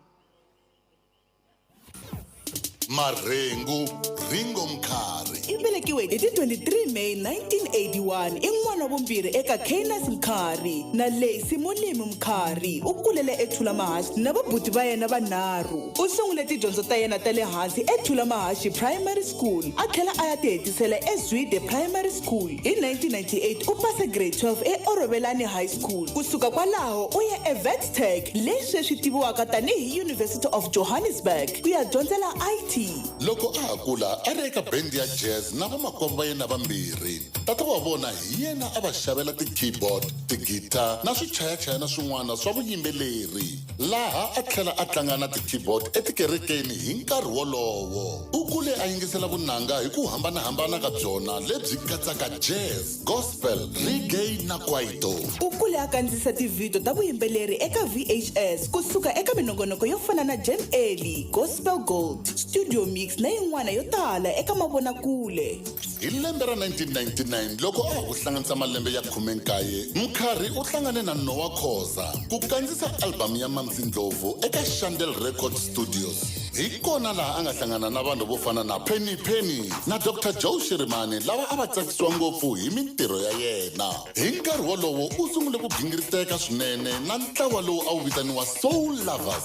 Marhengu Ringo Mkhari. I velekiwe hi ti 23 May 1981, i n'wana wa vumbirhi eka Canas Mkhari na Lacey Molimi Mkhari. U kulele eThulamahashe na vabuti va yena vanharhu. U sungule tidyondzo ta yena ta le hansi eThulamahashe Primary School, a tlhela a ya ti hetisela eZwide Primary School. Hi 1998 u pase grade 12 eOrobelani High School. Ku suka kwalaho u ye eWitsTech, leyi sweswi tiviwaka tanihi University of Johannesburg, ku ya dyondzela IT. Loko a ha kula a ri eka bendi ya jazz na vamakwavo va yena vambirhi. Tata wa vona hi yena a va xavela ti-keyboard, ti-guitar na swichayachayana swin'wana swa vuyimbeleri, laha a tlhela a tlanga na ti-keyboard etikerekeni hi nkarhi wolowo. U kule a yingisela vunanga hi ku hambanahambana ka byona lebyi katsaka jazz, gospel, reggae na kwaito. U kule a kandziyisa tivhidiyo ta vuyimbeleri eka VHS ku suka eka minongonoko yo fana na Jam Alley, Gospel Gold, Studio Mix na yin'wana yo tala eka mavonakule. Hi lembe ra 1999 loko a ha ku hlanganisa malembe ya 19, Mkhari u hlangane na Noah Khoza ku kandziyisa album ya Mamsi Ndlovu eka Shandel Record Studios. Hi kona laha a nga hlangana na vanhu vo fana na Penny Penny na Dr Joe Shirimani lava a va tsakisiwa ngopfu hi mintirho ya yena. Hi nkarhi wolowo u sungule ku gingiriteka swinene na ntlawa lowu a wu vitaniwa Soul Lovers,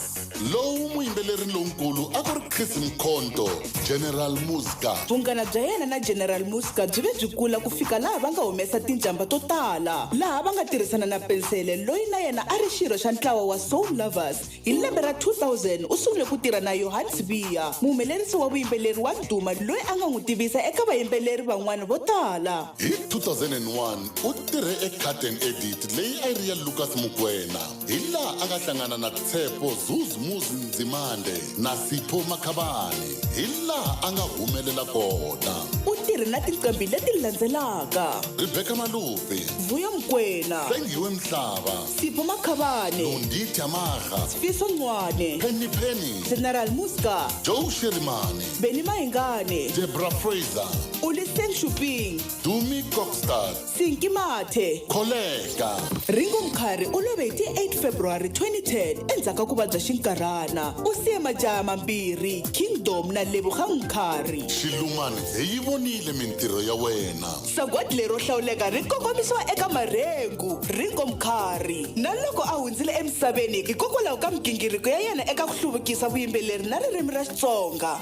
lowu muyimbeleri lonkulu a ku ri Chris Mkhonto, General Muzka. Vunghana bya yena na General Muzka byi ve byi kula ku fika laha va nga humesa tinjamba to tala, laha va nga tirhisana na Pensele loyi na yena a ri xirho xa ntlawa wa Soul Lovers. Hi lembe ra 2000 u sungule ku tirha na Johan Sibiya, muhumelerisi wa vuyimbeleri wa ndhuma loyi a nga n'wi tivisa eka vayimbeleri van'wana vo tala. Hi 2001 u tirhe eCut and Edit leyi a yi ri ya Lucas Mokoena, hi laha a nga hlangana na Tshepo Zuzmuz Nzimande na Sipho Makhabane, hi laha a nga humelela kona. U tirhe na tinqambi leti landzelaka: Rebecca Malope, Vuyo Mokoena, Hlengiwe Mhlaba, Sipho Makhabane, Lundi Tyamara, Sifiso Ncwane, Penny Penny, General Muzka, Joe Shirimani, Benny Mayengani, Deborah Fraser, Uliseng Shuping, Dumi Kokstad, Sinki Mathe, Koleka. Ringo Mkhari u love hi ti 8 February 2010 endzhaku ka ku vabya xinkarhana. U siye majaha mambirhi, Kingdom na Lebogang Mkhari. Xilumani hi yi vonile mintirho ya wena. Sagwadi lero hlawuleka ri kongomisiwa eka Marhengu Ringo Mkhari na loko a hundzile emisaveni hikokwalaho ka migingiriko ya yena eka ku hluvukisa vuyimbeleri na ririmi ra Xitsonga.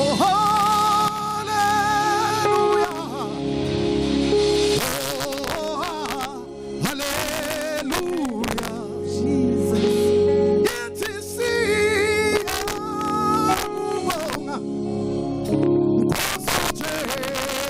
Oh, hallelujah. Oh, hallelujah. Jesus. Yithi siyabonga. Nkosi Jesu.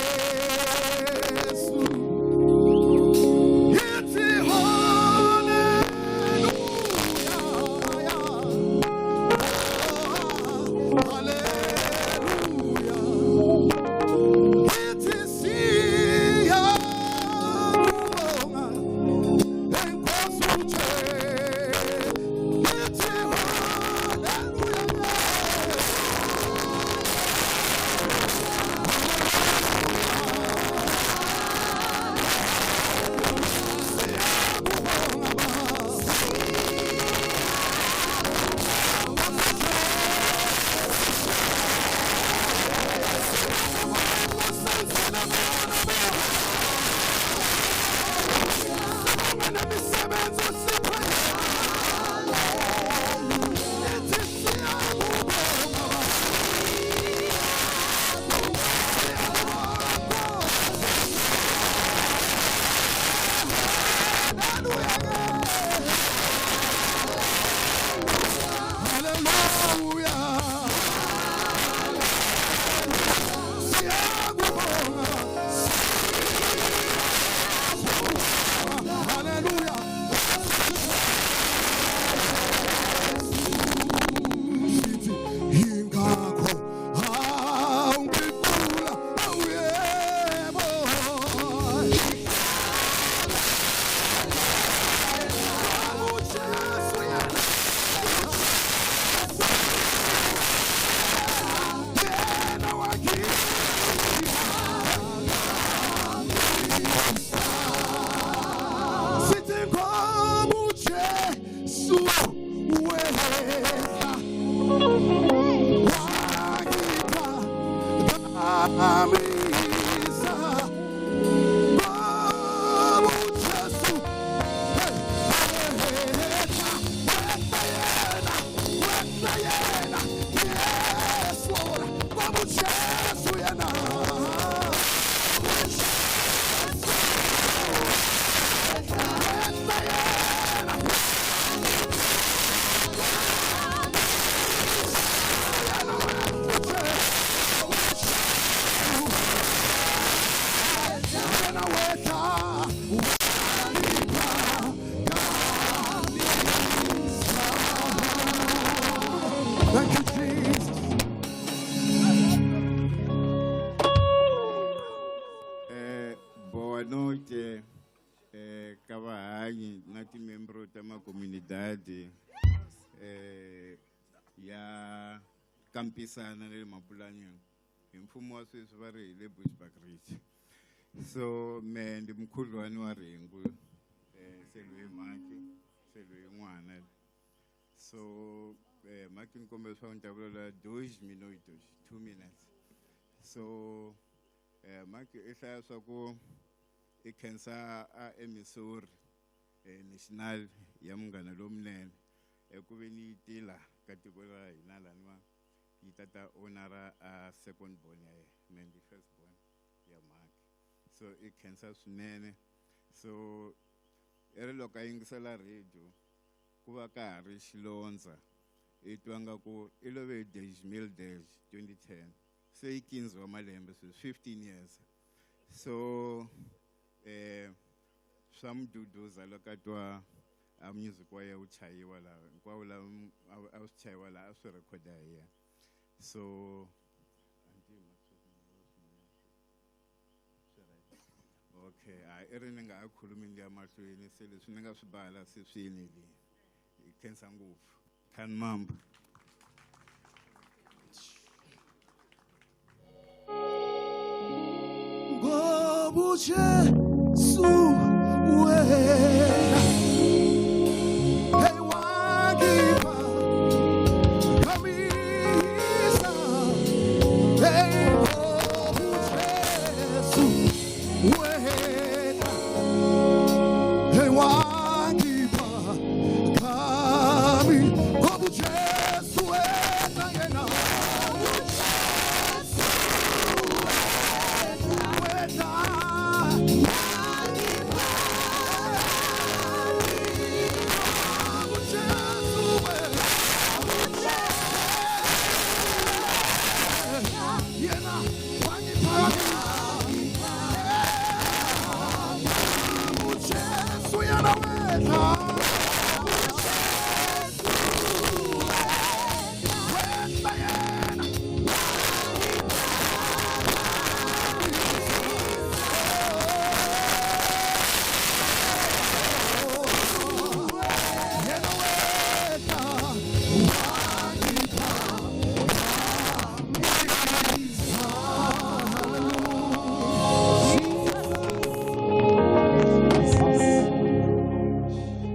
Phakamisa Baba Jesu, hey, wehla yena, wehla yena, yes Lord, Baba Jesu yena. Thank you, Jesus. Boa noite, ka vahanyi na timembro ta makomunidade ya kampisana na le Mapulaneng. Hi mfumo wa sweswi va ri hi le Bushbuckridge. So me ndi mukhuhlwani wa rhengu, se loyi mhaki, se loyi n'wana. So mhaki ni kombela leswaku ni ta vulavula dois minutos, 2 minutes. So mhaki i hlaya swa ku i khensa a eMissouri National ya Munghana Lowunene eku ve ni yi tila ka tiko ra hina laniwa yi ta ta honora a second born ya yena, me ndi first born ya mhaki. So i khensa swinene. So i ri loko a yingisela radio ku va ka ha ri xilondza, i twa nga ku i love hi 2010, se i 15 wa malembe sweswi, 15 years. So swa mududuza loko a twa a music wa yena wu chayiwa laha, hinkwawo laha a swi chayiwa laha a swi rhekhoda hi yena. So okay, hayi i ri ni nga ha khulumi ni ya mahlweni, se leswi ni nga swi bala se swi enelile. Hi khensa ngopfu. Khan Mamba. Ngoba uJesu wena, hey, wangipha kamisa, hey, ngoba uJesu wena, hey, wangipha kami, ngoba uJesu wena yena.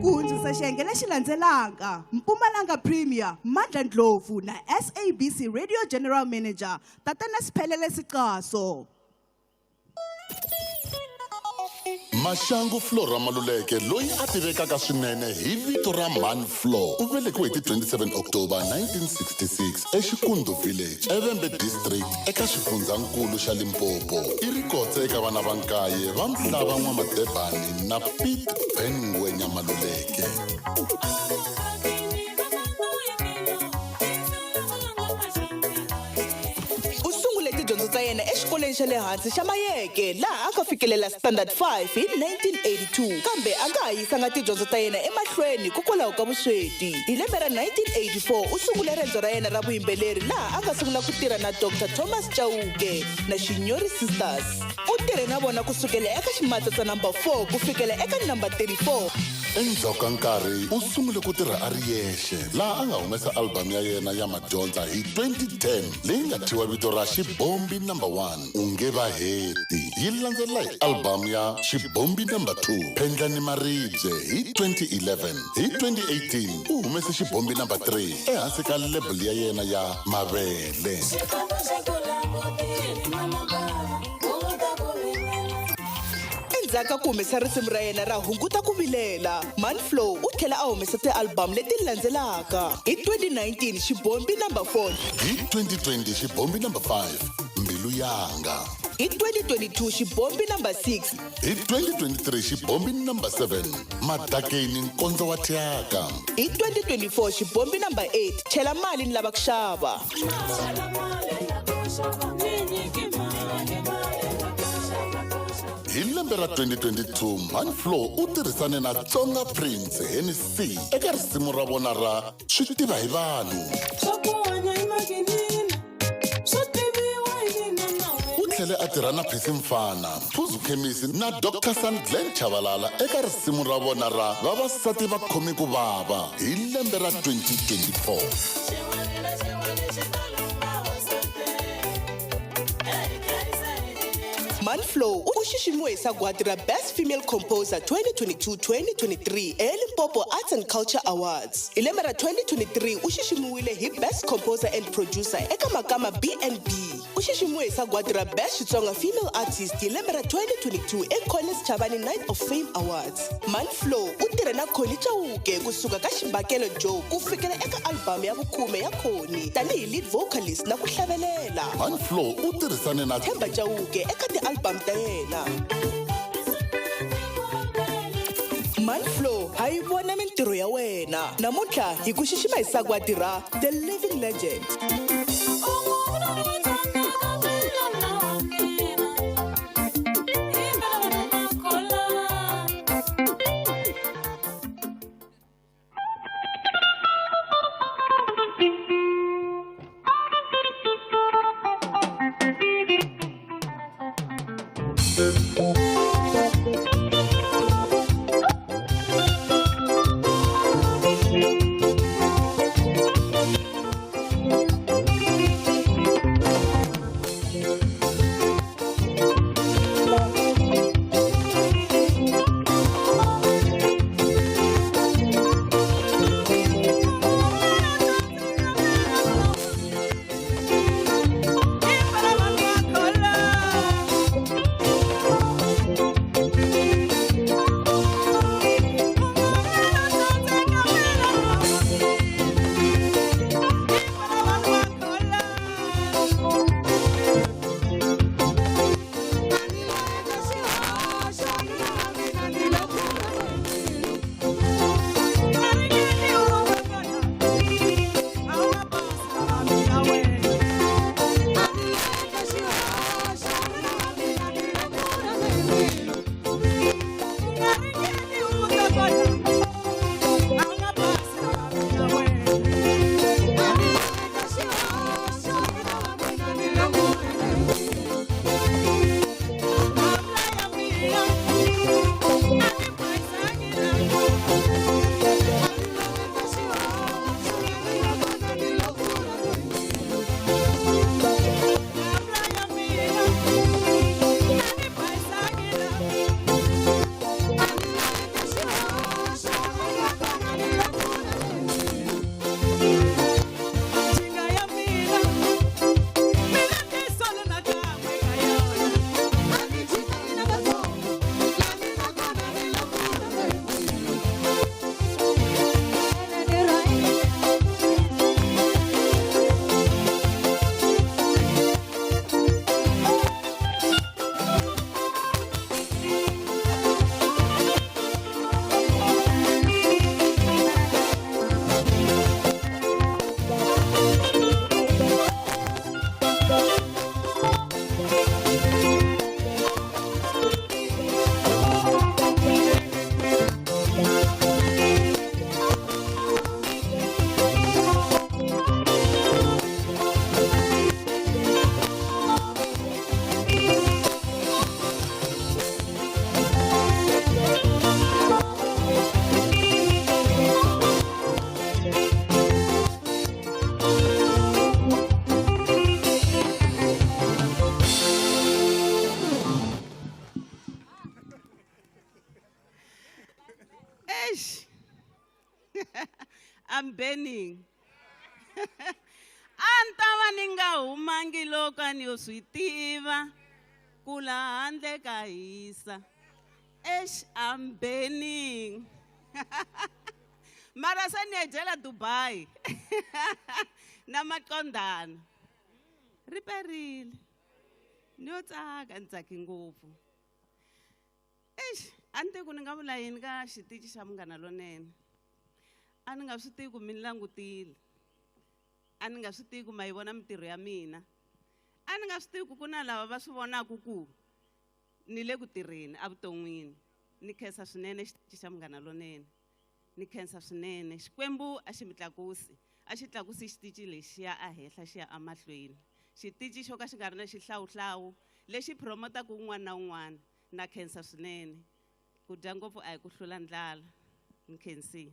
Ku hundzisa xiyenge lexi landzelaka, Mpumalanga Premier Mandla Ndlovu na SABC Radio General Manager Tatana Siphelele Sixaso. Maxangu Flora Maluleke, loyi a tivekaka swinene hi vito ra Man Flo, u velekiwe hi ti 27 October 1966 eXikundu Village, eVhembe District, eka xifundzankulu xa Limpopo. I rikotse eka vana va nkaye va Mhlava N'wamadebani na Piet Ben Ngwenya Maluleke. U sungule tidyondzo ta yena exikolweni xa le hansi xa Mayeke, laha a nga fikelela standard 5 hi 1982, kambe a nga ha yisanga tidyondzo ta yena emahlweni hikokwalaho ka vusweti. Hi lembe ra 1984 u sungule rendzo ra yena ra vuyimbeleri, laha a nga sungula ku tirha na Dr Thomas Chauke na Shinyori Sisters. U tirhe na vona kusukela eka ximatsatsa number 4 ku fikela eka number 34. Endzhaku ka nkarhi u sungule ku tirha a ri yexe, laha a nga humesa album ya yena ya madyondza hi 2010 leyi nga thyiwa vito ra Xibombi number 1 U nge va heti, yi landzela hi album ya Xibombi number 2 Phendlani Maribye hi 2011. Hi 2018 u humese Xibombi number 3 ehansi ka label ya yena ya Mavele. Endzhaku ka ku humesa risimu ra yena ra Hunguta ku Vilela, Manflow u tlhela a humesa tialbamu leti landzelaka. Hi 2019, Xibombi No. 4. Hi 2020, Xibombi No. 5, Mbilu Yanga. Hi 2022, Xibombi No. 6. Hi 2023, Xibombi No. 7, Madakeni Nkondzo wa Thyaka. Hi 2024, Xibombi No. 8, Chela Mali Ni Lava Ku Xava. Hi lembe ra 2022, Manflow u tirhisane na Tsonga Prince Hennessy eka risimu ra vona ra Swi Tiva Hi Vanhu. U tlhele a tirha na Phesi Mfana, Phuzu Khemisi na Dr San Glen Chabalala eka risimu ra vona ra Vavasati Va Khomi Ku Vava hi lembe ra 2024. Manflow u xiximiwe hi sagwadi ra Best Female Composer 2022-2023 eLimpopo Arts and Culture Awards. Hi lembe ra 2023 u xiximiwile hi Best Composer and Producer eka Makama B&B. U xiximiwe hi sagwadi ra Best Xitsonga Female Artist hi lembe ra 2022 eCollins Chabane Night of Fame Awards. Manflow u tirhe na Connie Chauke kusuka ka Xibakele Joe ku fikela eka albhamu ya vukhume ya Connie tanihi lead vocalist na ku hlavelela. Manflow u tirhisane na Themba Chauke eka tialbhamu ta yena. Manflow, ha yi vona mintirho ya wena. Namuntlha hi ku xixima hi sagwadi ra The Living Legend. Eish. I'm burning. A ni ta va ni nga humangi loko a ni yo swi tiva ku laha handle ka hisa. Eish, I'm burning. Mara se ni ya dyela Dubai. Na maqondana. Ri perile. Ni yo tsaka ni tsaki ngopfu. Eish, a ni tivi ku ni nga vula yini ka xitichi xa Munghana Lonene. A ni nga swi tivi ku mi ni langutile. A ni nga swi tivi ku ma yi vona mintirho ya mina. A ni nga swi tivi ku ku na lava va swi vonaka ku ni le ku tirheni evuton'wini. Ni khensa swinene xitichi xa Munghana Lonene. Ni khensa swinene. Xikwembu a xi mi tlakusi. A xi tlakusi xitichi lexiya a henhla xi ya emahlweni. Xitichi xo ka xi nga ri na xihlawuhlawu lexi promotaka un'wana na un'wana. Na khensa swinene. Ku dya ngopfu a hi ku hlula ndlala. Ni khensile.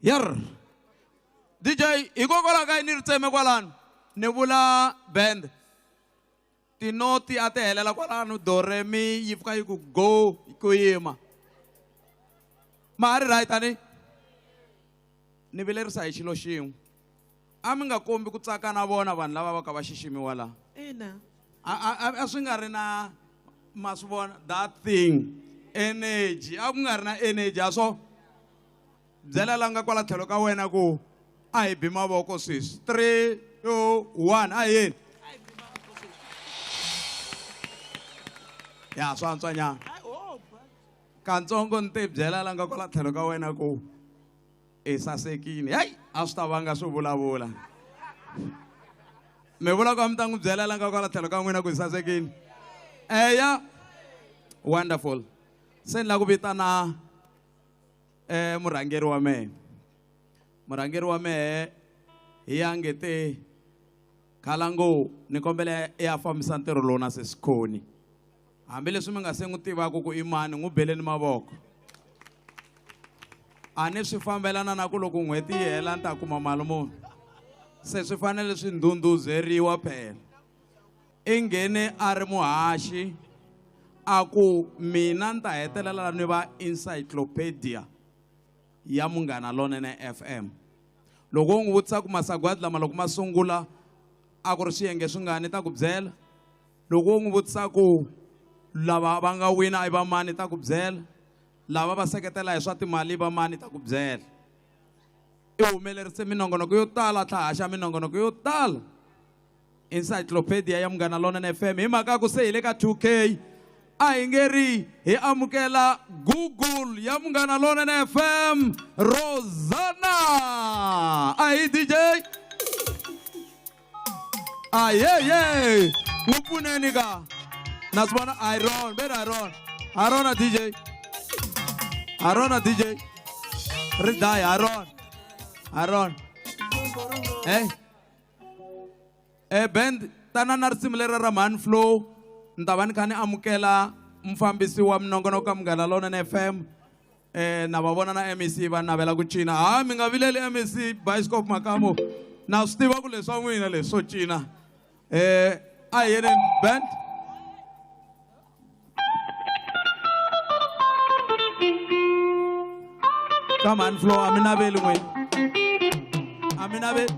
Yer. DJ hikokwalaho ka yini ri tseme kwalano ni vula band tinoti a ti helela kwalano do re mi yi fika yi ku go ku yima ma ha ri right ani ni vilerisa hi xilo xin'we a mi nga kombi ku tsaka na vona vanhu lava va ka va xiximiwa laha Ina. A swi nga ri na ma swi vona that thing energy a ku nga ri na energy a swo byela la nga kwala tlhelo ka wena ku a hi bi mavoko sweswi 3 2 1 a hi yeni ya swa antswa nyana katsongo ni te byela la nga kwala tlhelo ka wena ku i sasekile hayi a swi ta vanga swo vulavula mi vula ku a mi ta n'wi byela la nga kwala tlhelo ka n'wina ku i sasekile eya wonderful se ni lava ku vitana murhangeri wa mehe murhangeri wa mehe hi ya nge te khalango ni kombela i ya fambisa ntirho lowu na sesikhoni hambileswi mi nga se n'wi tivaka ku i mani n'wi beleni mavoko a ni swi fambelana na ku loko n'hweti yi hela ni ta kuma mali muni se swi fanele swi ndhundhuzeriwa phela i nghene a ri muhaxi a ku mina ni ta hetelela ni va encyclopedia ya Munghana Lonene FM loko u n'wi vutisa ku masagwadi lama loko ma sungula a ku ri swiyenge swi nga ni ta ku byela loko u n'wi vutisa ku lava va nga wina i va mani ta ku byela lava va seketela hi swa timali va mani ta ku byela I humelerise minongonoko yo tala tlha haxa minongonoko yo tala. Encyclopedia ya Munghana Lonene FM hi mhaka ku se hi le ka 2K a hi nge ri hi amukela Google ya Munghana Lonene FM Rosanna. A hi DJ. Ayeye n'wi pfuneni ka na swi vona iron ve ri iron arona DJ arona DJ ri daya aron aron band tana na risimu leri ra Man Flow ni ta va ni kha ni amukela mufambisi wa minongonoko ka Munghana Lonene FM na va vona na MEC va navela ku cina. Ha mi nga vileli MEC Bioscope Makamo na swi tiva ku leswa n'wina leswi swo cina. A hi yeni band. Ka Man Flow a mi naveli n'wina a mi naveli.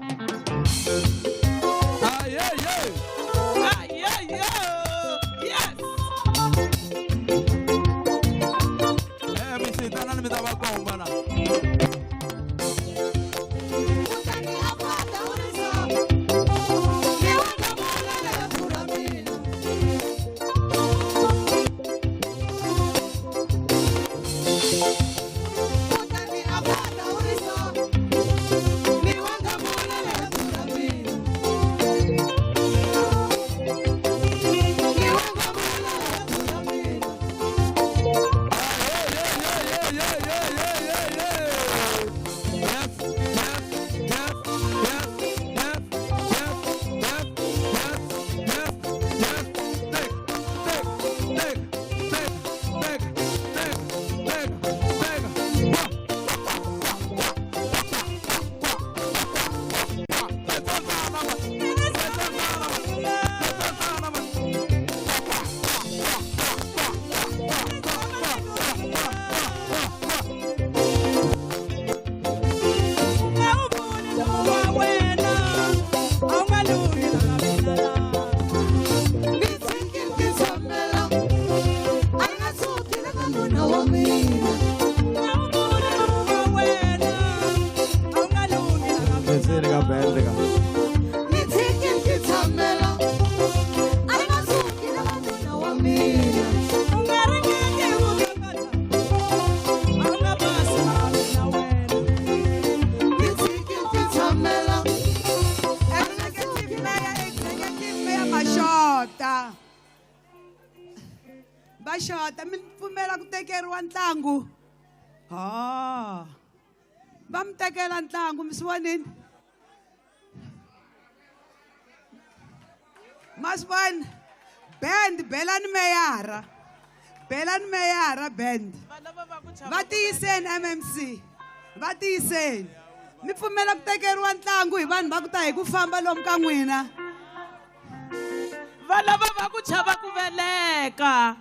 Vaxota mi pfumela ku tekeriwa ntlangu. Va mi tekela ntlangu mi swi vonini? Ma swi vona? Band belani meyara. Belani meyara band. Va tiyiseni MMC. Va tiyiseni. Mi pfumela ku tekeriwa ntlangu hi vanhu va ku ta hi ku famba lomu ka n'wina. Va lava va ku chava ku veleka.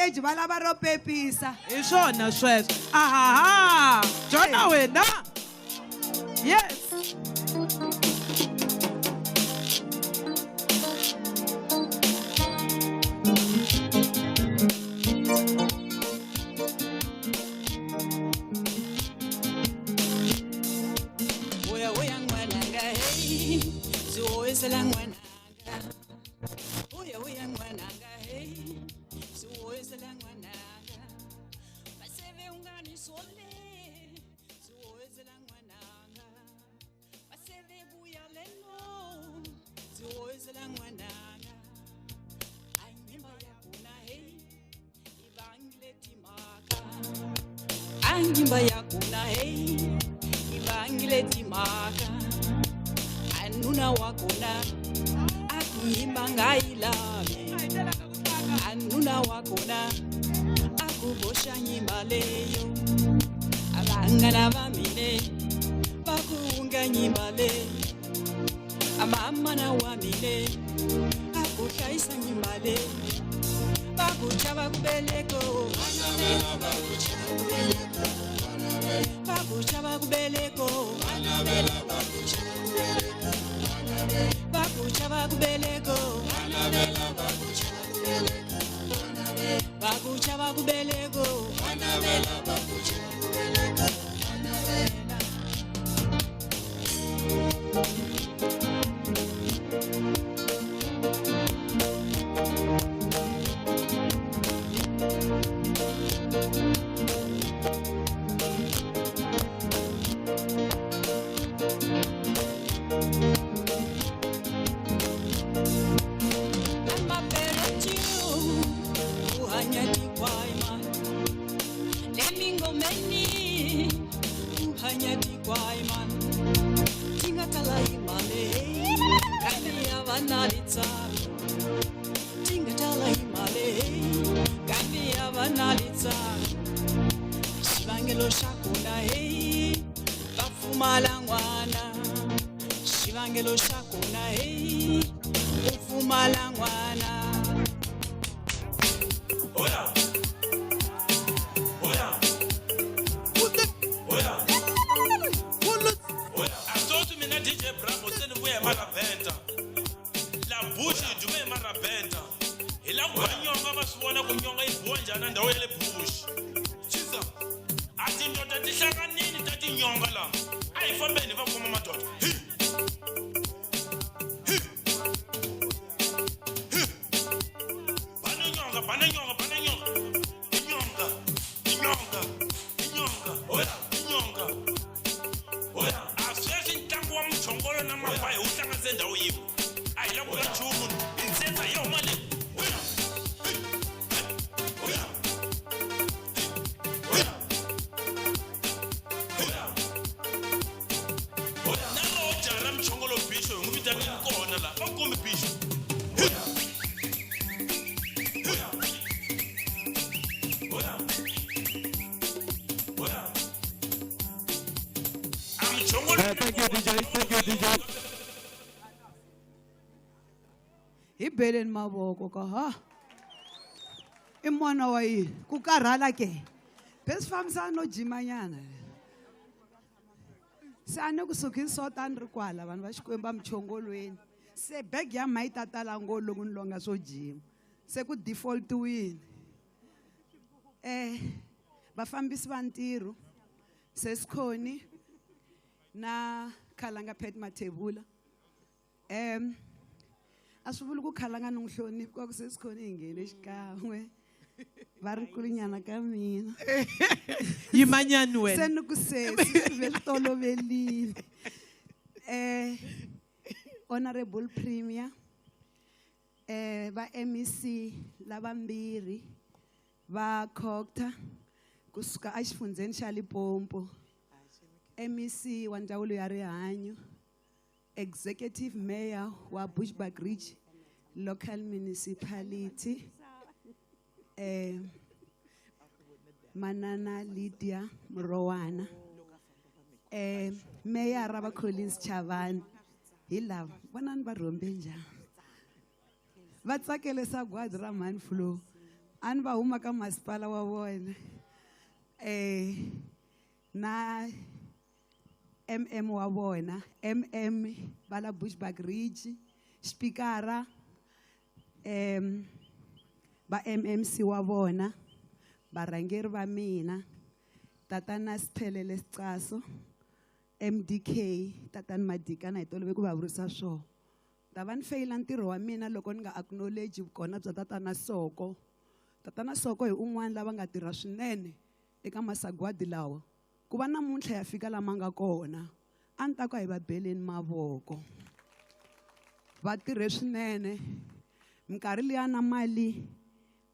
stage va lava ro pepisa. Hi swona sweswo. Ahaha. Jona wena. Yes. Oya oya ngwananga hey, ziwoyisela ngwananga. Oya oya ngwananga hey, ziwoyisela ngwananga. Basebe unganisole, ziwoyisela ngwananga. Basebe buya leno, ziwoyisela ngwananga. Anyimba yakuna hey, ibangile timaka. Anyimba yakuna hey. Ibangile timaka anuna wakona akuimba ngailavi anuna wakona akubosha nyimba leyo abangana bamine bakuunga nyimba leyo amama na wamine akuhlaisa nyimba leyo bakuchava kubeleko bakuchava kubeleko bakuchava kubeleko bakuchava kubeleko. Xivangelo xa kona hey, va pfumala n'wana. Xivangelo xa kona hey, u pfumala n'wana. Asotsi mina DJ Bravo se ni vuya hi marabenta. La Bush yi dume hi marabenta. Hi la ku va nyonga va swi vona ku nyonga yi biwa njhani na ndhawu ya le Bush. Chiza. A tindoda ti hlanganini ta tinyonga laha. A hi fambeni hi va kuma madoda. Hi. Hi. Hi. Bana nyonga, bana nyonga, bana nyonga. Nyonga. Nyonga. Nyonga. Oya, nyonga. Oya. A sweswi ntlangu wa muchongolo na makhwaya wu hlanganise ndhawu yin'we. A hi la ku va nchumu. Hi ntsena hi huma le. Na roho jaha ra muchongolo bixo hi n'wi vitanile kona laha. Va kumbe bixo. Thank you, DJ. Thank you, DJ. Hi beleni mavoko ka ha. I n'wana wa yini? Ku karhala ke. Be swi fambisana no jimanyana. Se a ni kusuka hi swo tani ri kwala vanhu va Xikwembu emuchongolweni. Se bag ya mha yi ta tala ngopfu loko ni longa swo jima. Se ku default-wini. Vafambisi va ntirho Sesikhoni na Khalanga Pat Mathebula. A swi vuli ku Khalanga ni n'wi hloniphi kwa ku Sesikhoni hi nghene xikan'we. Va ri nkulunyana ka mina. Yimanyani wena. Se ni ku sesi swi ve swi tolovelile. Honorable Premier, va MEC lavambirhi va COGTA kusuka exifundzheni xa Limpopo, MEC wa ndzawulo ya rihanyo, Executive Mayor wa Bushbuckridge Local Municipality, Manana Lydia Mrowana, Mayor va Collins Chavani. Hi lava vonani va rhombe njhani. Va tsakele sagwadi ra Mhani Flo. A ni va huma ka masipala wa vona. Na MM wa vona, MM va la Bushbuckridge, Spikara, va MMC wa vona, varhangeri va mina, Tatana Siphelele Sicaso, MDK, Tatana Madikana hi tolovele ku va vurisa swona. Ta va ni feyila ntirho wa mina loko ni nga acknowledge vukona bya Tatana Soko. Tatana Soko hi un'wana lava nga tirha swinene eka masagwadi lawa. Ku va namuntlha ya fika lama nga kona, a ni ta ku a hi va beleni mavoko. Va tirhe swinene. Minkarhi liya na mali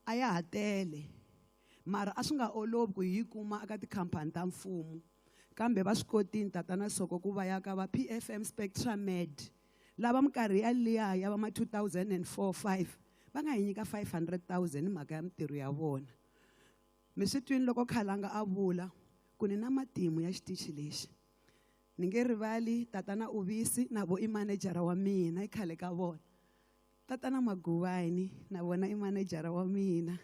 a ya ha tele. Mara a swi nga olovi ku hi yi kuma eka tikhampani ta mfumo. Kambe va swi kotile Tatana Soko ku va ya ka va PFM Spectramed. Lava minkarhi ya liya ya va ma 2004-5 va nga hi nyika 500,000 hi mhaka ya mintirho ya vona. Mi swi twini loko Khalanga a vula ku ni na matimu ya xitichi lexi. Ni nge rivali Tatana Ubisi na vo i manejara wa mina i khale ka vona. Tatana Maguvani na vona i manejara wa mina.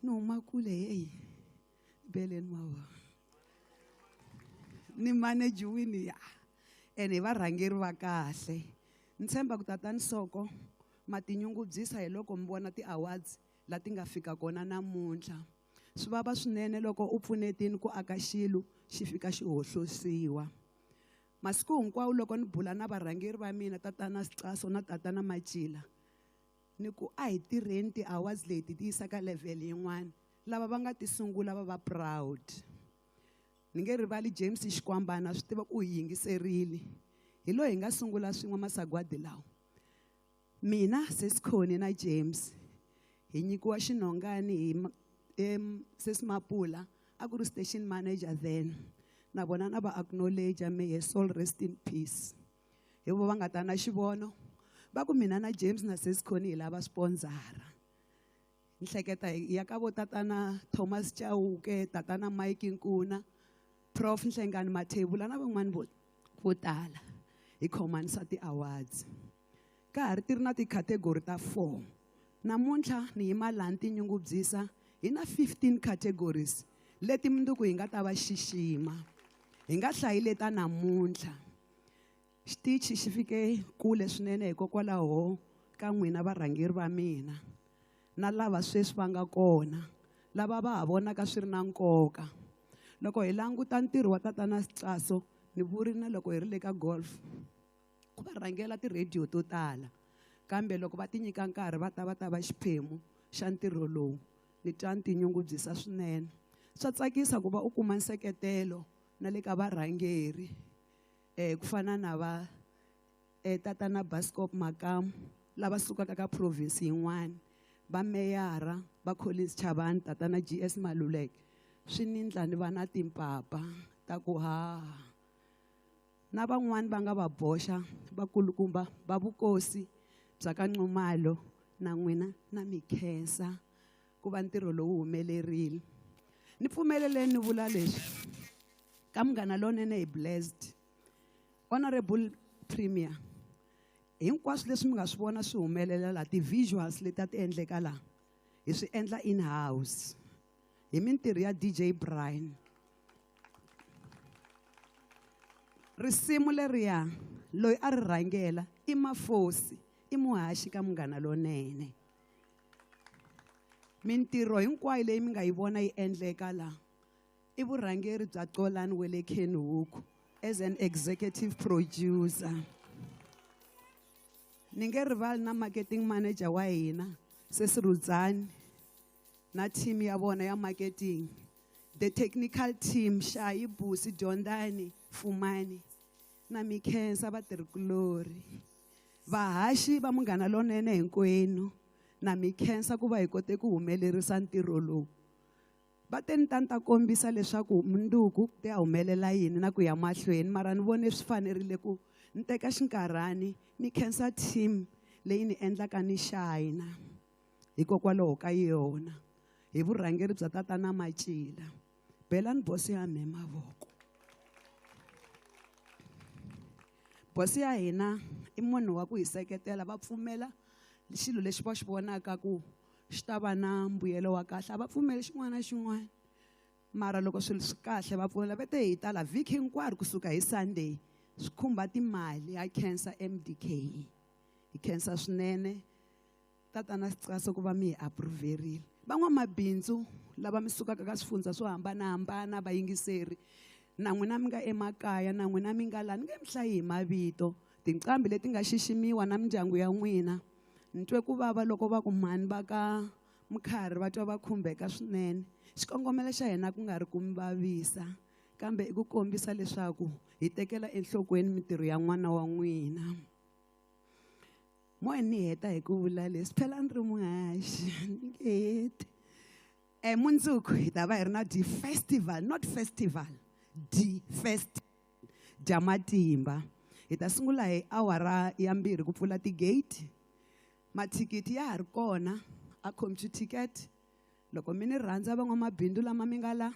Ni huma kule hey. Beleni mavoko. Ni manajiwini ya. Ene hi varhangeri va kahle. Ni tshemba ku Tatana Soko ma tinyungubyisa hi loko mi vona ti-awards la ti nga fika kona namuntlha. Swi vava swinene loko u pfunetile ku aka xilo xi fika xi hohlosiwa. Masiku hinkwawo loko ni bula na varhangeri va mina Tatana Sicaso na Tatana Matjila, ni ku a hi tirheni ti-awards leti ti yisa ka level yin'wana. Lava va nga ti sungula va va proud. Ni nge rivali James Xikwambana, swi tiva ku hi yingiserile. Hi loyi hi nga sungula swin'we masagwadi lawa. Mina Sesikhoni na James hi nyikiwa xinhongani hi Sesi Mapula, a ku ri station manager then. Na vona na va acknowledge, may his soul rest in peace. Hi vo va nga ta na xivono, va ku mina na James na Sesikhoni hi lava sponsora. Ni hleketa hi ya ka vo Tatana Thomas Chauke, Tatana Mike Nkuna, Prof Nhlengani Mathebula na van'wani vo tala hi khomanisa ti-awards. Ka ha ri ti ri na ti-category ta 4. Namuntlha ni yima laha ni tinyungubyisa hi na 15 categories leti mundzuku hi nga ta va xixima. Hi nga hlayi leta namuntlha. Xitichi xi fike kule swinene hikokwalaho ka n'wina varhangeri va mina na lava sweswi va nga kona, lava va ha vonaka swi ri na nkoka. Loko hi languta ntirho wa Tatana Sicaso, ni vurile na loko hi ri le ka golf, ku va rhangela ti-radio to tala. Kambe loko va ti nyika nkarhi va ta va ta va xiphemu xa ntirho lowu, ni twa ni tinyungubyisa swinene. Swa tsakisa ku va u kuma nseketelo na le ka varhangeri, ku fana na va Tatana Bascop Makamu lava sukaka ka province yin'wana, va meyara va Collins Chabane, Tatana GS Maluleke. Swi ni ndla ni va na timpapa ta ku haha. Na van'wani va nga va boxa vakulukumba va vukosi bya ka Nxumalo, na n'wina na mi khensa ku va ntirho lowu humelerile. Ni pfumeleleni ni vula leswi ka Munghana Lonene hi blessed. Honorable Premier, hinkwaswo leswi mi nga swi vona swi humelela laha, ti-visuals leti a ti endleka laha, hi swi endla in-house hi mintirho ya DJ Brian. Risimu leriya loyi a ri rhangela i Mafosi, i muhaxi ka Munghana Lonene. Mintirho hinkwayo leyi mi nga yi vona yi endleka laha i vurhangeri bya Xolani Wele Kenhoek as an executive producer. Ni nge rivali na marketing manager wa hina Sesi Rudzani na team ya vona ya marketing, the technical team Shayi, Busi, Jondani, Fumani na mi khensa vatirhikulori, vahaxi va Munghana Lonene hinkwenu na mi khensa ku va hi kote ku humelerisa ntirho lowu. Va te ni ta ni ta kombisa leswaku mundzuku ku ya humelela yini na ku ya mahlweni, mara ni vone swi fanerile ku ni teka xinkarhani ni khensa team leyi ni endlaka ni shayina hikokwalaho ka yona hi vurhangeri bya Tatana Matjila. Belani bosi ya mehe mavoko. Bosi ya hina i munhu wa ku hi seketela, va pfumela xilo lexi va xi vonaka ku xi ta va na mbuyelo wa kahle. A va pfumeli xin'wana na xin'wana, mara loko swilo swi kahle va pfumela. Va te hi tala vhiki hinkwaro kusuka hi Sunday, swi khumba timali. Ha khensa MDK, hi khensa swinene tatana Sicasa ku va mi hi approverile. Van'wamabindzu lava mi sukaka ka swifundza swo hambanahambana, vayingiseri na n'wina mi nga emakaya, na n'wina mi nga laha, ni nge mi hlayi hi mavito, tinqambi leti nga xiximiwa na mindyangu ya n'wina. Ni twe ku vava loko va ku mhani va ka Mkhari va twa va khumbeka swinene. Xikongomelo xa hina ku nga ri ku mi vavisa, kambe i ku kombisa leswaku hi tekela enhlokweni mintirho ya n'wana wa n'wina. Moya ni heta hi ku vula leswi, phela ni ri muhaxi ni nge heti. Mundzuku hi ta va hi ri na D festival, not festival, D fest, dya matimba. Hi ta sungula hi awara ya 2 ku pfula ti-gate. Mathikithi ya ha ri kona a Computicket. Loko mi ni rhandza van'wamabindzu lama mi nga la,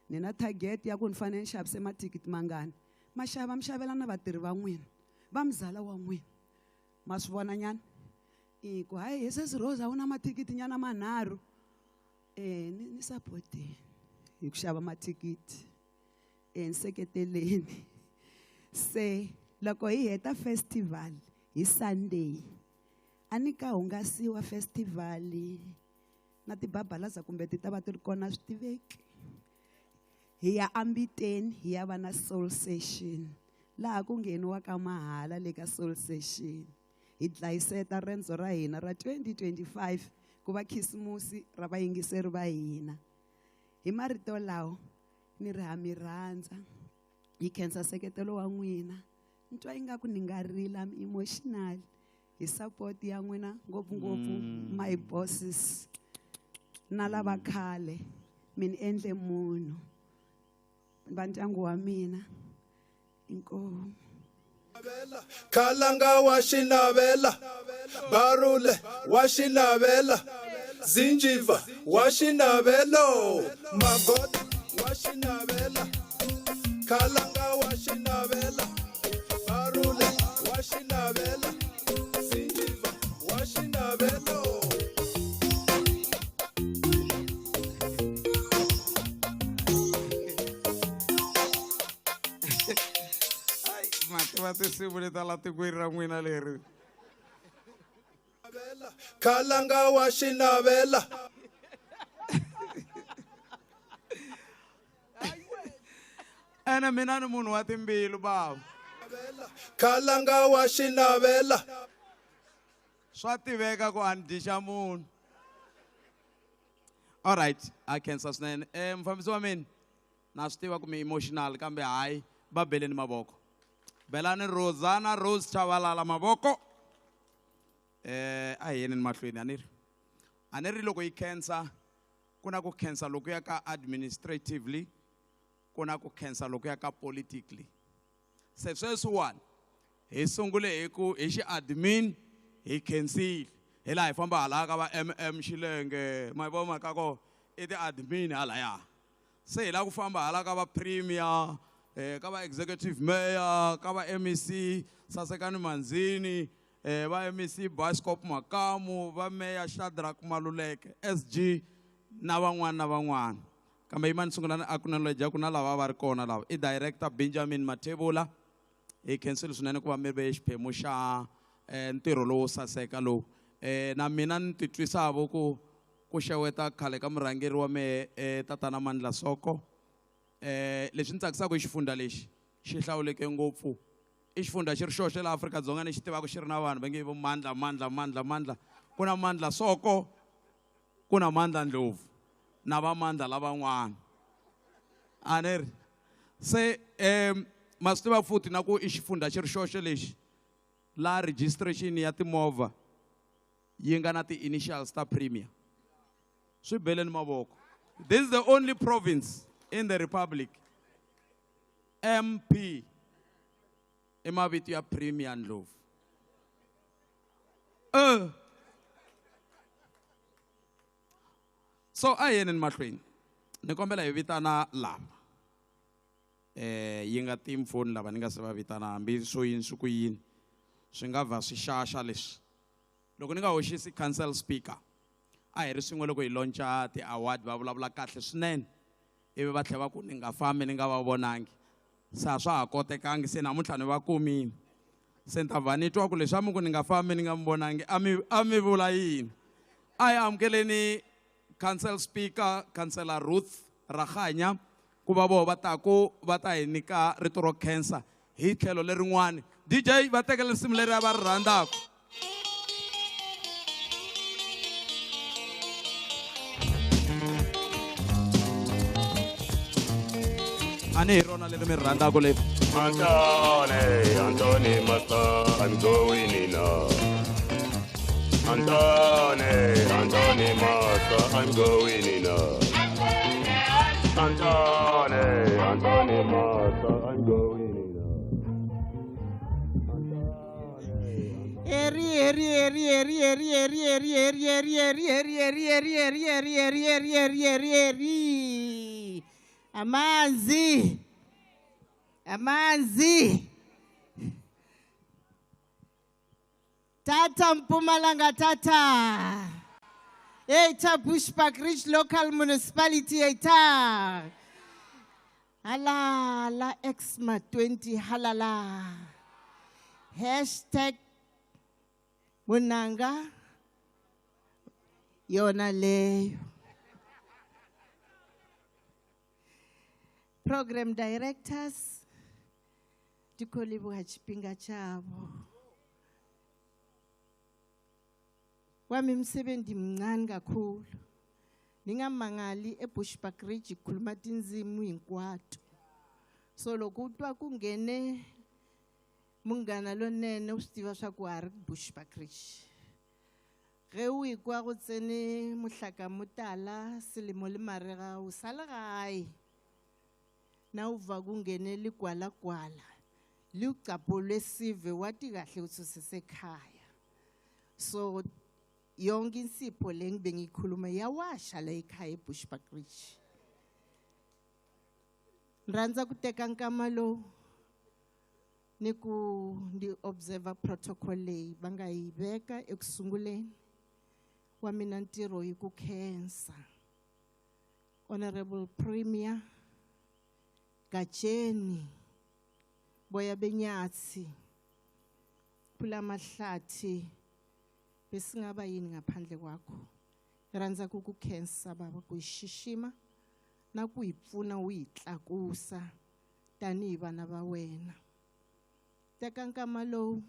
ni na target ya ku ni fanele ni xavise mathikithi mangani. Ma xava mi xavela na vatirhi va n'wina, va muzala wa n'wina. Ma swi vona nyana? I ku hayi hi sesi Rose a wu na mathikithi nyana manharhu. Ni support-eni hi ku xava mathikithi. Ni seketeleni. Se loko hi heta festival hi Sunday, a ni ka hungasiwa festival na tibabalaza kumbe ti ta va ti ri kona swi tiveki. Hi ya Ambiteni, hi ya va na soul session, laha ku ngheniwaka mahala le ka soul session. Hi dlayiseta rendzo ra hina ra 2025 ku va khisimusi ra vayingiseri va hina. Hi marito lawa ni ri ha mi rhandza, hi khensa nseketelo wa n'wina. Ni twa ingaku ni nga rila, I'm emotional hi support ya n'wina, ngopfungopfu my bosses na lava khale mi ni endle munhu, va ndyangu wa mina. Inkomu. Khalanga wa xinavela, Barule wa xinavela, Zinjiva wa xinavelo, Magoda wa xinavela, Khalanga wa xinavela, Barule wa xinavela, Zinjiva wa xinavelo. Va tinsimu leti ta la tikweni ra n'wina leri. Khalanga wa xinavela. Ene mina ni munhu wa timbilu bava. Khalanga wa xinavela. Swa tiveka ku a ni dyi xa munhu. All right, a khensa swinene. Mufambisi wa mina, na swi tiva ku mi emotional kambe hayi, va beleni mavoko. Belani Rosanna Rose Chabalala mavoko. A hi yeni mahlweni, a ni ri. A ni ri loko yi khensa, ku na ku khensa loko ya ka administratively, ku na ku khensa loko ya ka politically. Se sweswiwani hi sungule hi ku hi xi admin hi khensile. Hi laha hi famba hala ka va MM Xilenge, ma vona mhaka ko i ti-admin halaya. Se hi lava ku famba hala ka va premier, ka va executive mayor, ka va MEC Sasekani Manzini, va MEC Bascop Makamu, va mayor Shadrack Maluleke, SG na van'wana na van'wana. Kambe yimani sungula ni acknowledge ku na lava va ri kona lava. I director Benjamin Mathebula. Hi khensile swinene ku va mi ve xiphemu xa ntirho lowo saseka lowu. Na mina ni titwisavo ku xeweta khale ka murhangeri wa mehe tatana Mandla Soko. Leswi ni tsakisaka i xifundza lexi xi hlawuleke ngopfu. I xifundza xi ri xoxe laha Afrika-Dzonga ni xi tivaka xi ri na vanhu va nge vo Mandla, Mandla, Mandla, Mandla. Ku na Mandla Soko, ku na Mandla Ndlovu na va Mandla lavan'wana. A ni ri se ma swi tiva futhi na ku i xifundza xi ri xoxe lexi laha registration ya timovha yi nga na ti-initials ta premier. Swi beleni mavoko. This is the only province in the republic. MP i mavito ya Premier Ndlovu. So a hi yeni mahlweni. Ni kombela hi vitana lava. Yi nga timfoni lava ni nga se va vitana hambi swo yini swi ku yini. Swi nga va swi xaxa leswi. Loko ni nga hoxisi council speaker. A hi ri swin'we loko hi launcha ti-award va vulavula kahle swinene. Ivi va tlhela va ku ni nga fambi ni nga va vonangi. Se a swa ha kotekangi se namuntlha ni va kumile. Se ni ta vha ni twa ku leswi a mi ku ni nga fambi ni nga mi vonangi a mi a mi vula yini. A hi amukeleni Council Speaker, Councillor Ruth Rakhanya, ku va voho va taku va ta hi nyika rito ro khensa hi tlhelo lerin'wani. DJ va tekela risimu leri va ri rhandzaka. A ni hi rona leri mi ri rhandzaka leri. Antone, Antone, Master, I'm going in now. Antone, Antone, Master, I'm going in now. Antone, Antone, Master, I'm going in now. Eri, eri, eri, eri, eri, eri, eri, eri, eri, eri, eri, eri, eri, eri, eri, eri, eri, eri, eri, eri. Amanzi. Amanzi. Tata Mpumalanga Tata. Eta Bushbuckridge Local Municipality eta. Halala Exma 20 halala. Hashtag Munanga yona leyo. Program directors ndi khou livhuwa tshifhinga tshavho. Wami umsebenzi mncane kakhulu. Ningamangali eBushbuckridge ikhuluma tindzimi hinkwato. So loko u twa ku nghene munghana lonene u swi tiva swa ku ha ri Bushbuckridge. Ge o ikwa go tsene mohlaka motala selemo le marega o sale gae. Na uva kungene ligwalagwala ligcabho lwesive wathi kahle ukuthi usesekhaya. So yonke insipho le ngibe ngiyikhuluma yawasha la ekhaya eBushbuckridge. Rhandza ku teka nkama lowu ni ku ndi observer protocol leyi va nga yi veka ekusunguleni wa mina ntirho yi ku khensa. Honorable Premier Gatsheni Boya Benyatsi Phula Mahlathi besingaba yini ngaphandle kwakho. Rhandza ku ku khensa baba ku xixima na ku hi pfuna u hi tlakusa tanihi vana va wena. Teka nkama lowu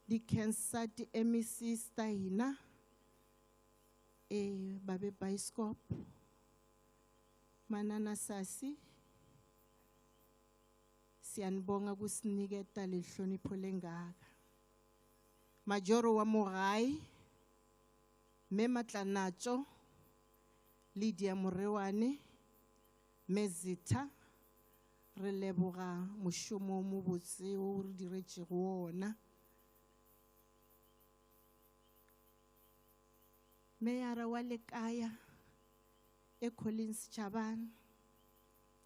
ndi khensa ti-MECs ta hina babe Bioscope Manana Sasi siyanibonga kusiniketa lehlonipho lengaka. Majoro wa Morai Mme Matlanatsho Lydia Morewane Mezitha re leboga mošomo o mobotse o re diretšego wona. Meyara wa lekaya e Collins Chabane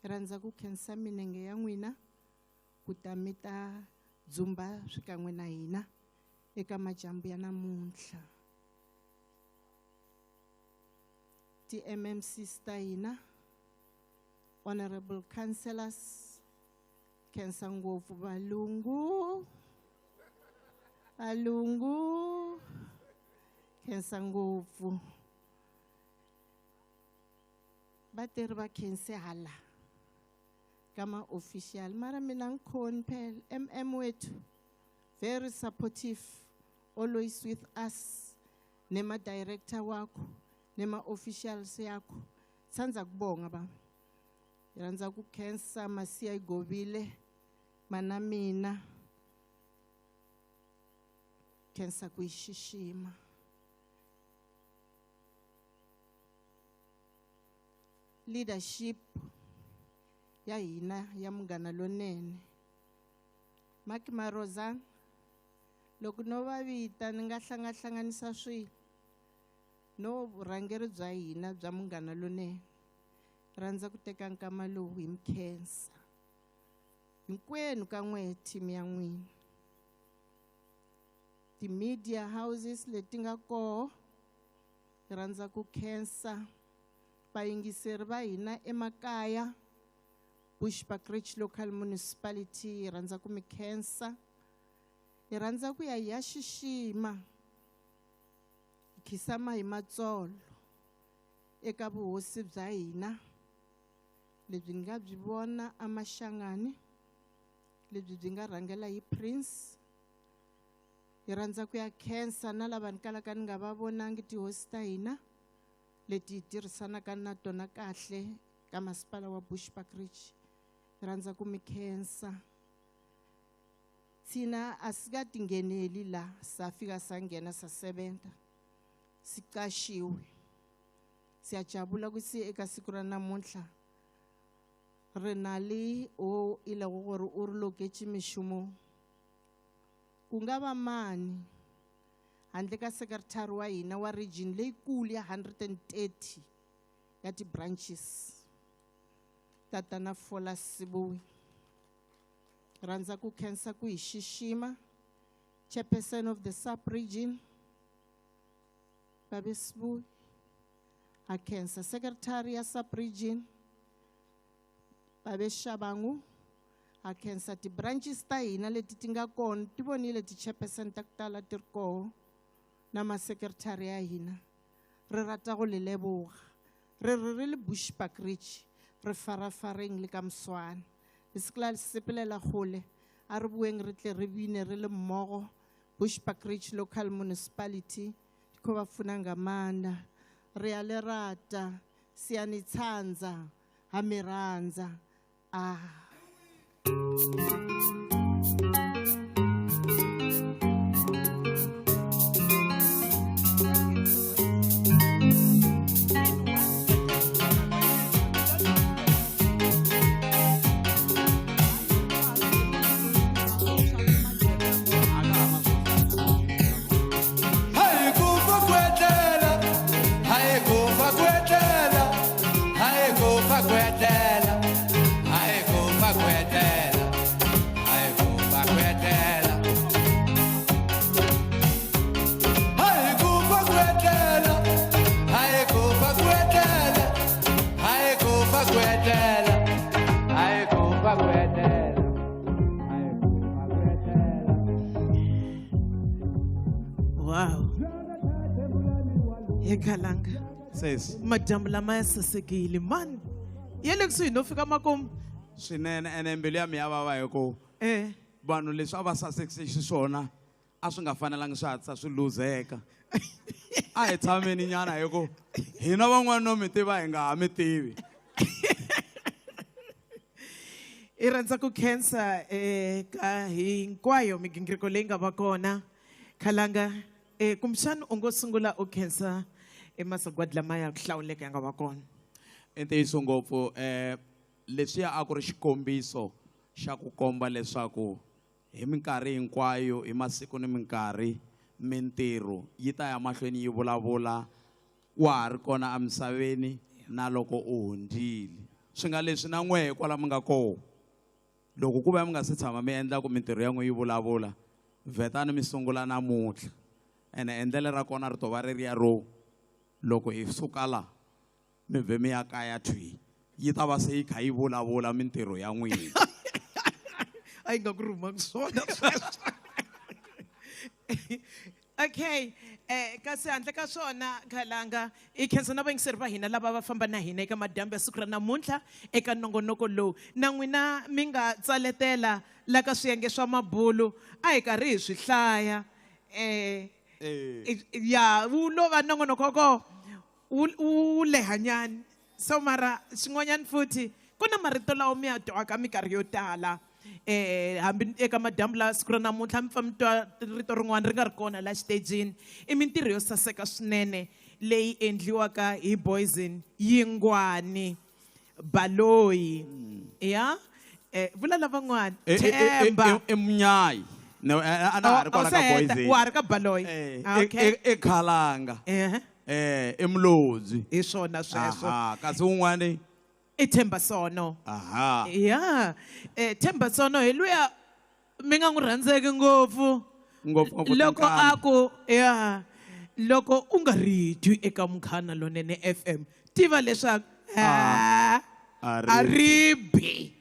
rhandza ku khensa minenge ya n'wina ku ta mi ta dzumba swikan'we na hina eka majambu ya namuntlha. Ti-MMCs ta hina, honorable councillors, khensa ngopfu valungu, valungu, khensa ngopfu. Vatirhi va khense hala ka ma-official mara mina ngikhoni phela MM wethu very supportive, always with us, nema-director wakho nema-officials yakho. Tsandza kubonga ba. Rhandza ku khensa Masiya Govile mana mina. Khensa ku xixima. Leadership ya hina ya Munghana Lonene. Mark Maroza loko no va vita ni nga hlangahlanganisa swilo no vurhangeri bya hina bya Munghana Lonene. Rhandza ku teka nkama lowu hi mikhensa hinkwenu ka n'we team ya n'wina. Ti-media houses leti nga koho Hi rhandza ku khensa vayingiseri va hina emakaya, Bushbuckridge Local Municipality, hi rhandza ku mi khensa. Hi rhandza ku ya hi ya xixima, hi khisama hi matsolo eka vuhosi bya hina lebyi ni nga byi vona eMaxangani, lebyi byi nga rhangela hi Prince. Hi rhandza ku ya khensa na lava ni kalaka ni nga va vonangi tihosi ta hina leti hi tirhisanaka na tona kahle ka masipala wa Bushbuckridge. Hi rhandza ku mi khensa. Thina asikatingheneli la, safika sangena sasebenza, siqashiwe. Siyajabula ukuthi eka siku ra namuntlha re na le o e lego gore o re loketše mešomong. Ku nga va mani handle ka secretary wa hina wa region leyikulu ya 130 ya ti-branches, Tatana Fola Sibuyi. Rhandza ku khensa ku hi xixima, chairperson of the sub-region, Babe Sibuyi. Ha khensa secretary ya sub-region, Babe Shabangu. Ha khensa ti-branches ta hina leti ti nga kona, ti vonile ti-chairperson ta ku tala ti ri koho na ma-secretary ya hina. Re rata go le leboga. Re re re le Bushbuckridge, re farafareng le ka moswane. Le se ke la sepelela kgole, a re boeng re tle re bine re le mmogo. Bushbuckridge Local Municipality, di kho ba funa nga maanḓa. Re a le rata, siyanitsandza, ha mi rhandza. Ah. Wow. Kalanga. Sis. Madyambu lama ya sasekile mani. Ya le kusuhi no fika makumu. Swinene ene mbilu ya mina ya vava hi ku vanhu leswi a va sasekise xiswona a swi nga fanelangi swi hatlisa swi luzeka. A hi tshameni nyana hi ku hina van'wana no mi tiva hi nga ha mi tivi. I rhandza ku khensa ka hinkwayo migingiriko leyi nga va kona. Khalanga, kumbexana u ngo sungula u khensa emasagwadi lama ya ku hlawuleka ya nga va kona. I ntiyiso ngopfu, leswiya a ku ri xikombiso xa ku komba leswaku hi minkarhi hinkwayo, hi masiku ni minkarhi, mintirho yi ta ya mahlweni yi vulavula wa ha ri kona emisaveni na loko u hundzile. Swi nga leswi na n'wehe kwala mi nga kona. Loko ku va mi nga se tshama mi endla ku mintirho ya n'we yi vulavula, vhetani mi sungula namuntlha. Ene endlelo ra kona ri to va ri ri ya ro loko hi suka la mi vhe mi ya kaya thwi, yi ta va se yi kha yi vulavula mintirho ya n'wina. A yi nga ku rhumangi swona sweswo. Okay, kasi handle ka swona Khalanga, i khensa na vayingiseri va hina lava va famba na hina eka madyambu ya siku ra namuntlha eka nongonoko lowu. Na n'wina mi nga tsaletela la ka swiyenge swa mabulu, a hi karhi hi swi hlaya. Ya, wu lo va nongonoko wa koho, wu lehanyana. So mara xin'wanyana futhi ku na marito lawa mi ya twaka minkarhi yo tala. Hambi eka madyambu la siku ra namuntlha mi pfa mi twa rito rin'wana ri nga ri kona la xitejini. I mintirho yo saseka swinene leyi endliwaka hi Boyzin Yingwani Baloyi. Ya? Vula lavan'wana. Themba. I Munyayi. No, a na ha ri Oh, kwala ka se heta. Boyzin. Wa ha ri ka Baloyi. Okay. I Khalanga. I Mlodzi. Hi swona sweswo. Aha, kasi wun'wani I Themba Sono. Aha. Ya. Themba Sono hi luya mi nga n'wi rhandzeki ngopfu. Ngopfu, ngopfu Loko tinkani. a ku, ya. Loko u nga ri twi eka Munghana Lonene FM, tiva leswaku a ri bi.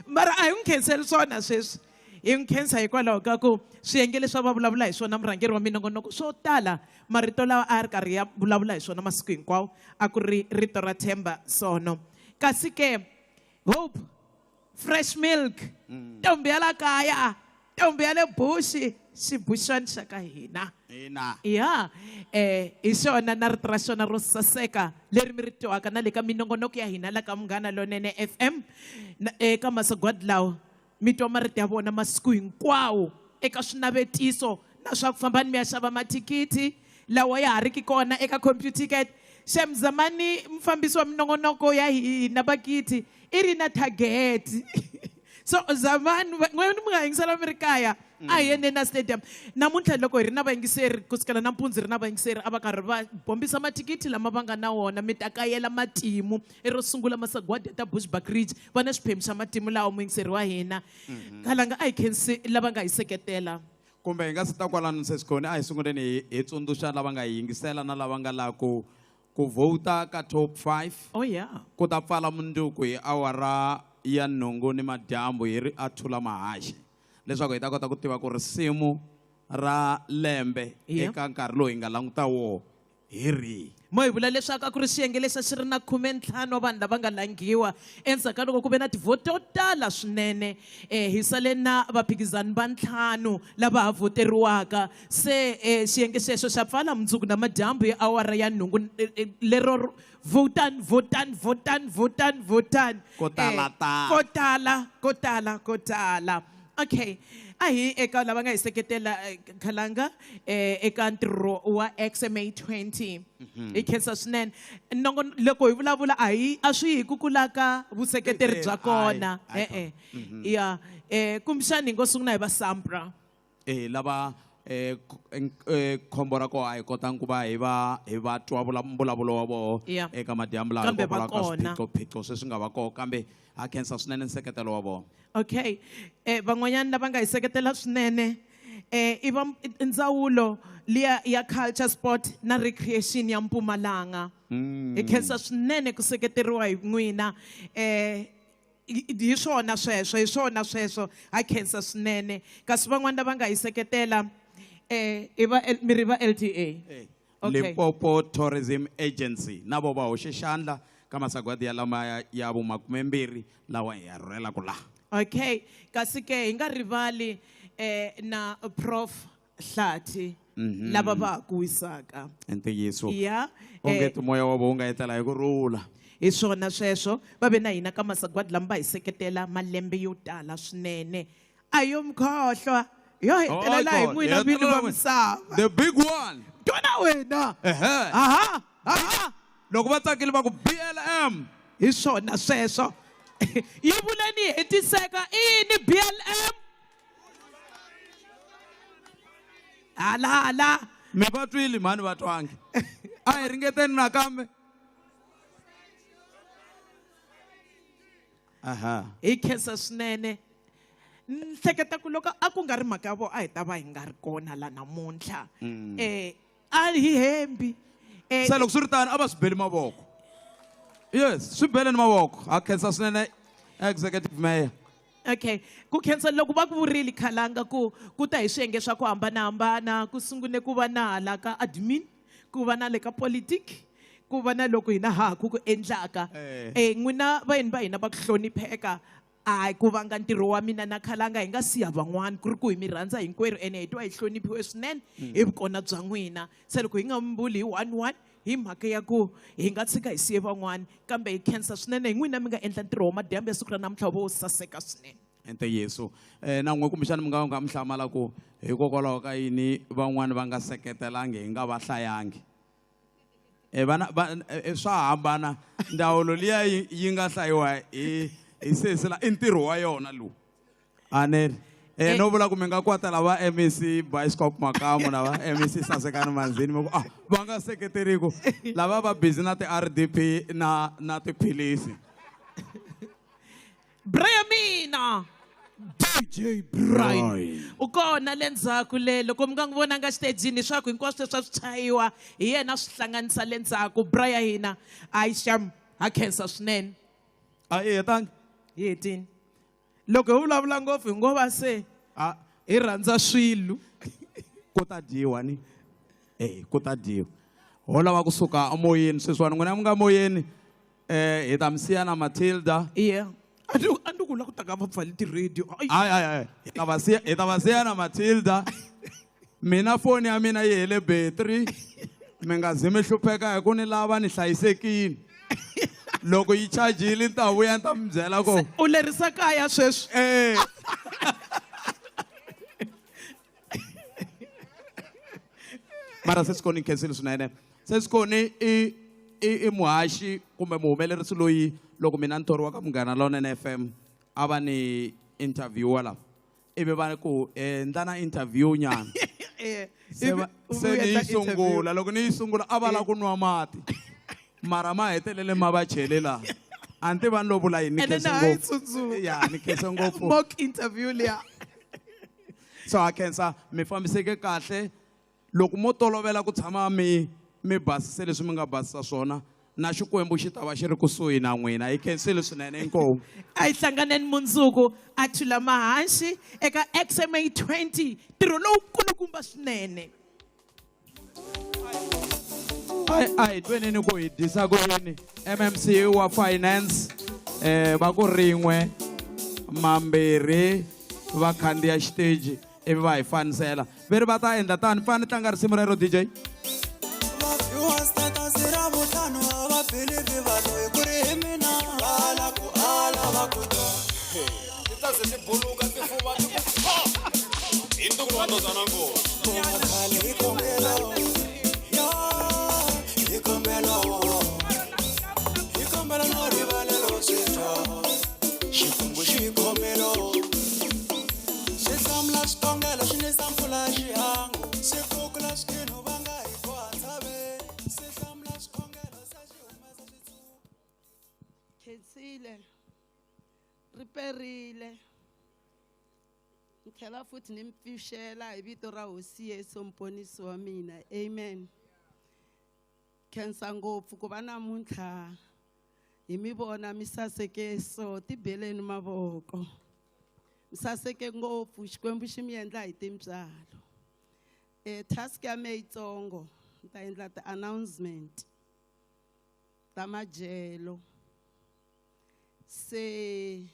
Mara a hi n'wi khenseli swona sweswi. Hi n'wi khensa hikwalaho ka ku swiyenge leswi a va vulavula hi swona murhangeri wa minongonoko swo tala, marito lawa a ri karhi ya vulavula hi swona masiku hinkwawo a ku ri rito ra Themba Sono. Kasi ke Hope Fresh Milk, ntombi ya la kaya, ntombi ya le Bush, xibuxani xa ka hina. Ina. Ya, hi xona na rito ra xona ro saseka leri mi ri twaka na le ka minongonoko ya hina la ka Munghana Lonene FM, na eka masagwadi lawa mi twa marito ya vona masiku hinkwawo eka swinavetiso na swa ku famba ni mi ya xava mathikithi lawa ya ha riki kona eka Computicket. Shemzamani mufambisi wa minongonoko ya hina bakiti i ri na target. So zamani n'wina mi nga yingisela mi ri kaya, a hi yeni na stadium. Namuntlha loko hi ri na vayingiseri kusukela nampundzu ri na vayingiseri a va karhi va bombisa mathikithi lama va nga na wona, mi ta kayela matimu. I ro sungula masagwadi ya ta Bushbuckridge, va na xiphemu xa matimu lawa muyingiseri wa hina. Khalanga a hi khensi lava nga hi seketela. Kumbe hi nga si ta kwalano Sesikhona, a hi sunguleni hi tsundzuxa lava nga hi yingisela na lava nga laha ku vhota ka top 5. Oh yeah. Ku ta pfala mundzuku hi awara ya nhungu ni madyambu hi ri a Thula Mahaxi, leswaku hi ta kota ku tiva ku risimu ra lembe eka nkarhi lowu hi nga languta woho hi rihi. Mo hi vula leswaku a ku ri xiyenge lexi a xi ri na khumentlhanu wa vanhu lava nga langiwa endzhaku ka loko ku ve na tivhoti to tala swinene. Hi sale na vaphikizani va ntlhanu lava ha voteriwaka. Se xiyenge xexo xa pfala mundzuku na madyambu hi awara ya nhungu, lero votani, votani, votani, votani, votani. Ko tala tala. Ko tala, ko tala, ko tala. Okay. A hi eka lava nga hi seketela Khalanga eka ntirho wa XMA 20. Hi khensa swinene. Nongo loko hi vulavula a hi a swi hi ku kula ka vuseketeri bya kona. E-e. Ya, kumbexani hi ngo sungula hi va Sampra. Lava khombo ra kona a hi kotanga ku va hi va hi va twa mbulavulo wa vona eka madyambu laha Kambe va hikokwalaho ka kona. swiphiqophiqo sweswi nga va kona, kambe ha khensa swinene nseketelo wa vona. Okay. Van'wanyana lava nga hi seketela swinene i va ndzawulo liya ya Culture, Sport na Recreation ya Mpumalanga. Hi khensa swinene ku seketeriwa hi n'wina. Hi swona sweswo, hi swona sweswo. Ha khensa swinene. Kasi van'wana lava nga hi seketela i va L-, mi ri va LTA. Okay. Limpopo Tourism Agency na vo va hoxe xandla ka masagwadi ya lama ya vumakumembirhi lawa hi ya rhurhelaka laha. Okay, kasi ke hi nga rivali na Prof Hlathi lava va ha ku wisaka. I ntiyiso. Ya, Onge moya wa vona wu nga etlela hi ku rhula. Hi swona sweswo, va ve na hina ka masagwadi lama va hi seketela malembe yo tala swinene. A yo mukhohlwa, yo hetelela hi Oh, God. n'wina Yo vini va hetelela n'wina. misava. The big one. Twana wena. Ehe. Aha, aha. Loko va tsakile va ku BLM. Hi swona sweswo. Yi vuleni yi hetiseka i yini BLM? Hala, hala. Mi va twile mhani va twangi. A hi ringeteni nakambe. Aha. Hi khensa swinene. Ni hleketa ku loko a ku nga ri mhaka ya vona a hi ta va hi nga ri kona la namuntlha. A hi hembi. Se loko swi ri tano a va swi beli mavoko. Yes, swi beleni mavoko. Ha khensa swinene Executive Mayor. Okay, ku khensa loko va ku vurile Khalanga ku ku ta hi swiyenge swa ku hambanahambana, ku sungule ku va na hala ka admin, ku va na le ka politic, ku va na loko hina ha ha ku ku endlaka. N'wina vayeni va hina va ku hlonipheka, a ku vanga ntirho wa mina na Khalanga hi nga siya van'wana ku ri ku hi mi rhandza hinkwerhu ene hi twa hi hloniphiwe swinene hi vukona bya n'wina. Se loko hi nga mi vuli hi one one hi mhaka ya ku hi nga tshika hi siye van'wana, kambe hi khensa swinene hi n'wina mi nga endla ntirho wa madyambu ya siku ra namuntlha vo saseka swinene. Ntiyiso. Na n'we kumbexana mi nga nga mi hlamala ku hikokwalaho ka yini van'wani va nga seketelangi hi nga va hlayangi. Vana, va swa hambana ndzawulo liya yi nga hlayiwa hi sesi la i ntirho wa yona lowu. Anele. No vula ku mi nga kwatela va MEC Bioscope Makamu na va MEC Sasekani Manzini mi ku, va nga seketeriku lava va busy na ti-RDP na tiphilisi. Bra ya mina, DJ Brian u kona le ndzhaku le loko mi nga n'wi vonanga xitejini swa ku hinkwaswo leswi a swi chayiwa hi yena swi hlanganisa le ndzhaku. Bra ya hina a yi xam, ha khensa swinene. A yi hetangi? Yi hetini. Loko hi vulavula ngopfu hi ngo va se hi rhandza swilo. Ku ta dyiwa ni? Ku ta dyiwa. Ho lava kusuka emoyeni sweswiwani, n'wina mi nga moyeni, hi ta mi siya na Matilda. Yeah. A ni ku la ku ta ka va pfali ti-radio. Ai. Ai, ai, ai. Hi ta va siya, hi ta va siya na Matilda. Mina foni ya mina yi hele battery. Mi nga zi mi hlupheka hi ku ni lava ni hlayisekile. Loko yi chajile ni ta vuya ni ta mi byela ku u lerisa kaya sweswi. Mara Sesikoni nkhensile swinene. Sesikoni i muhaxi kumbe muhumelerisi loyi loko mina ni thoriwa ka Munghana Lonene FM a va ni interviewer la. Ivi va ku endla na interview nyana. Se Ivi u se ni yi endla interview. sungula, loko ni yi sungula a va lava ku nwa mati. Mara ma hetelele ma va chele laha. A ni tivi ni lo vula yini, ni Ene khense na ha yi ngopfu. tsundzuka. Ya, ni khense ngopfu. Mock interview liya. So ha khensa, mi fambiseke kahle. Loko mo tolovela ku tshama mi basise leswi mi nga basisa swona, na Xikwembu xi ta va xi ri kusuhi na n'wina. Hi khensile swinene, inkomu. A hi hlanganeni mundzuku a Thula Mahanxi eka XMA 20, ntirho lowukulukumba swinene. A hi tweneni ku hi dyisa ku yini. MMC wa finance, va ku rin'we mambirhi va khandziya xiteji ivi va hi fanisela. Ve ri va ta endla tani, fana ni tlanga risimu rero DJ. Khensile riperile ni tlhela futhi ni mi pfuxela hi vito ra Hosi Yesu muponisi wa mina, amen. Khensa ngopfu ku va namuntlha hi mi vona mi saseke so, tibeleni mavoko. Mi saseke ngopfu, Xikwembu xi mi endla hi tintswalo. Task ya me yitsongo, ni ta endla ti-announcement ta madyelo. Se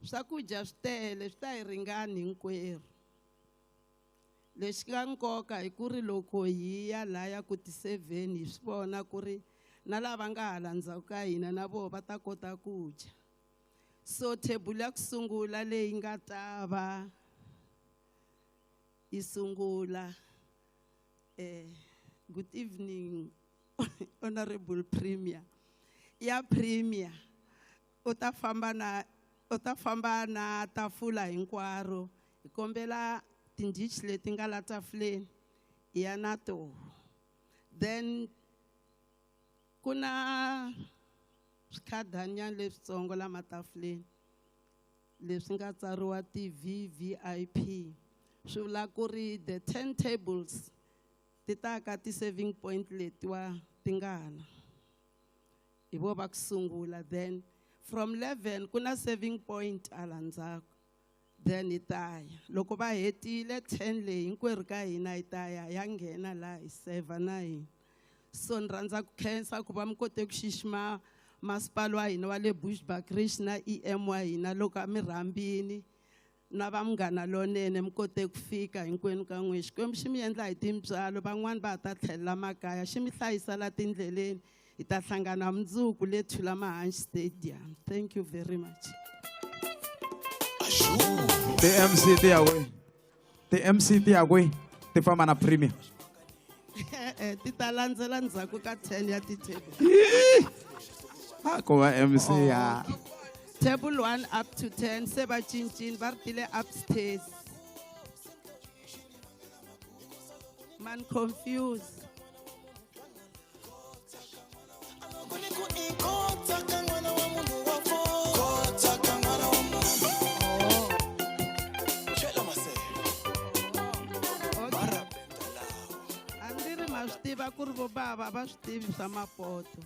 swakudya swi tele, swi ta hi ringani hinkwerhu. Lexi nga nkoka i ku ri loko hi ya laya ku ti-7 hi swi vona ku ri na lava nga hala ndzhaku ka hina na voho va ta kota ku dya. So table ya ku sungula leyi nga ta va yi sungula, good evening Honorable Premier. Ya Premier u ta famba na, u ta famba na tafula hinkwaro. Hi kombela tindichi leti nga la tafuleni hi ya na toho. Then ku na swikhadanyana leswitsongo la matafuleni leswi nga tsariwa ti-VVIP, swi vula ku ri the 10 tables ti ta ka ti-serving point letiwa tingana hi vo va ku sungula. Then from 11 ku na serving point hala ndzhaku, then hi ta ya loko va hetile 10 leyi hinkwerhu ka hina hi ta ya ya nghena laha hi serve na hina. So ni rhandza ku khensa ku va mi kote ku xixima masipala wa hina wa le Bushbuckridge na EM wa hina loko a mi rhambini na va Munghana Lonene mi kote ku fika hinkwenu ka n'wina. Xikwembu xi mi endla hi tintswalo, van'wani va ha ta tlhelela makaya, xi mi hlayisa la tindleleni. Hi ta hlangana mundzuku le Thula Mahanxi Stadium. Thank you very much. Ti-MC ti ya kwihi? Ti-MC ti ya kwihi? Ti famba na Premier. Ti ta landzela ndzhaku ka 10 ya ti-table. A ku va MC ya. Table 1 up to 10 se va cincile, va ri tile upstairs. Man confused. tiva ku ri vo bava va swi tivi swa mapoto.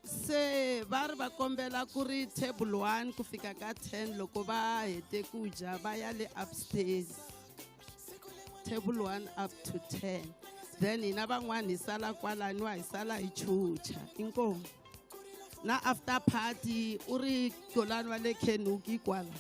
Se va ri va kombela ku ri table 1 ku fika ka 10 loko va hete ku dya va ya le upstairs. Table 1 up to 10. Then hina van'wana hi sala kwalaniwa hi sala hi chucha. Inkomu. Na after party u ri kolani wa le Kenuki kwala.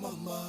Mama.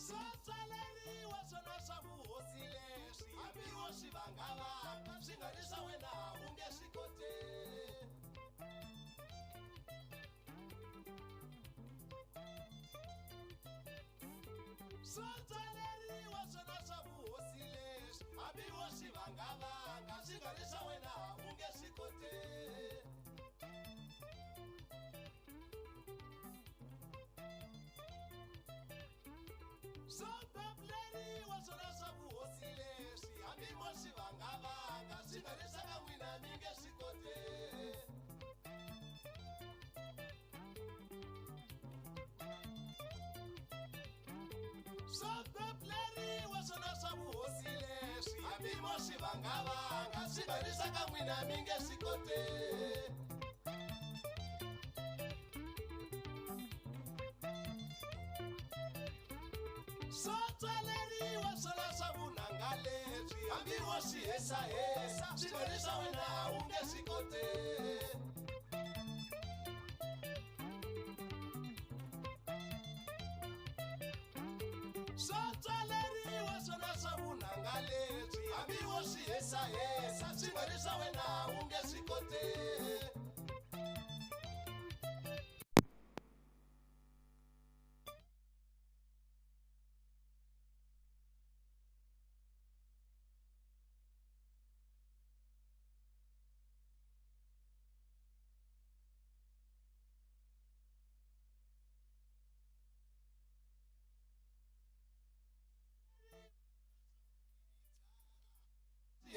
Swo tswaleriwa swona swa vuhosi leswi hambi wo swi vangavanga swi nga ri swa wena u nge swi koti. Swo tswaleriwa swona swa vuhosi leswi hambi wo swi vangavanga swi nga ri swa wena u nge swi koti. Swo bebuleriwa swona swa vuhosi leswi hambi mo swi vangavanga swi nga ri swa ka n'wina mi nge swi koti. Swo bebuleriwa swona swa vuhosi leswi hambi mo swi vangavanga swi nga ri swa ka n'wina mi nge swi koti. Swo tswaleriwa swona swa vunanga leswi hambi wo swi hesahesa swi nga ri swa wena u nge swi koti. Swo tswaleriwa swona swa vunanga leswi hambi wo swi hesahesa swi nga ri swa wena u nge swi koti.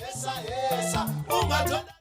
Hesa u nga dyondza.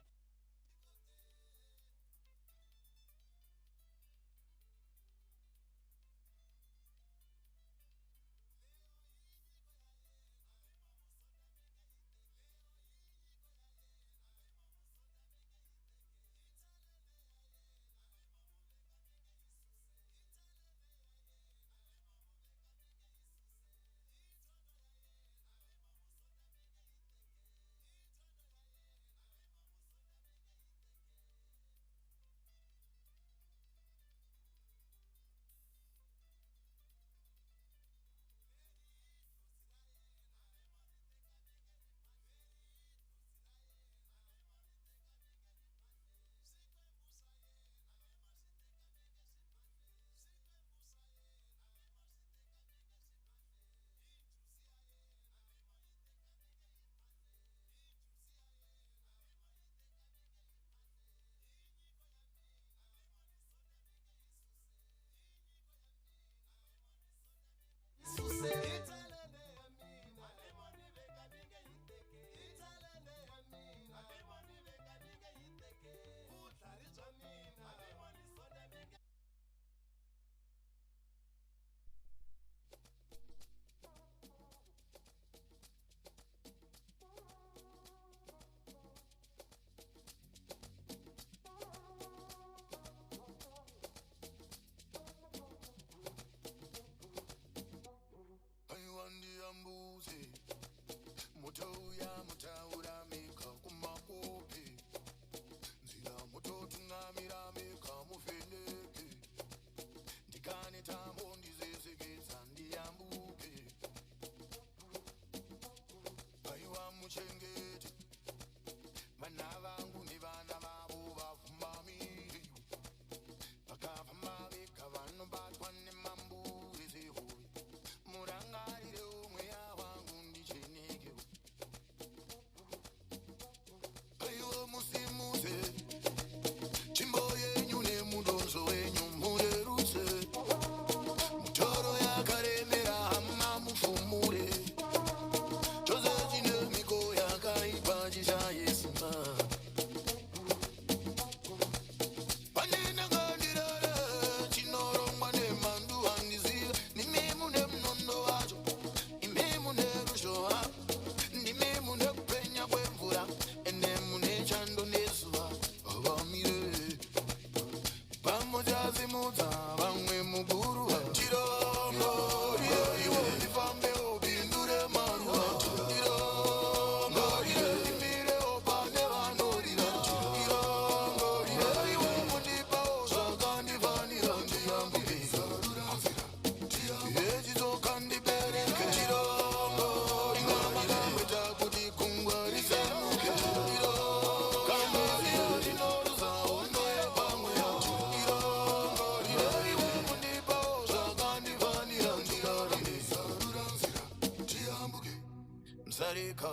Musareka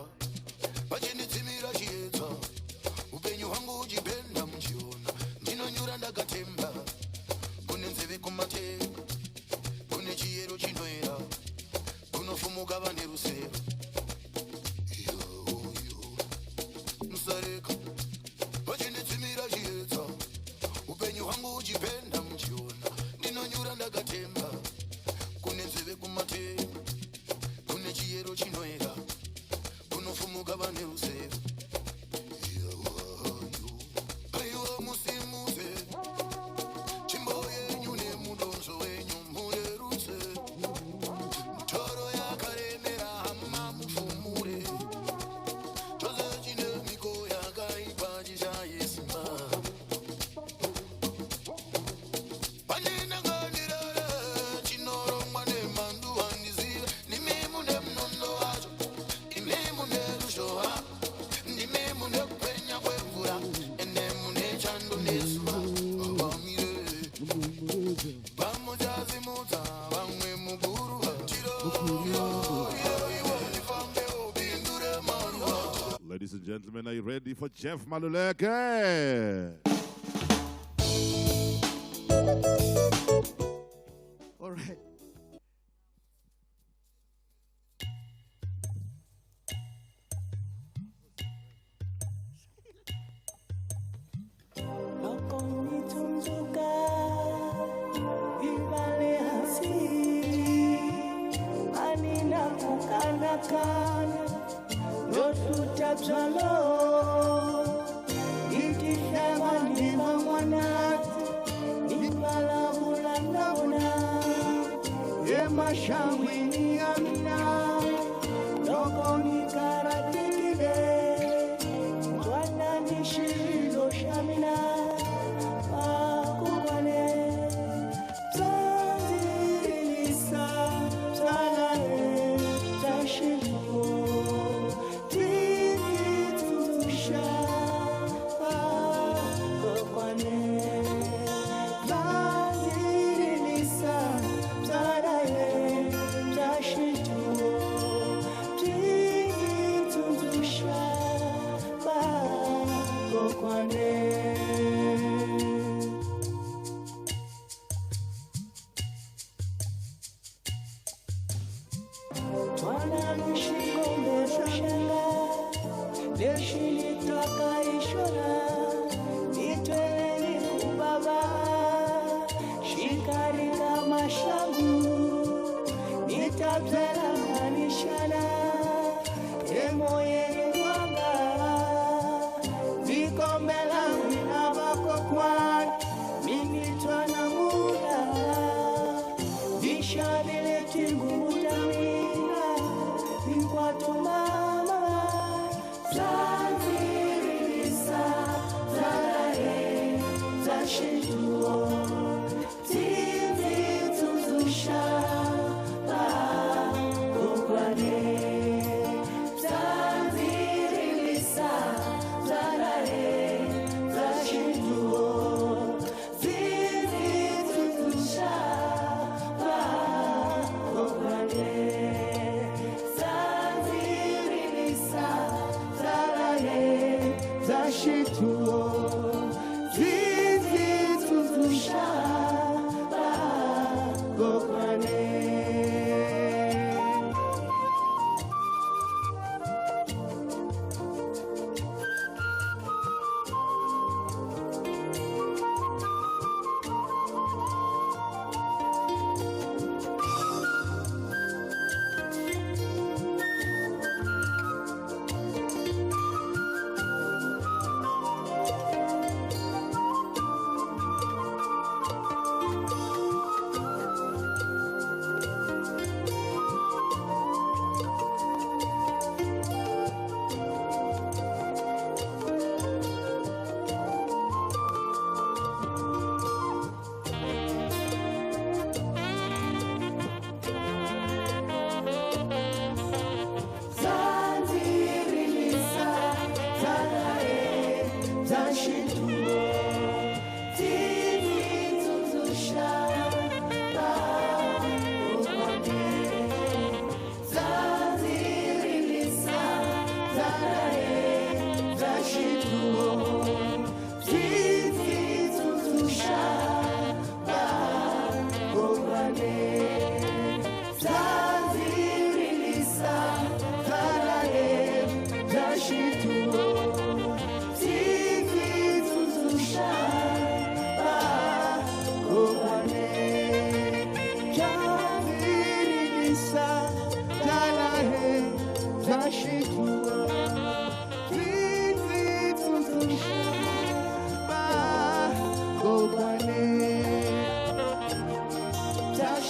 vachinditsimira chiedza upenyu hwangu uchibhenda muchiona ndinonyura ndakatemba kune nzeve kumatenga kune chiyero chinoera kunofumuka vane rusero. Musareka vachinditsimira chiedza upenyu hwangu uchibhenda muchiona ndinonyura ndakatemba kune nzeve kumatenga kune chiyero chinoera kunofumuka vane rusero. Aiwa musimuze chimbo yenyu nemudonzvo wenyu murerutse mitoro yakaremera hama mufumure chose chine miko yakaipa chishaye simba pandinanganirare chinorongwa nemhandu handizive ndimi mune munondo wacho imi mune ruzhowa ndimi mune kupenya kwemvura ende mune chando nezuva vamire vamuchazimudza vamwe muguruva Ladies and gentlemen, are you ready for Jeff Maluleke? All right. Loko ni tsundzuka hi va le hansi a ni na ku kanakana no hluta byalo hi tihlava ni van'wanati ni vulavula na vona emaxangwini ya mina loko ni karhatekile twanani xilo xa mina vakokwane bya ndzi rilisa bya bya xifuwo byi ndzi tsundzuxa vakokwane bya ndzi rilisa bya bya xifuwo byi ndzi tsundzuxa vakokwane. Twanani xikombelo xanga lexi ni twaka hi xona ni tweleni ku vava xikarhi ka maxangu ni ta byela mhani xana emoyeni wanga ndzi kombela n'wina vakokwana mi ni twa namula ndzi xavile tinguvu ta mina hinkwato mama bya ndzi rilisa bya bya xintuwo byi ndzi tsundzuxa vakokwane bya ndzi rilisa bya bya xintuwo byi ndzi tsundzuxa vakokwane bya ndzi rilisa bya bya xintuwo byi ndzi tsundzuxa.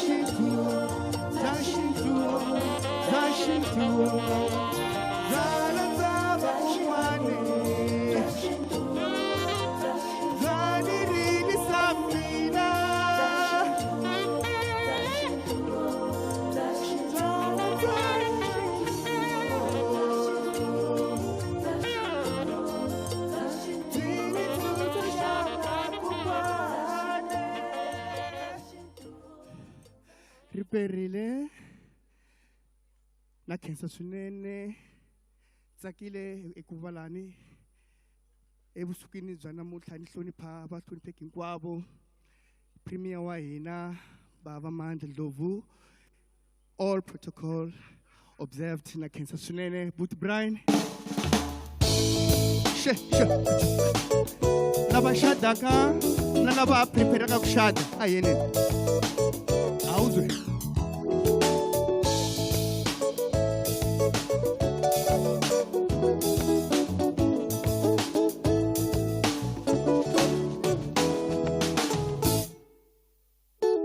xintu, bya xintu, bya xintu. Byala bya vakokwani, bya ni rilisa mina. Byala bya Riperile na khensa swinene tsakile eku va lani evusikwini bya namuntlha ni hlonipha vahlonipheki hinkwavo premier wa hina bava Mandla Ndlovu all protocol observed na khensa swinene but Brian she she lava xadaka na lava preparaka ku xada a yeni awuzwe.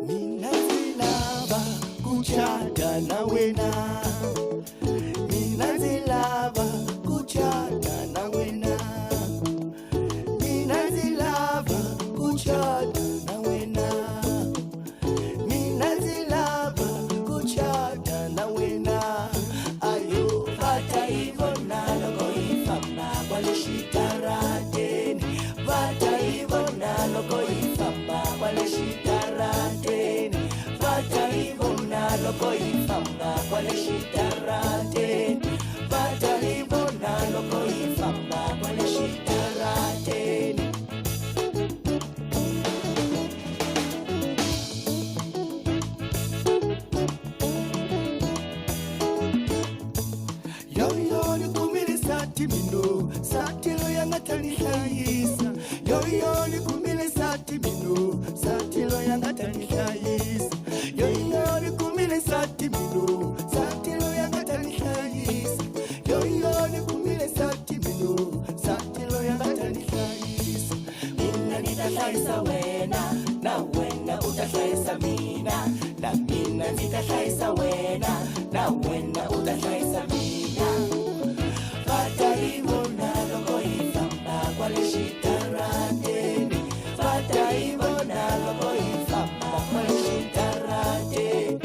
Mina ndzi lava ku chata na wena, mina ndzi lava ku chata na wena, mina ndzi lava ku chata na wena, mina ndzi lava ku chata na wena. Ayo va ta yi vona loko yi famba kwale xitarateni, va ta yi vona loko yi famba kwale xitarateni, va ta yi vona loko yi famba kwale xitarateni, va ta yi vona loko yi famba kwale xitarateni. Yo ni kumile sati mino, sati loyi a nga ta ni hlayisa. Yo ni kumile sati mino, sati loyi a nga ta ni hlayisa. Yo ni kumile sati mino, sati loyi a nga ta ni hlayisa. Yo ni kumile sati mino, sati loyi a nga ta ni hlayisa. Mina ni ta hlayisa wena, na wena u ta hlayisa mina. Na mina ndzi ta hlayisa wena, na wena u ta hlayisa mina. Va ta yi vona loko yi famba kwale xitarateni, va ta yi vona loko yi famba kwale xitarateni,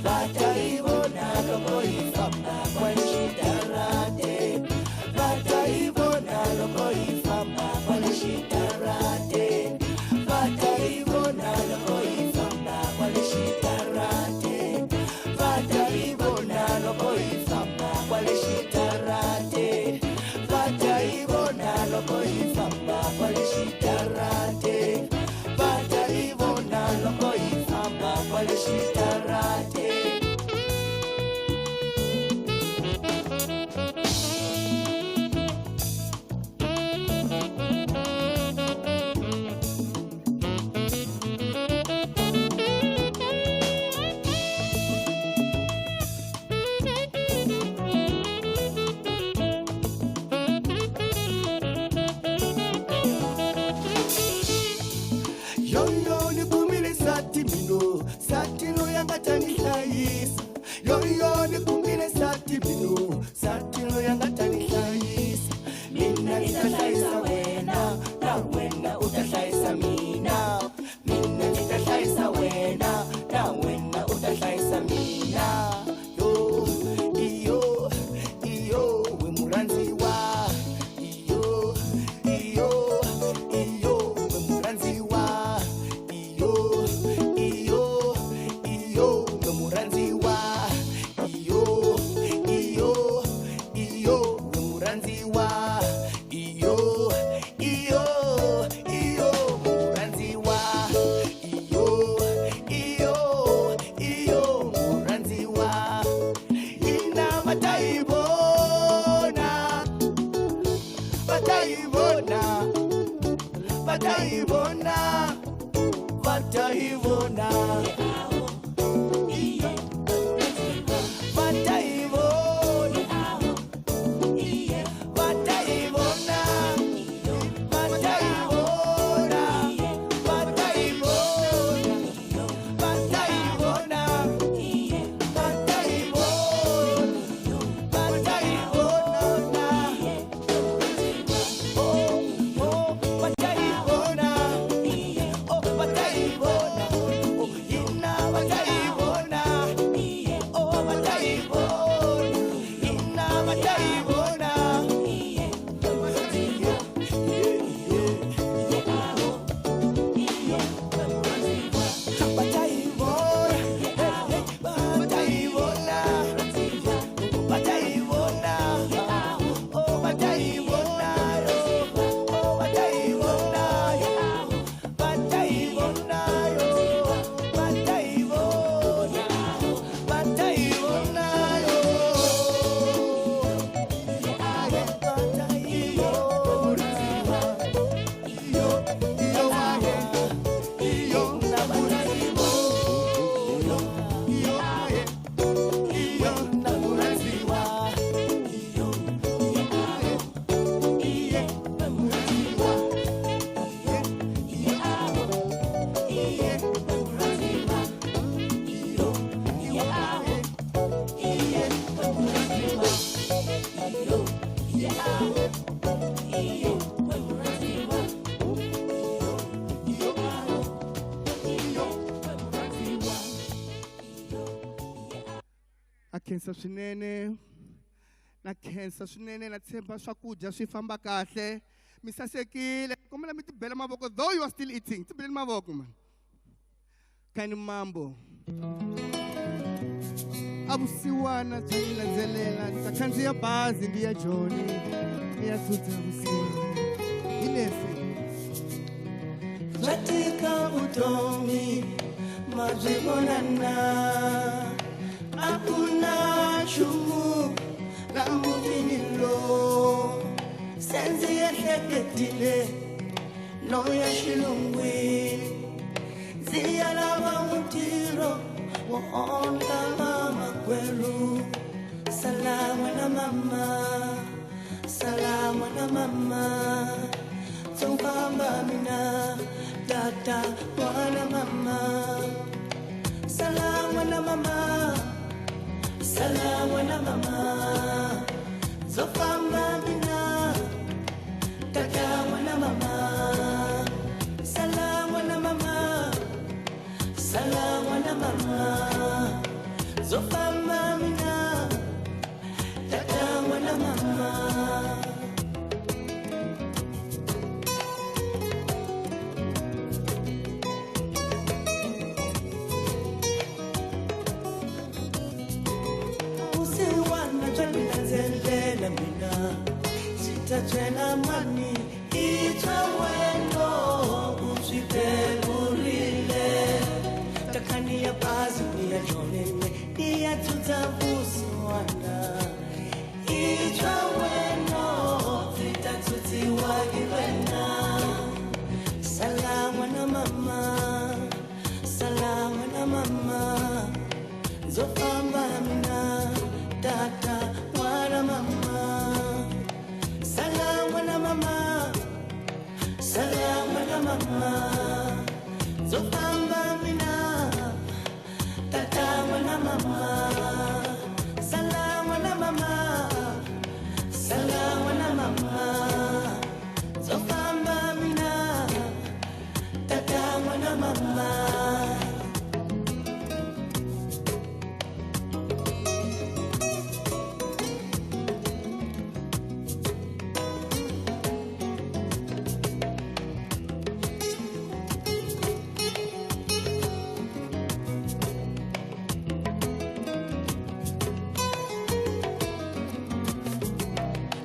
va ta yi vona loko yi famba kwale xitarateni, va ta yi vona loko yi famba kwale xitarateni, va ta yi vona loko yi famba kwale xitarateni, va ta yi vona loko yi famba kwale xitarateni, va ta yi vona loko yi famba kwale xitarateni, va ta yi vona loko yi famba kwale xitarateni. Yo ni kumile sati mino, sati loyi a nga ta ni hlayisa. Yo ni kumile sati mino, sati loyi a nga ta ni hlayisa. Mina ni ta hlayisa wena, na wena u ta hlayisa mina. Mina ni ta hlayisa wena, na wena u ta hlayisa mina. Yo, iyo, iyo, we murhandziwa. Iyo, iyo, iyo, we murhandziwa. Iyo, iyo, iyo, we murhandziwa. Iyo, iyo, iyo, we murhandziwa. Iyo, iyo, iyo, murhandziwa. Iyo, iyo, iyo, murhandziwa. Ina va ta yi vona, va ta yi vona, va ta yi vona, va ta yi vona. Va ta yi vona, va ta yi vona, va ta yi vona, va ta yi vona, va ta yi vona. A khensa swinene. Na khensa swinene na tshemba swakudya swi famba kahle. Mi sasekile. Kombela mi tibela mavoko though you are still eating. Tibeleni mavoko man. Kani mambo. Abusiwana byi landzelela ndzi ta khandziya bazi ndi ya Joni ni ya dzudza vusiwana hi leswi bya tika vutomi ma byi vonana a ku na nchumu la mutini lowu se ndzi ehleketile no ya xilungwini ndzi ya lava mutirho wo ondla vamakwerhu sala n'wana mama sala n'wana mama tsofamba mina tata n'wana mama sala n'wana mama sala n'wana mama tsofamba mina tata n'wana mama sala n'wana mama sala n'wana mama zofamba mina tata n'wana mama. Vusiwana bya landzelela mina swi ta byela mani i twa wena u swi tevurile takhaniya bazi ni ya Joni ni ya dzudza vusiwana i twa wena swi ta dzudziwa hi wena sala n'wana mama sala n'wana mama ndzofamba mina tata n'wana mama sala n'wana mama sala n'wana mama ndzofamba mina tata n'wana mama sala n'wana mama sala n'wana mama ndzofamba mina tata n'wana mama.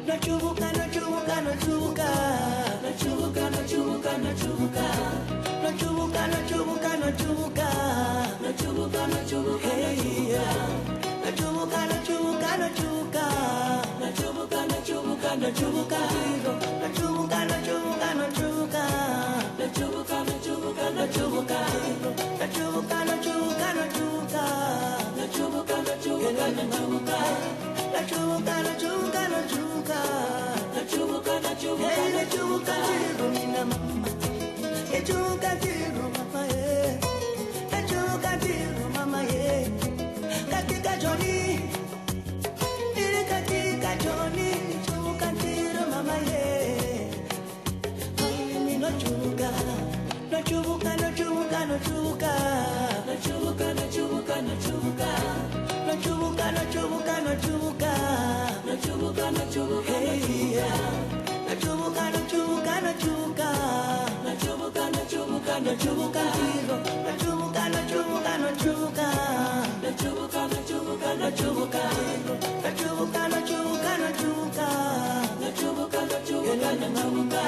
Nochubuka, nochubuka, nochubuka. Nochubuka, nochubuka, nochubuka. Nochubuka, nochubuka, nochubuka. Nochubuka, nochubuka, nochubuka. Nochubuka, nochubuka, nochubuka. Nochubuka, nochubuka, nochubuka. Nochubuka, nochubuka, nochubuka. Nochubuka, nochubuka, nochubuka. Nochubuka, nochubuka, nochubuka. Nochubuka, nochubuka, nochubuka. Nochubuka, nochubuka, nochubuka. Nochubuka, nochubuka, hey, nochubuka, tiro mina mama. Nochubuka, tiro mama, yeah. Nochubuka, tiro mama, yeah. Katika Joni, nili katika Joni, nochubuka, tiro mama, yeah. Ay, nochubuka, nochubuka, nochubuka, nochubuka. Nochubuka, nochubuka, nochubuka. Nochubuka, nochubuka, nochubuka. Nochubuka, nochubuka, nochubuka. Nochubuka, nochubuka, nochubuka. Nochubuka, nochubuka, nochubuka. Nochubuka, nochubuka, nochubuka. Nochubuka, nochubuka, nochubuka. Nochubuka, nochubuka, nochubuka. Nochubuka, nochubuka, nochubuka.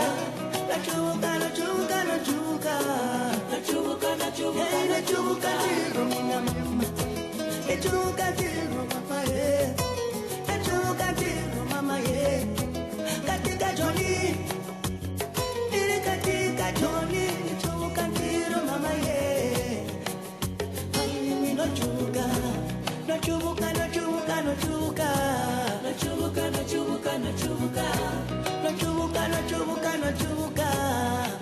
Nochubuka, nochubuka, nochubuka. Nochubuka, nochubuka, nochubuka. Nochubuka, tiro mama, yeah. Nochubuka, tiro mama, yeah. Katika Joni, nili katika Joni, nochubuka, tiro mama, yeah. Ay, nochubuka, nochubuka, nochubuka, nochubuka. Nochubuka, nochubuka, nochubuka. Nochubuka, nochubuka, nochubuka.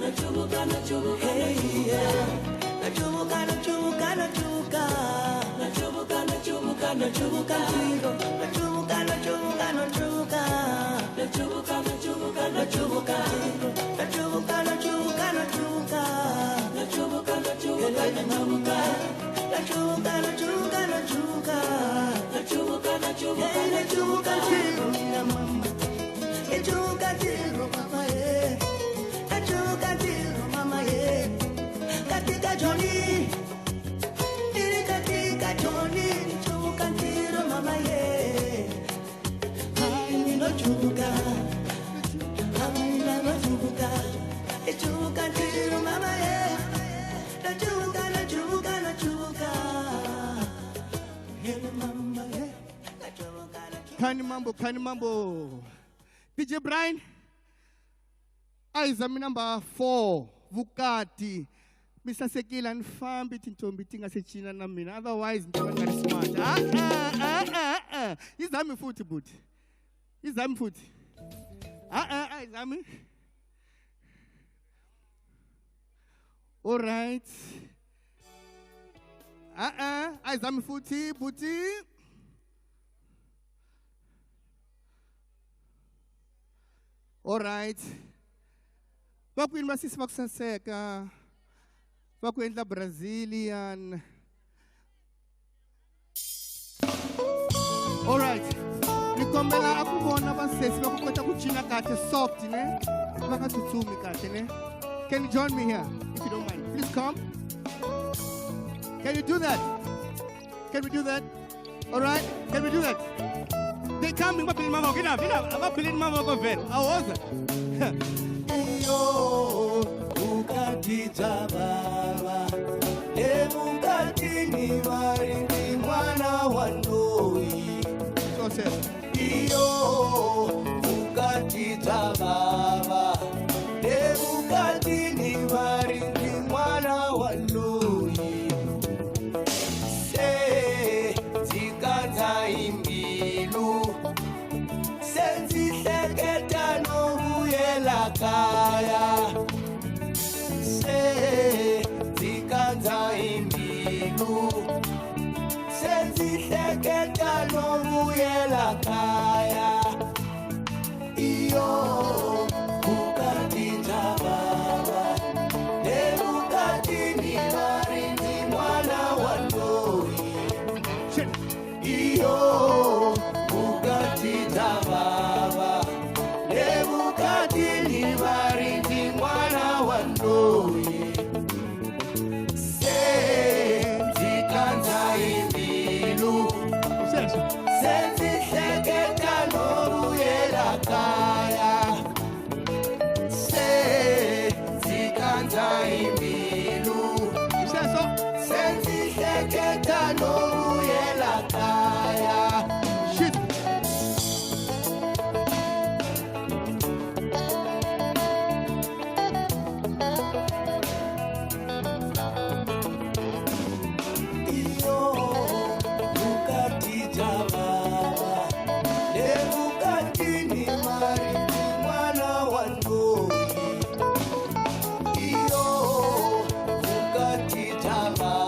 Nochubuka, nochubuka, nochubuka. Nochubuka, nochubuka, nochubuka. Nochubuka, nochubuka, nochubuka. Nochubuka, nochubuka, nochubuka. Nochubuka, nochubuka, nochubuka. Nochubuka, nochubuka, nochubuka. Nochubuka, nochubuka, nochubuka. Nachuka, nachuka, nachuka. Nachuka, nachuka, nachuka, ntirho mama. Nachuka ntirho mama ye. Nachuka ntirho mama ye. Katika Johnny. Niri katika Johnny. Nachuka ntirho mama ye. Ai ninochuka. Ai ninochuka. Nachuka ntirho mama ye. Nachuka, nachuka, nachuka. Hey mama ye. Kani mambo, kani mambo. DJ Brian, ayizami number 4, Vukati. Mr. Sekila nifambi tintombi tingasechina na mina. Otherwise, ngibona ngari smart. Ah ah ah ah ah. Izami futhi buti. Izami futhi. Ah ah ah izami. All right. Ah ah, ayizami futhi buti. All right. Va ku yini vasisi va ku saseka? Va ku endla Brazilian. All right. Ni kombela a ku vona vasesi va ku kota ku cina kahle soft ne? Va nga tsutsumi kahle ne? Can you join me here if you don't mind? Please come. Can you do that? Can we do that? All right. Can we do that? They coming, va bilini mavoko, ina, ina, va bilini mavoko vhele. Awoza. Iyo vukati bya bava evukatini va ri ni mwana wa ndoyi. Iyo vukati bya bava evukatini va ri ni mwana wa ndoyi. Se ndzi kandza hi mbilu, se ndzi hleketa no vuyela kaya. Se ndzi kandza hi mbilu, se ndzi hleketa no vuyela kaya. Iyo vukati bya bava evukatini va ri ni mwana wa ndoyi. Iyo vukati bya bava evukatini va ri ni mwana wa ndoyi. Se ndzi kandza hi mbilu, se ndzi hleketa no vuyela kaya. Se ndzi kandza hi mbilu, se ndzi hleketa no vuyela kaya. Iyo vukati bya bava evukatini mari ni mwana wa ndoyi. Iyo vukati bya bava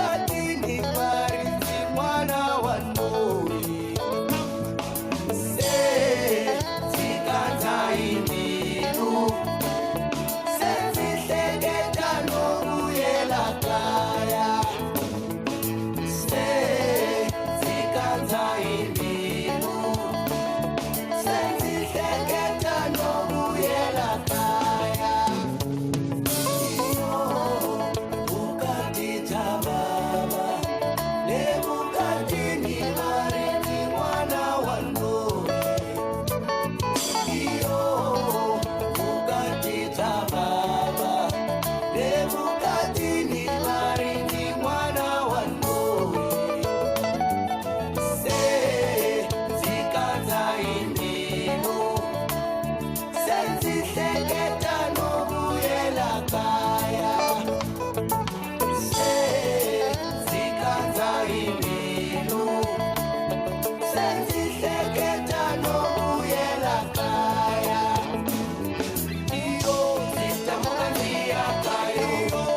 evukatini mari ni mwana wa ndoyi. Se ndzi kandza hi mbilu, se ndzi hleketa no vuyela kaya. Se ndzi kandza hi mbilu, se ndzi hleketa no vuyela kaya. Iyo vukati bya bava evukatini va ri ni mwana wa ndoyi. Iyo vukati bya bava evukatini va ri ni mwana wa ndoyi. Se ndzi kandza hi mbilu, se ndzi hleketa no vuyela kaya. Se ndzi kandza hi mbilu, se ndzi hleketa no vuyela kaya. Iyo ndzi tamuka ndzi ya kaya.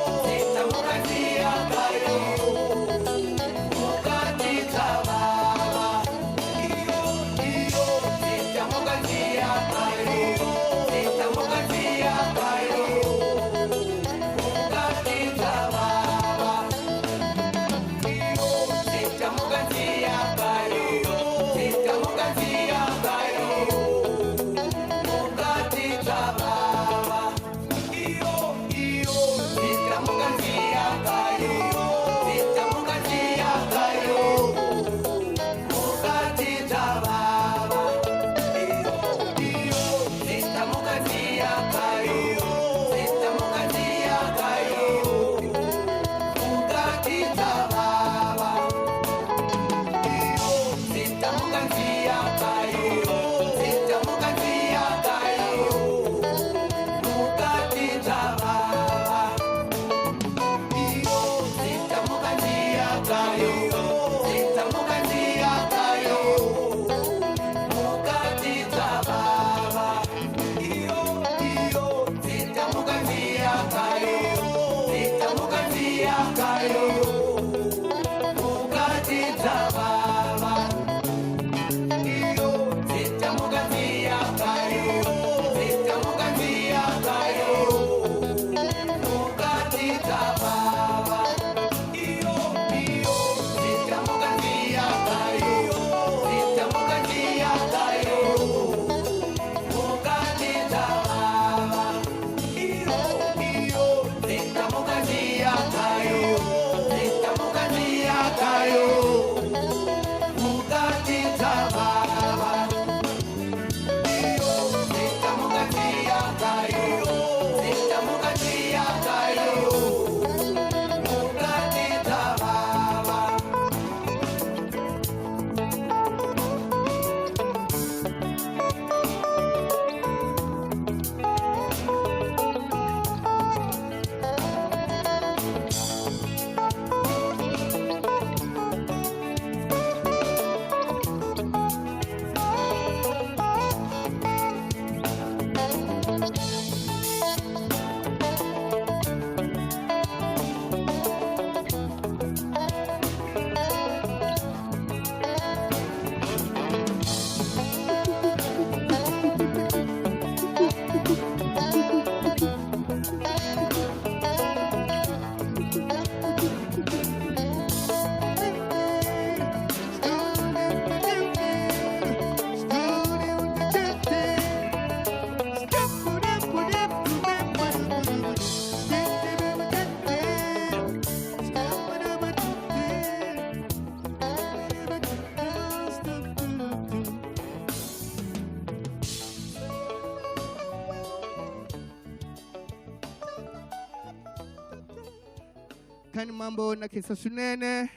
Khani Mambo na khensa swinene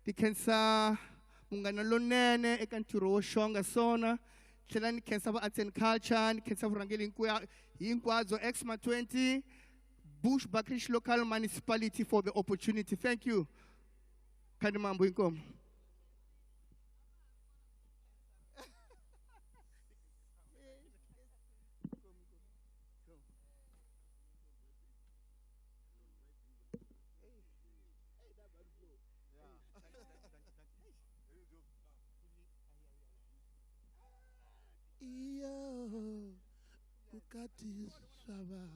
ti khensa munghana lonene eka ntirho wo xonga sona tlhela ni khensa va arts and culture ni khensa vurhangeri hinkwabyo Exma 20 Bushbuckridge Local Municipality for the opportunity. Thank you. Khani Mambo inkomo. Iyo ukati swavava.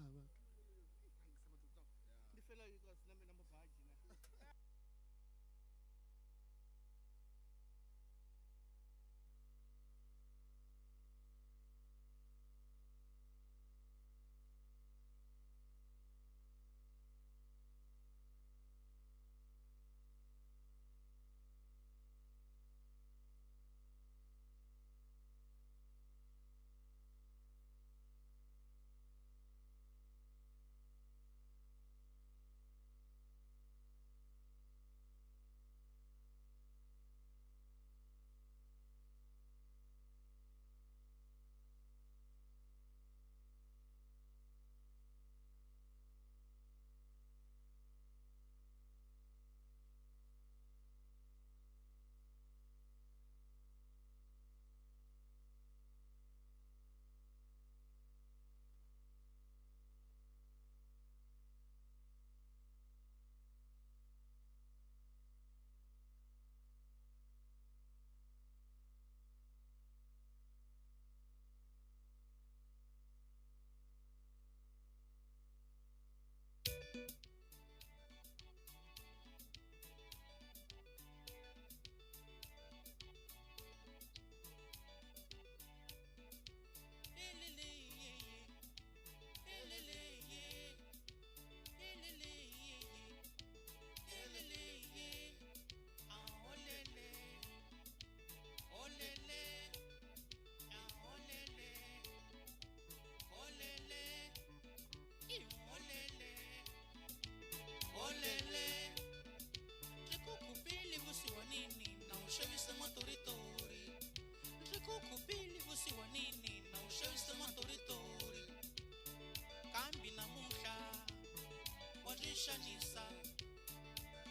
Xanisa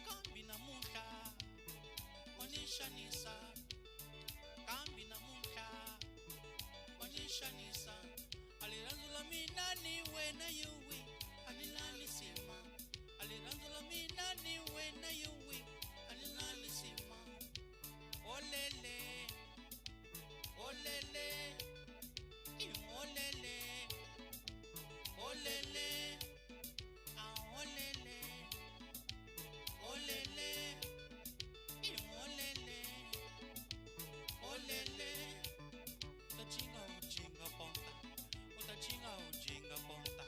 kambi namuntlha wa ni xanisa kambi namuntlha wa ni xanisa a rirhandzu la mina ni wena yuwi a ni lali sima a rirhandzu la mina ni wena yuwi a ni lali sima olele olele olele olele olele olele olele utacinga ujinga ponta utacinga ujinga ponta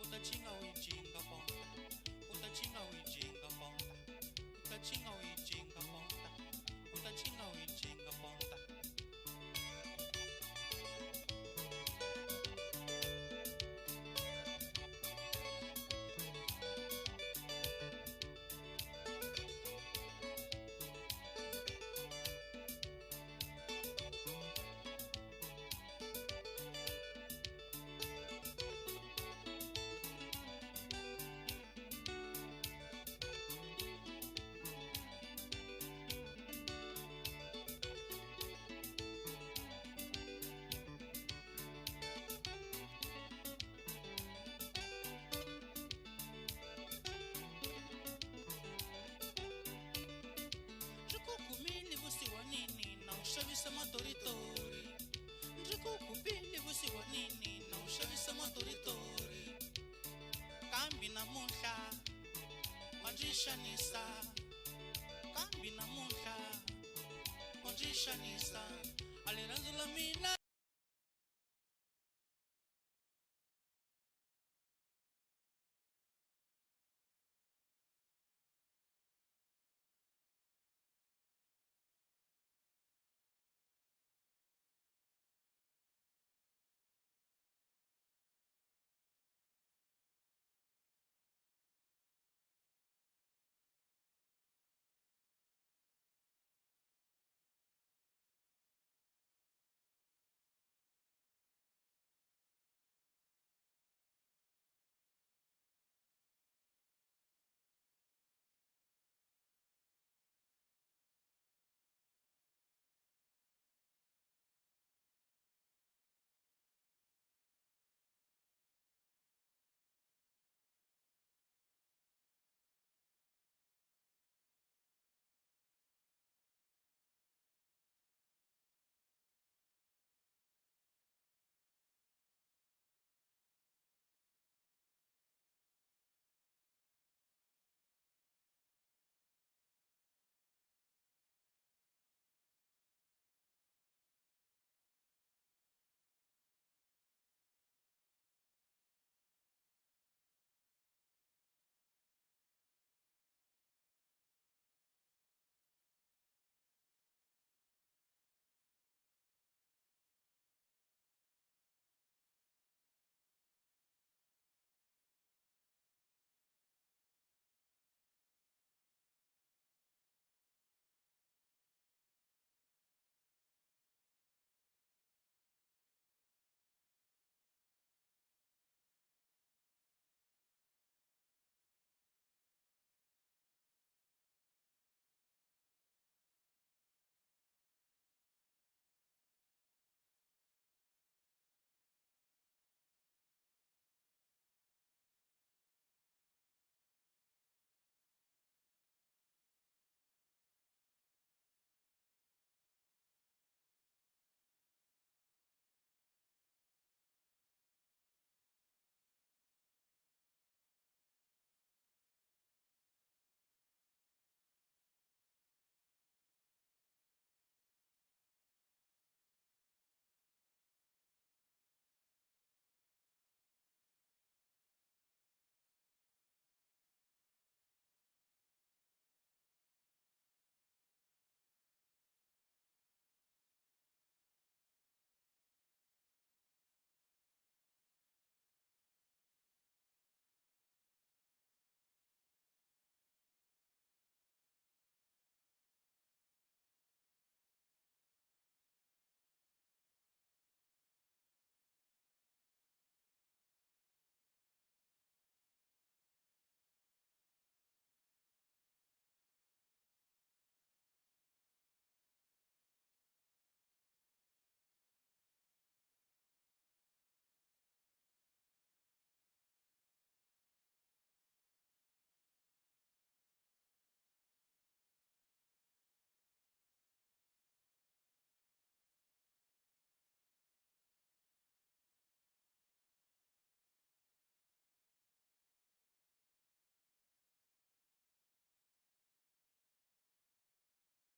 utacinga ujinga ponta utacinga ujinga ponta utacinga ujinga ponta utacinga ujinga ponta. Xavisa matoritori ndzi ku kupile vusiwanini na u xavisa matoritori kambi namuntlha wa ndzi xanisa kambi namuntlha wa ndzi xanisa a rirhandzu la mina.